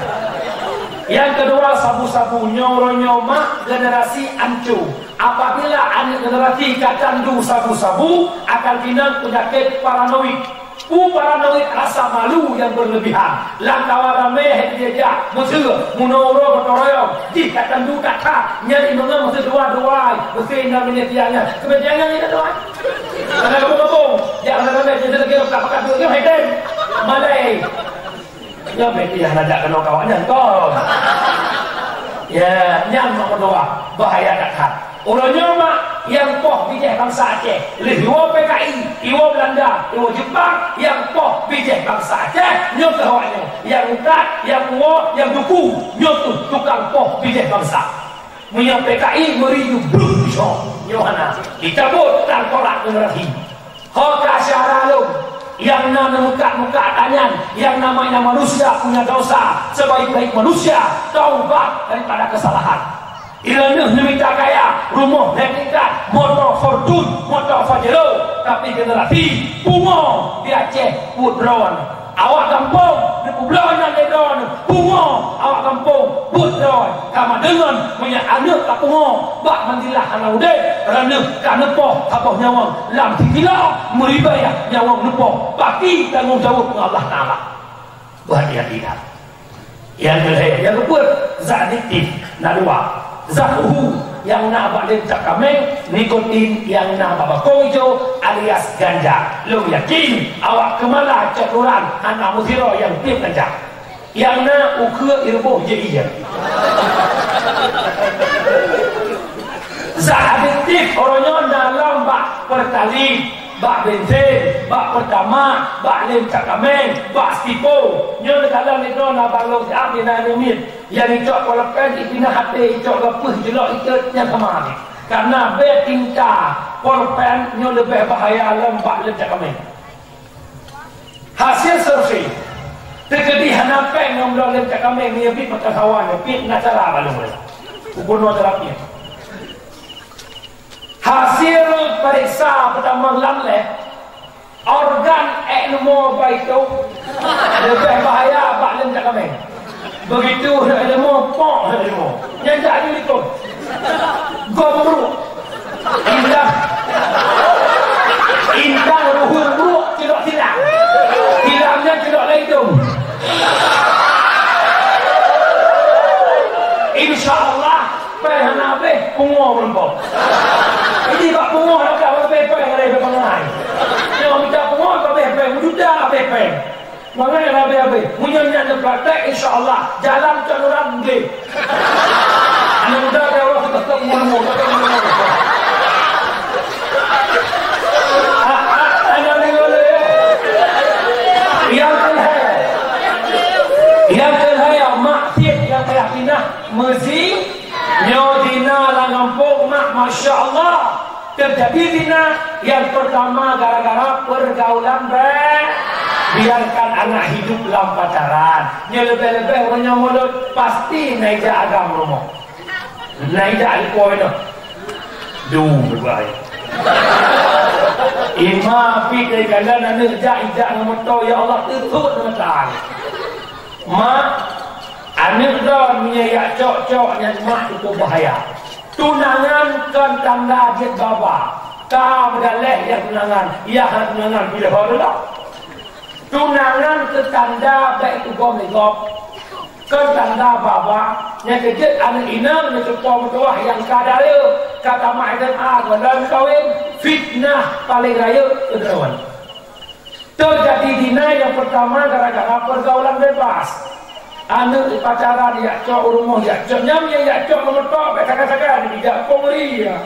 Yang kedua, sabu-sabu, nyoe uroe nyoe mak generasi anco. Apabila aneuk generasi ka candu sabu-sabu, akan tinang penyakit paranoid. Peue paranoid, rasa malu nyang berlebihan. Lam kawan ramé hana jijak, meuseu, meunoe uroe gotong royong, jih ka tantu that-that, nyan imeungan meuseu dua-dua, meuseu inong meunyoe tiang nyan. Keubiasaan nyan inong dua. Karena kampung-kampung, jak ramé-ramé, jadi lagi rôh tak pakat duit, nyoe hai tem. Malai. Nyoe bèk payah najak keunoe kawan nyan, kon. Ya, nyan mak meudoa, bahaya that-that. Uroe nyoe mak, Nyang poh bijéh bansa Aceh. Lheuh iwoe P K I, iwoe Belanda, iwoe Jepang, nyang poh bijéh bansa Aceh, nyoe keuh awaknyoe. Nyang utat, nyang uwoe, nyang duku, nyoe keuh tukang poh bijéh bansa. Meunyoe P K I meuri jublueng beusoe, nyoe hana. Dicabut tangkorak ngon rahi. Ho ka syedara lôn, nyang na neumukak-mukak tanyan, nyang namanya manusia punya dosa, sebaik-baik manusia taubat daripada kesalahan. Ileumèh neumita kaya, rumoh lhèe tingkat, moto Fortuner, moto Pajero, tapi generasi pungo di Aceh peuet droe. Awak gampông neupeubloe nyan lé droeneuh, pungo awak gampông peuet droe. Ka meudeungon meunyoe aneuk ka pungo bak mandilah hana udép, droeneuh ka neupoh saboh nyawöng lam sikilo meuribèe nyawöng neupoh. Pasti tanggông jaweueb ngon Allah Taala. Berhati-hati dah. Nyang keulhèe, nyang keupeuet, zat adiktif na dua. Zat uhu nyang na bak lem cap kaméng, nikotin nyang na bak bakong ijo alias ganja. Lôn yakin awak keumala cot uran hana meusidroe nyang tiep ganja. Nyang na ukheue ireubôh jih ie. Zat adiktif uroe nyoe na lom bak Pertalite, bak bensin, bak Pertamax, bak lem cap kaméng, bak Stipo. Nyoe neukalon lé droe na bak lôn siat di na aneuk miet. Nyang icok polpen ipinah até, icok gapeuh jilok itot nyang sama ni. Karena bèe tinta polpen nyoe leubeh bahaya lom bak lem cap kaméng. Hasil survei, teukeudi hana péng ngon bloe lem cap kaméng nyoe bit mata sawan, pih na cara bak lôn. Gubernur terapi. Hasil peuriksa peutamong lam lab, organ èk leumo baitoh leubeh bahaya bak lem cap kaméng. Begitu èk leumo, pok èk leumo. Nyan jak di likot. Gob bruk. Indang. Indang ruhur bruk cilok silang. Silang nyan cilok lam idông. Insya Allah, Péng hana habéh, pungo meurumpok. Jadi bak pungo hana habéh péng, hana habéh bangai. Nyoe mita pungo habéh péng, meujuta habéh péng. Bangai hana habéh-habéh. Meunyoe nyan neupraktek, insya Allah, jalan keu ureueng gleh. Aneuk muda, ya Allah, tetap umur-umur, tetap umur-umur. Ah, ah, aneuk muda, ya. Nyang keuhai. Nyang keuhai, mak tiep nyang payah pinah meuzi. Nyoe zina lam gampông mak, masya Allah. Teujadi zina nyang peurtama gara-gara peurgaulan bèk. Biarkan anak hidup lam pacaran. Nyoe leubeh-leubeh uroe nyoe mulod, pasti na ijak agam rumoh. Na ijak lipôi nyoe. Duh, beubai. Ima pih dari jalan aneuk jak ijak ngon moto, ya Allah, teuthot ngon tan. Mak, aneuk droe meunyoe jak cok-cok nyan mak cukup bahaya. Tunangan kon tanda jeuet baba. Ka meudaléh nyang tunangan, ya hana tunangan pih leuho lom. Tunangan keu tanda bèk tugom lé gob. Kon tanda baba, nyang keujeuet aneuk inong neucupo meutuwah nyang ka dayeuh, ka tamat S M A, gohlom kawén, fitnah paleng rayeuk keu droe. Teujadi zina nyang peurtama gara-gara peurgaulan bebas. Aneuk pacaran jak cok u rumoh, jak cok nyang, nyang jak cok ngon moto, bèk sagai-sagai dijak penguri ya.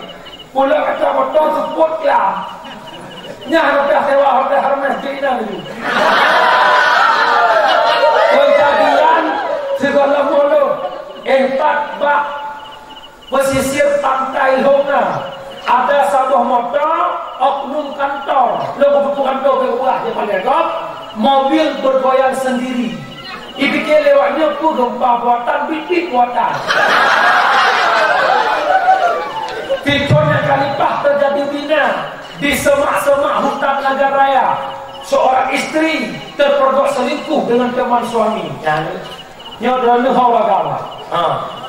Pula kata moto seupôt klam. Nyan hana sewa hotel Hermes di inan laju. Keujadian sigohlom mulod, eh, pat bak pesisir Pantai Lhong Na, ada saboh moto oknum kantor. Lôn kupeue kantor keu ulah di Pantai Lhong, mobil bergoyang sendiri. Ipike lé awak nyoe peue gempa buatan, bit-bit buatan. Di thôn nyang ka leupah teujadi zina di semak-semak hutan Nagan Raya. Seorang istri terpergok selingkuh dengan teman suami. Nyan Nyoe droeneuh ho ureueng agam. Ha,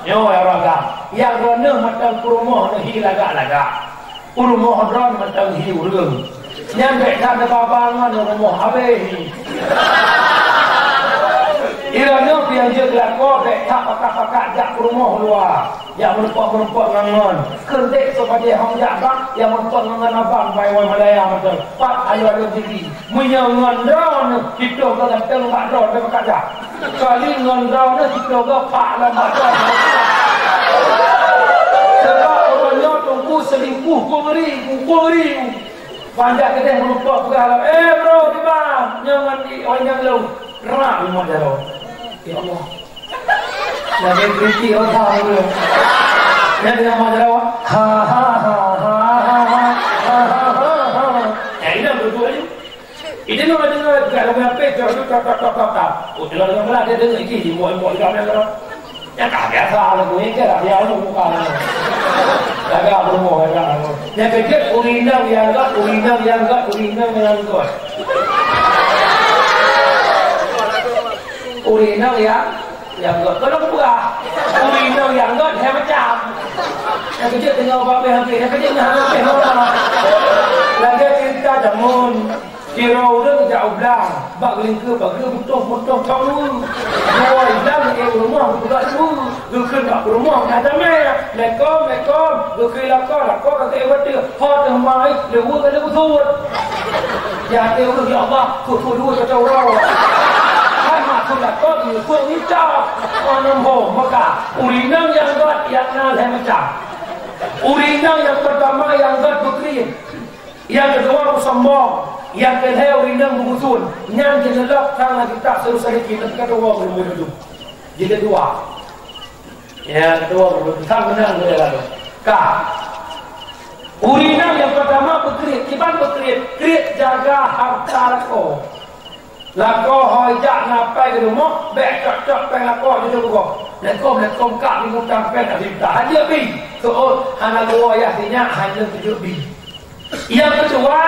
nyoe ureueng agam. Nyang droeneuh mantong peurumoh neuh hi lagak-lagak. Peurumoh droeneuh mantong hi ureueng. Nyan bèk that neubaba ngon rumoh habéh hi. Droeneuh pih nyang jeuet geulakoe bèk that pakak-pakak jak peurumoh luwa. Jak meurumpok-meurumpok ngon ngon. Keuneuk soe padé hom jak bak, nyang meurumpok ngon ngon abang bai wai Malaya mantong. Pat alu-alu diri. Meunyoe ngon droeneuh, sitoe geuh ganteng bak droeneuh pakak jak. Kali ngon droeneuh sitoe geuh pak lam badan. Sebab ureueng nyoe teungku selingkuh. Ukur ngeri, ukur ngeri. Panjat keudeh meureumpok peugah lom, "Eh, bro, kiban? Nyoe ngon i-, oi nyang lôn." Rak rumoh jaroe. Ya Allah. Lagèe kritik Allah tu. Nyan deungon rumoh jaroe. Ha, ha, ha. Ya, ini betul ni. Itu nyoe deungoe, bukan lagu H P, cok, cok, cok, cok, cok, cok. Oh, deungoe, deungoe, dia deungoe, iki, imbok, imbok, imbok, imbok. Nyan ka biasa lagu nyan, ka biasa lagu bukan. Jaga peurumoh, jaga peurumoh. Nyang keujeuet, ureueng inong nyang gèt, ureueng inong nyang gèt, ureueng inong nyang gèt. Ureueng inong nyang, nyang gèt. Kalau peugah, ureueng inong nyang gèt, hai macam. Nyang keujeuet deungoe bak meh habéh, nyang keujeuet na habéh, lagèe cerita jameun. Sidroe ureueng jak u blang, bak geulingkeue pageue butôh-butôh cong lu. Geuwoe i blang, geujak u rumoh, geupeugah lu. Geukheun bak peurumoh na damé. "Assalamualaikum, assalamualaikum." Geukheun lakoe, lakoe ka geukheun watèe. Ho teuma ai, leuweue ka leubeusut. Di até ureueng, "Ya Allah, keu-keu dua kacau uroe." Hai maksud lakoe, geukheun ngicah. Aneuëk ho, maka ureueng inong nyang gèt, nyang na lhèe macam. Ureueng inong nyang peurtama nyang gèt beukriet. Nyang keudua, sombong. Nyang keulhèe, ureueng inong beungusôn. Nyan jeuet neulok sang lam kitab Sirus Salikin, tapi ka tuwoe ureueng muda tu. Jilid dua. Ya, ka tuwoe ureueng muda tu. Sang meunang geuh lalu. Ka. Ureueng inong nyang peurtama beukriet. Kiban beukriet? Kriet jaga hareuta lakoe. Lakoe ho jak na pèng di rumoh, bèk cok-cok pèng lakoe judong bugoe. "Assalamualaikum, assalamualaikum, Kak, bri mutang pèng," abéh mita. Hanjeuet bri. Soe hana geuwoe yah sinyak, hana teujeuet bri. Nyang keudua,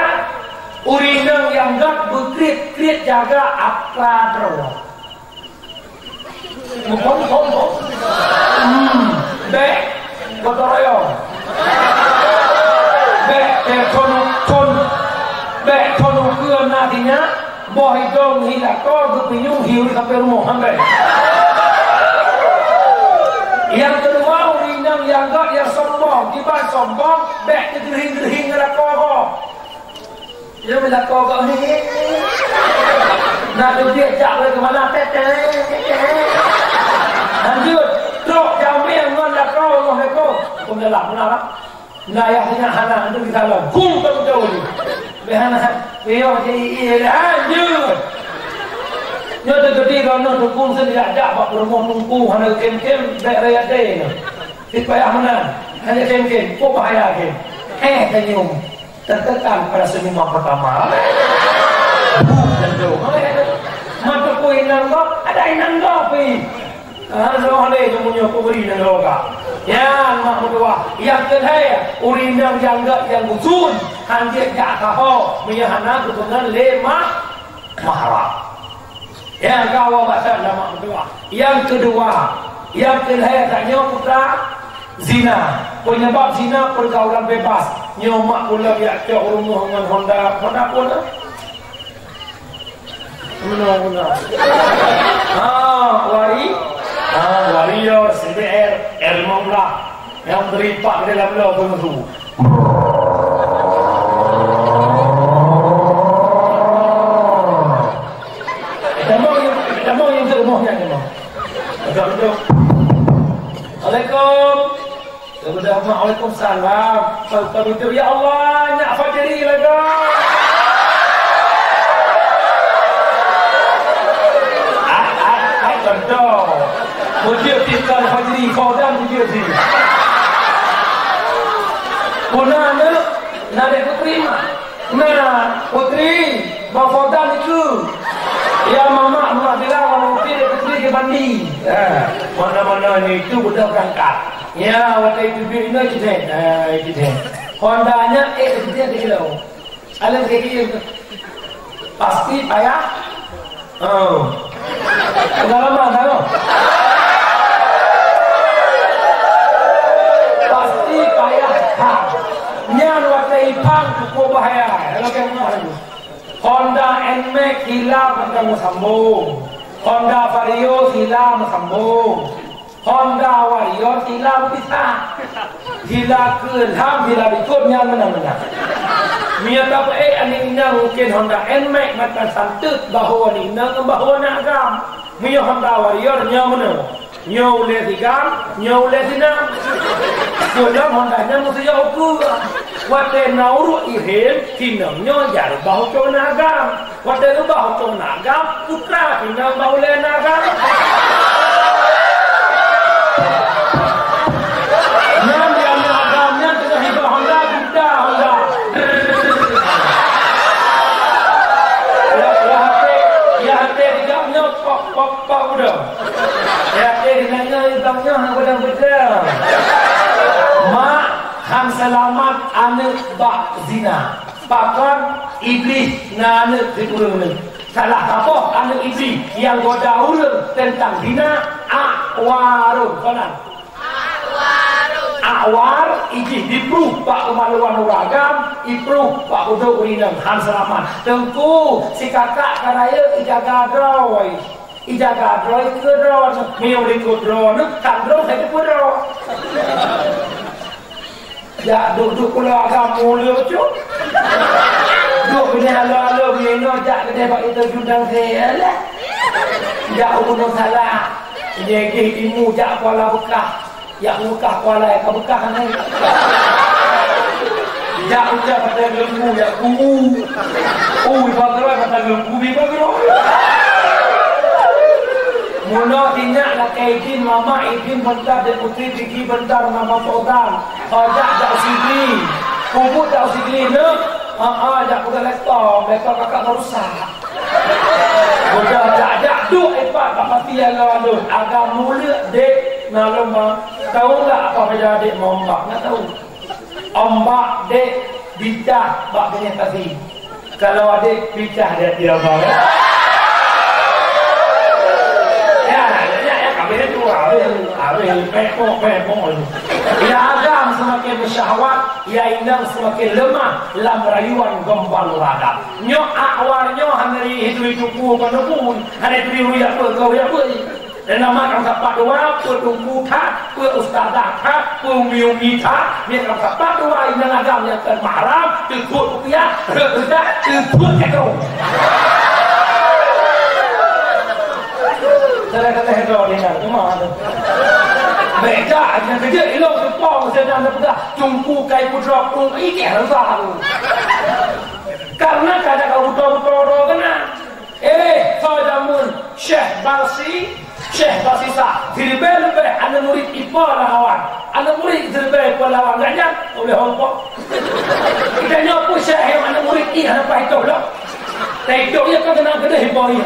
ureueng inong nyang gèt beukriet-kriet jaga atra droe. Muphom, muphom, muphom. Hmm, bèk gotong royong. Bèk, eh, kon, kon, bèk kon ukeue na sinyak, boh idong hi lakoe, geupinyueng hi ureueng sampoe rumoh, han bèk. Nyang keudua, ureueng inong nyang gèt nyang sombong, kiban sombong, bèk teugeurhieng-geurhieng ngon lakoe gob. Nyoe meunan lakoe gob ni. Na teubiet jak lé keumalam, tét, tét, tét, tét. Lanjut, trok jamé ngon lakoe, Assalamualaikum. Huköm dalam, meunan lah. Na yah sinyak hana, antu di salon. Hum, beutôi. Bèk hana, bèk yoh ji, i, i, lanjut. Nyoe teukeudi droeneuh teungku seuneujak jak bak peurumoh teungku, hana kém-kém, bèk raya deh nyoe. Sit payah meunan, hana kém-kém, kok bahaya kém. Eh, senyum. Tertekan pada senyuman pertama. Buh, dan jauh. Mata pun inang kau, ada inang kau pi. Ah, roh lé nyoe meunyoe kubri dan roh ka. Nyan mak meutuah. Nyang keulhèe, ureueng inong nyang gèt nyang gusôn, han jeuet jak saho, meunyoe hana geupeungon lé mah-, mahram. Nyang ka awak baca nama keudua. Nyang keudua, nyang keulhèe tanyoe putra zina. Penyebab zina pergaulan bebas. Nyoe mak kula jak cok rumoh ngon Honda. Honda apa na? Honda, Honda. Ah, Wari. Ah, Warrior, C B R, R lima belas. Nyang bri pak di dalam lo peungesu. Tamong nyang, tamong nyang di rumoh nyan, tamong. Agak beutôi. Assalamualaikum. Kemudian, "Waalaikumsalam." Tahu-tahu tu, "Ya Allah, nyak Fajri lagak." Ah, ah, ah, contoh. Mujur tinggal Fajri, kau dan mujur di. Puna aneuk, nak dek putri mak. Nah, putri, bang Faudan itu. Ya, mamak, mamak bilang, orang putri, dek putri ke mandi. Ya, mana-mana ni itu udah berangkat. Ya, waktu itu duit ini, itu deh. Ah, itu deh. Honda-nya, eh, itu deh, itu deh. Alam kecil tu. Pasti payah. Oh. Pengalaman, tahu? Pasti payah. Ha. Nyan watèe ipang cukup bahaya. Kalau kena Honda Nmax hilang, bukan meusambung. Honda Vario hilang, meusambung. Honda Warrior sila bisa. Sila keu lham, sila likot nyan meunan-meunan. Meunyoe tapeuék aneuk inong mungken Honda Nmax mantong santeut, bahu aneuk inong ngon bahu aneuk agam. Meunyoe Honda Warrior nyoe meunoe. Nyoe ulèe sigam, nyoe ulèe sinam. Seulom honda nyan meusiyok ukeue. Watèe na ureueng ihem, sinam nyoe jak reubah ucok na agam. Watèe reubah ucok na agam, putra sinam bak ulèe na agam. Nyan di aneuk agam nyan teungoh hibah honda, buta honda. Ya, ya, até, ya, até sigam nyoe pok, pok, pok udah. Ya, eh, nanya ibang nyoe hana beutôi. Mak, han seulamat aneuk bak zina. Pakon? Iblih na aneuk di ureueng nyoe. Salah saboh aneuk iblih nyang goda ureueng teuntang zina, Akwarun. Kon nan? Akwar, ijih dipruh bak keumaluan ureueng agam, ipruh bak udeb ureueng inong, han seulamat. Teungku, si kakak ka rayeuk ijaga droe. Ijaga droe keu droe, meunyoe likot droe, kan droe hai teupeu droe. Jak duek-duek pulo agam mulia bacut. Duek binéh alo-alo binéh jak keudeh bak itu jundang saya lah. Jak u Gunong Salak. Jegeh timu jak Kuala Bekah. Jak Bekah Kuala ka Bekah ni. Jak ucap kata lembu jak kubu. Oh, ibagroe kata lembu ibagroe. Mula tinyak lakèe idin, mama idin bentar, deputi tinggi bentar, nama Sultan. Ojak jak Sigli. Puput jak Sigli ni. Ha, ha, jak peugah laptop. Laptop kakak dah rusak. Udah jak-jak duek ipat bak pati alon-alon. Agam muleuk dek na lom. Tahu tak apa beda dek ngon ombak? Nak tahu? Ombak dek bicah bak binéh pasi. Kalau adek picah dia, dia bang. Ya, ya, ya, habis tu, habis, habis, pepok, pepok. Ya agam semakin bersyahwat, ya inong semakin lemah lam rayuan geumbang ureueng agam. Nyoe Akwar nyoe hana ri itu-itu pu, pu, pu, hana ri itu-itu pu, pu. Dan nama kamoe sapat dua, peue teungku that, peue ustazah that, peue umi-umi that, nyan kamoe sapat dua inong agam nyang kon mahram, teukot kupiah, rhot beudak, teukot keudroe. Kadang-kadang droe tinggai, cuma ada. Beda, nyang keujeuet ilong teupông, sedang neupeugah, teungku kai putroe, teungku ikeh rasa. Karena kadang kau beutôi-beutôi droe keunan. Eh, soe jameun Syekh Barsi, Syekh Barsisa, siribèe leubeh aneuk murit ipo lawan. Aneuk murit siribèe ipo lawan. Gobnyan ulèe hongkong. Kita nyoe pun Syekh nyang aneuk murit i hana paih toh lom. Tapi toh ia kan kena geude ipo i.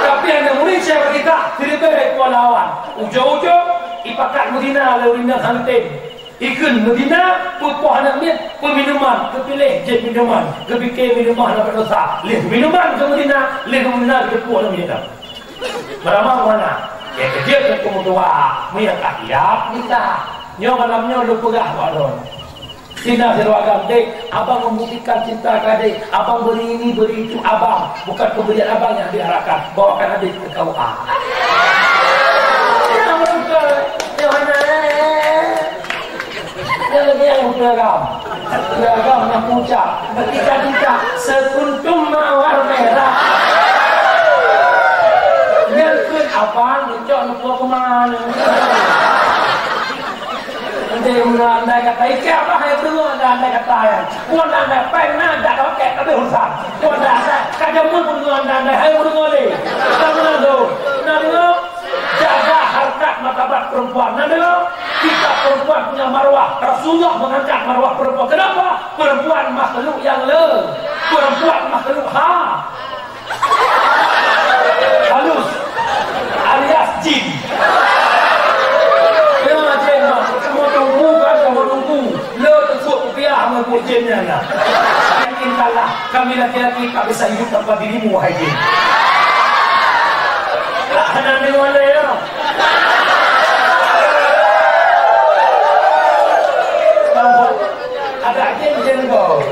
Tapi aneuk murit Syekh Barsisa, siribèe ipo lawan. Ujong-ujong, ipakat meuzina lé ureueng nyang hana tem. Ikheun meuzina, peupoh aneuk miet, peuminuman, geupiléh jeuet minuman, geupike minuman lam dosa, lheueh minuman geumeuzina, lheueh geumeuzina geuteupeue aneuk miet nyan. Meurama meuhana, ya keujeuet keu peumeutuha, meunyo ka siap, mita. Nyoe malam nyoe lôn peugah bak droe. Sina sidroe agam, dek, abang membuktikan cinta keu adek, abang beri ini, beri itu, abang, bukan pemberian abang yang diharapkan, bawakan adek ke K U A. Yang lagi yang beragam. Beragam yang puncak. Ketika kita sekuntum mawar merah. Nyan keuh abang ngecok neupeue keuman. Nanti mula andai kata ikat apa hai beureugoe andai kata ya. Pun andai pen na dak roket tapi urusan. Pun andai ka jameun beureugoe andai hai beureugoe lé. Ka beureugoe. Nah, dengar. Jaga harkat martabat perempuan. Nah, dengar, kita perempuan punya marwah. Rasulullah mengangkat marwah perempuan. Kenapa? Perempuan makhluk yang le. Perempuan makhluk ha. Halus. Alias jin. Ya, jin, Mak. Semua tunggu kan, semua tunggu. Le tersuk rupiah sama jin nyan lah. Yakinkanlah. Kami laki-laki tak bisa hidup tanpa dirimu, wahai jin. Hana deungoe lé, ya. Ada jin, jin go.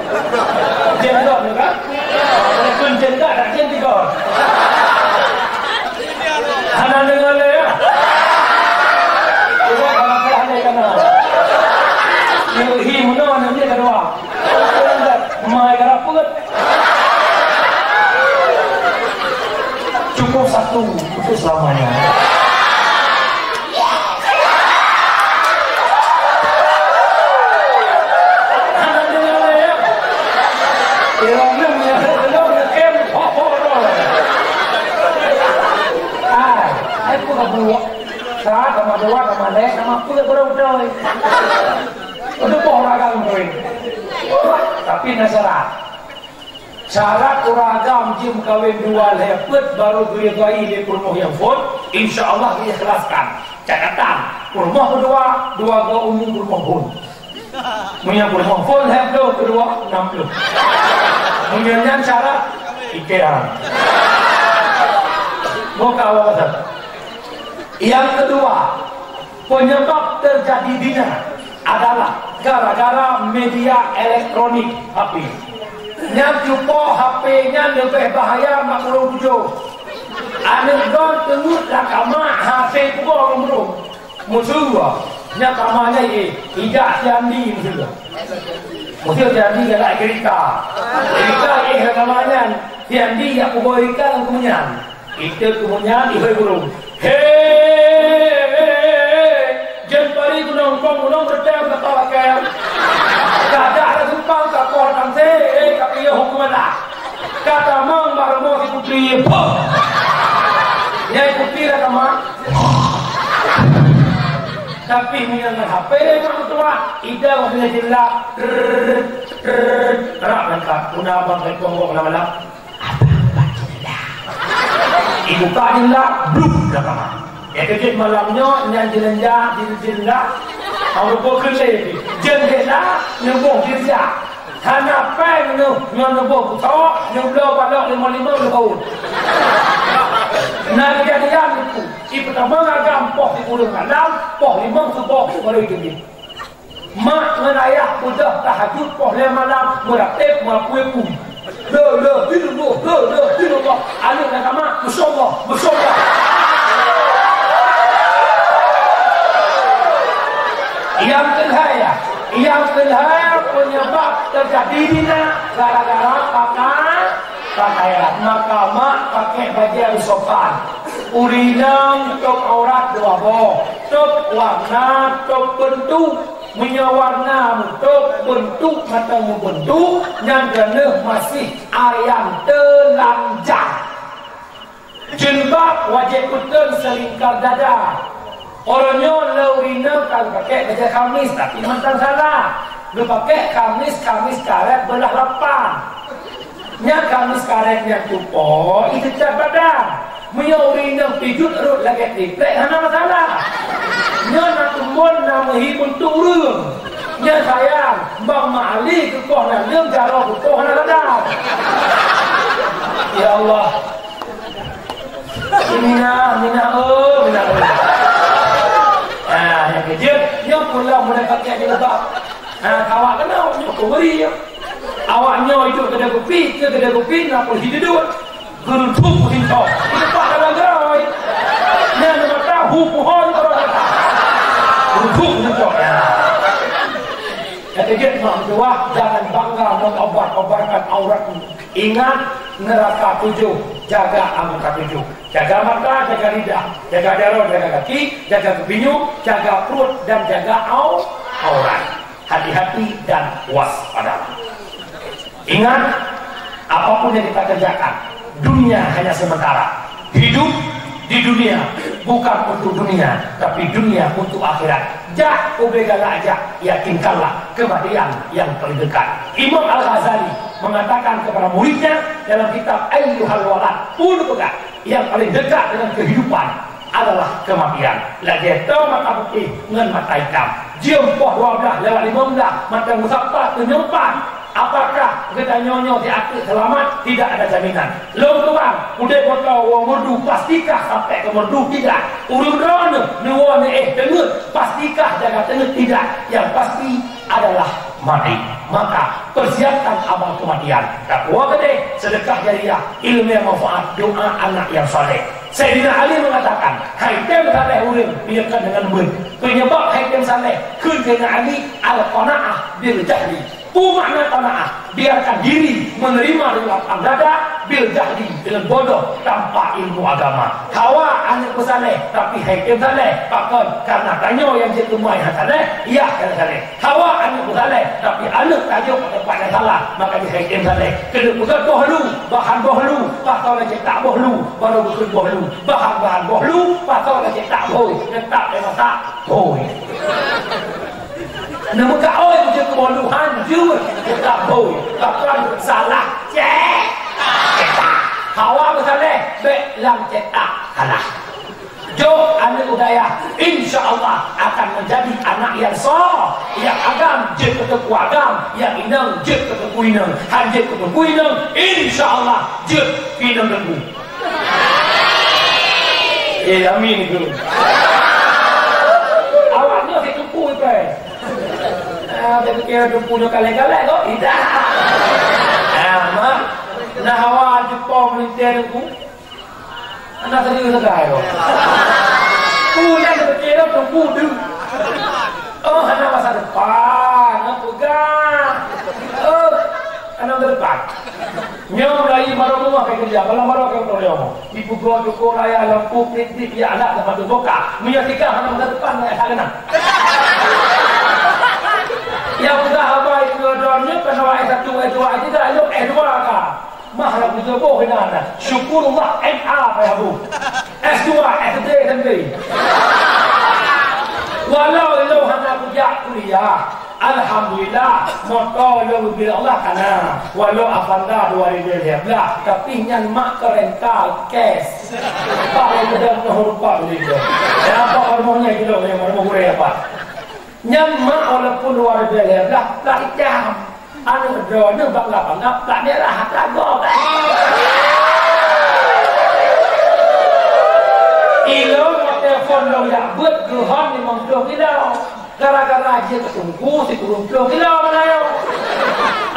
Jin go, ya kan? Walaupun jin go, ada jin tiga. Hana deungoe lé, ya. Cuba kalau saya hana kena. Yuhi, meunoe aneuk miet kedua. Mai ka rapeut. Cukup satu, itu selamanya. Ka buok. Sa, sama dua, sama lhèe, sama peuet baru beutôi. Untuk boh ragang beutôi. Tapi na syarat. Syarat ureueng agam jeuet meukawen dua lhèe peuet baru geuridai lé peurumoh nyang phôn, insya Allah geuikhlaskan. Catatan, peurumoh keudua, dua go umu peurumoh phôn. Meunyoe peurumoh phôn lhèe ploh, keudua enam ploh. Meunyoe nyan syarat, pikiran. Buka awak pasal. Nyang keudua, penyebab terjadi zina adalah gara-gara media elektronik H P. Nyang cupo H P nyan leubeh bahaya bak ureueng tujoh. Aneuk gob teungeut lam kama hase kuboh ureueng. Meusyeuh, nyang kama nyan, eh, ijak si Andi meusyeuh. Meusyeuh si Andi galak Erika. Erika, eh, lam kama nyan. Si Andi jak kuboh Erika lam keumeunyang. Ite keumeunyang ihôi burông. He! Jeuet bari gunong kong gunong beuteueng kata lakée. Kada ada simpang ka poh tangse, eh, tapi ya hukum Allah. Kata mang baru mau si putri, poh. Nyai putri dah sama. Tapi meunyoe ngon H P mak meutuah, ida meutuah jilak, trrrr, trrrr, rak langkah. Guna abang telepon kok malam-malam. Abang bak jendela. Ibuka jendela, bluk, dah kamar. Ya, kejut malam nyoe, nyan jendela, jendela. Awak buka jendela, jendela, nyoboh jendela. Hana péng nyoe, nyoe nyoboh butok, nyoe bloe balok lima-lima ploh tahun. Nah, kejadian itu, si pertama agam poh di ureueng malam, poh lima suboh baru jendela. Mak ngon ayah beudôh tahajud poh lhèe malam, meuratéb, meuapui-apui. La ilaha illallah, la ilaha illallah. Aneuk nyang ka mak, masya Allah, masya Allah. Nyang keuhai, nyang keuhai penyebab teujadi zina gara-gara pakaian. Pakaian, maka mak pakai bajèe sopan. Ureueng inong tôp aurat dua boh, tôp warna, tôp beuntuk. Meunyoe warna meutôp, beuntuk mantong meubeuntuk, nyan droeneuh maséh ayam teulanjang. Jilbab wajéb peuteun seulingkar dada. Uroe nyoe lé ureueng inong ka geupakék bajèe kamis, tapi mantong salah. Geupakék kamis, kamis karet beulah lapan. Nyan kamis karet nyan tupo, iteucat badan. Meunyoe ureueng inong pijôh rhot lagèe triplek, hana masalah. Nyoe na tumbon na meuhi beuntuk ureueng. Nyan sayang, bang Mak Ali keukoh naleueng jaroe keukoh hana sadar. Ya Allah. Minah, minah, oh, minah, oh. Ah, nyang keujeuet, nyoe pula meunan pakai jilbab. Ah, awak keunoe, nyoe peubri, nyoe. Awak nyoe idup keudè kupi, keu keudè kupi, na polisi duduek. Geureuduek sintong. Di teumpat dalam gerai. Nyan mata hu pohon turun atas. Geureuduek sintong. Ya. Kata dia, mak meutuah, jangan bangga mengobar-obarkan auratmu. Ingat, neraka tujuh, jaga anggota tujuh. Jaga mata, jaga lidah, jaga daroe, jaga kaki, jaga geupinyueng, jaga pruet, dan jaga au-, aurat. Hati-hati dan waspada. Ingat, apapun yang kita kerjakan, dunia hanya sementara. Hidup di dunia bukan untuk dunia, tapi dunia untuk akhirat. Jak ubé galak jak, yakinkanlah kematian yang paling dekat. Imam Al-Ghazali mengatakan kepada muridnya dalam kitab Ayyuhal Walad, peue peugah, yang paling dekat dengan kehidupan adalah kematian. Lagèe toe mata putéh ngon mata itam. Jeuem poh dua blah lewat lima blah, mata musafir tunyok pat. Apakah geutanyoe nyoe di ateueh seulamat? Tidak ada jaminan. Lôn tuan, udép moto woe meurdu, pastikah sampai keu meurdu? Tidak. Ureueng droeneuh neuwoe neuéh teungeut, pastikah jaga teungeut? Tidak. Yang pasti adalah mati. Maka, persiapkan amal kematian. Takwa keudeh, sedekah jariah, ilmu yang manfaat, doa anak yang saleh. Saidina Ali mengatakan, hai tem saleh ureueng, piyeukon deungon beuet. Penyebab hai tem saleh, kheun Saidina Ali, al-qanaah bil jahli. Peue makna qanaah? Biarkan diri menerima dengan lapang dada, bil jahli, dengan bodoh tanpa ilmu agama. Hawa aneuëk peusaleh, tapi hai tem saleh. Pakon? Karena tanyoe nyang jeuet keu ma nyang saleh, yah nyang saleh. Hawa aneuëk peusaleh, tapi aneuëk tajok bak teumpat nyang salah, maka jih hai tem saleh. Keuneuk peugah boh lu, bahan boh lu, pasoe na cetak boh lu, barô geukheun boh lu. Bahan-bahan boh lu, pasoe na cetak boh, cetak lé masak, boh. Neumeuka oi, jeuet keu boh lu han jeuet, cetak boh. Pakon? Salah cek-, cetak. Hawa peusaleh, bék lam cetak salah. Jok aneuëk u dayah, insya Allah akan menjadi anak yang so-, yang agam, jeuet keu teungku agam, yang inong, jeuet keu teungku inong, han jeuet keu teungku inong, insya Allah jeuet keu inong teungku. Eh, amin tu. Awak nyoe si teungku ipai. Ah, tapi kira teungku nyoe kalai-kalai kok. Tidak. Ah, mak. Nah, awak jumpa meulinteh teungku. Anak serius sagai tu. Peue nyang geupike lom teungku deuh. Oh, hana masa depan, hana peugah. Oh, hana masa depan. Nyoe mulai baroe meuah ka keureuja, malam baroe ka keureuja. Dipeugah syukur raya lampu kritik ya anak dapat dibuka. Meunyoe tika hana masa depan, hana asa keunan. Nyang peugah haba itu droeneuh keunoe S satu, S dua, S tiga, ayo S dua ka. Mah lam tujoh boh inan na. Syukurullah M A payah bu. S dua, S D, S M P. Walau ilôn hana kujak kuliah, alhamdulillah, moto lôn geubri Allah kana. Walau Avanza dua ribu lima belas, tapi nyan mak keu rental cash. Pak lôn peudong noh rupa beli tu. Ya, apa hormonnya gitu, yang hormon gurih apa? Nyan mak walaupun dua ribu lima belas, plat itam. Aneuk droeneuh bak lapangan plat merah atra gob. Ilôn watèe phôn lôn jak beuet geuhon limong ploh kilo. Gara-gara jeuet keu teungku sikureueng ploh kilo meunyoe.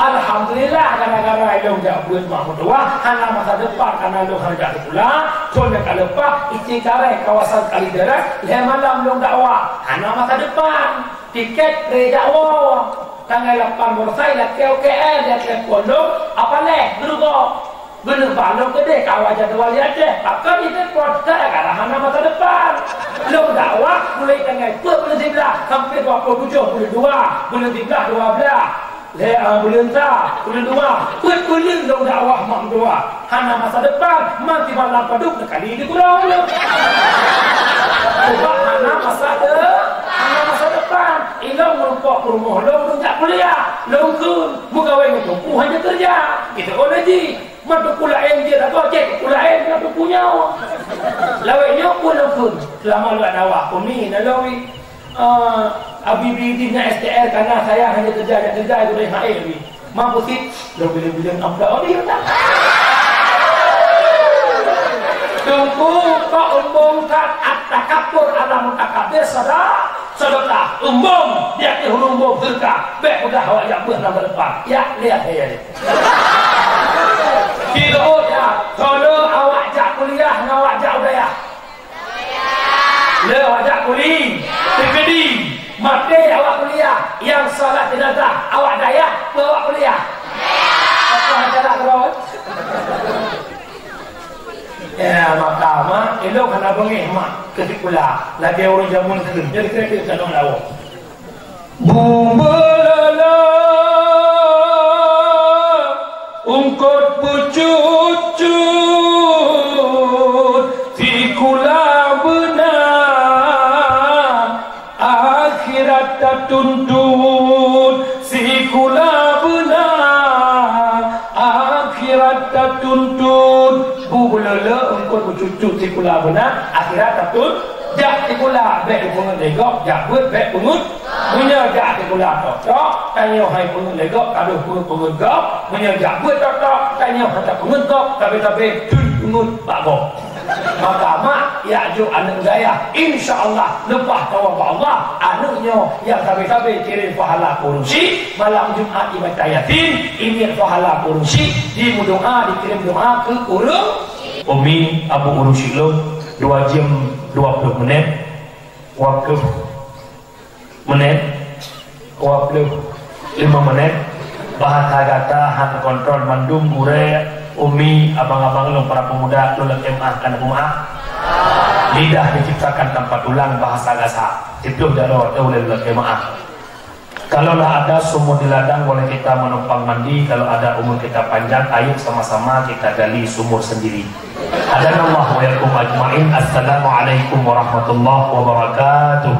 Alhamdulillah, gara-gara ilôn jak beuet mak meutuwah, hana masa depan, kana lôn hana jak sikula. Thôn nyang ka leupah, ici kareh kawasan Kalideres, lhèe malam lôn dakwah, hana masa depan. Tiket ré jak woe. Tanggai lapan Bulan Puasa, lakèe U K L, lakèe pondok, apaleh geurugoe. Beuneuh balok keudeh ka awak jadwal di Aceh. Pakon jiteupon? Gara-gara hana masa depan. Lôn dakwah mulai tanggai peuet buleuen siblaih sampai dua puluh tujoh buleuen dua, buleuen siblaih dua blaih. Lhèe, ah, buleuen sa, buleuen dua, peuet buleuen lôn dakwah mak meutuwah. Hana masa depan, man sibalang padub neukali di gurèe lôn. Sebab hana masa de-, hana masa depan. Ilôn meurumpok peurumoh lôn, lôn jak kuliah. Lôn kheun, meugawée ngon teungku hana keureuja. Itu oleh jih. Man teungku laén jeuet lagoe, cit teungku laén ngon teungku nyoe. Lawét nyoe pun lôn kheun. Seulama lôn dakwah, Umi, na lôn, wi. Ah, Abi, bi, di na S T R, karena saya hanya kerja, kerja, kerja, itu dari H R, bi. Mampu sit, lôn bileueng-bileueng amplop, oh, iya, tak? Teungku, kok eumbông that, at-takabbur 'ala mutakabbir, sada-, sadaqah. Eumbông di ateueh ureueng eumbông, sedekah. Bèk peugah awak jak beuet lam depan. Ya, lihat saya ni. Kita, oh, ya. Soalnya awak jak kuliah, ngon awak jak u dayah. Le awak jak kuli, teukedi, maté awak kuliah, nyang salat jenazah awak dayah, peue awak kuliah? Apa acara terus? Ya, maka mak, ilôn hana beungéh mak keu sikula, lagèe ureueng jameun kheun, jadi kredit ka lôn lawoe. Bubulala ungkot peucut-cut sikula beuna, akhirat tatuntut sikula beuna, akhirat tatuntut. Bubulala ungkot peucut-cut sikula beuna, akhirat tatun-, jak sikula bèk peungeut lé gob, jak beuet bèk peungeut. Meunyoe jak sikula tok-tok, tanyoe hai peungeut lé gob, ka deuh peungeut-peungeut gob. Meunyoe jak beuet tok-tok, tanyoe hai tapeungeut gob, tabe-tabe tui peungeut bak gob. Maka mak, jak jok aneuk dayah, insya Allah, leupah tawoe bak Allah, aneuk nyoe nyang tabe-tabe kirém pahala keu ureueng syik, malam Jumat ibaca Yasin, imiet pahala keu ureueng syik, dimeudoa, dikirém doa keu ureueng. Umi, abu ureueng syik lôn, dua jam dua ploh menit. Wakeuh menit, dua ploh lima menit. Bahasa gata hana kontrol, mandum gurée, umi, abang-abang lôn, para pemuda, lôn lakée meu'ah, ka na peumeu'ah. Lidah diciptakan tanpa tulang, bahasa gasa. Siploh jaroe teuh ulée lôn lakée meu'ah. Kalaulah ada sumur di ladang, boleh kita menumpang mandi. Kalau ada umur kita panjang, ayo sama-sama kita gali sumur sendiri. Hadanallah wa iyyakum ajmain. Assalamualaikum warahmatullahi wabarakatuh.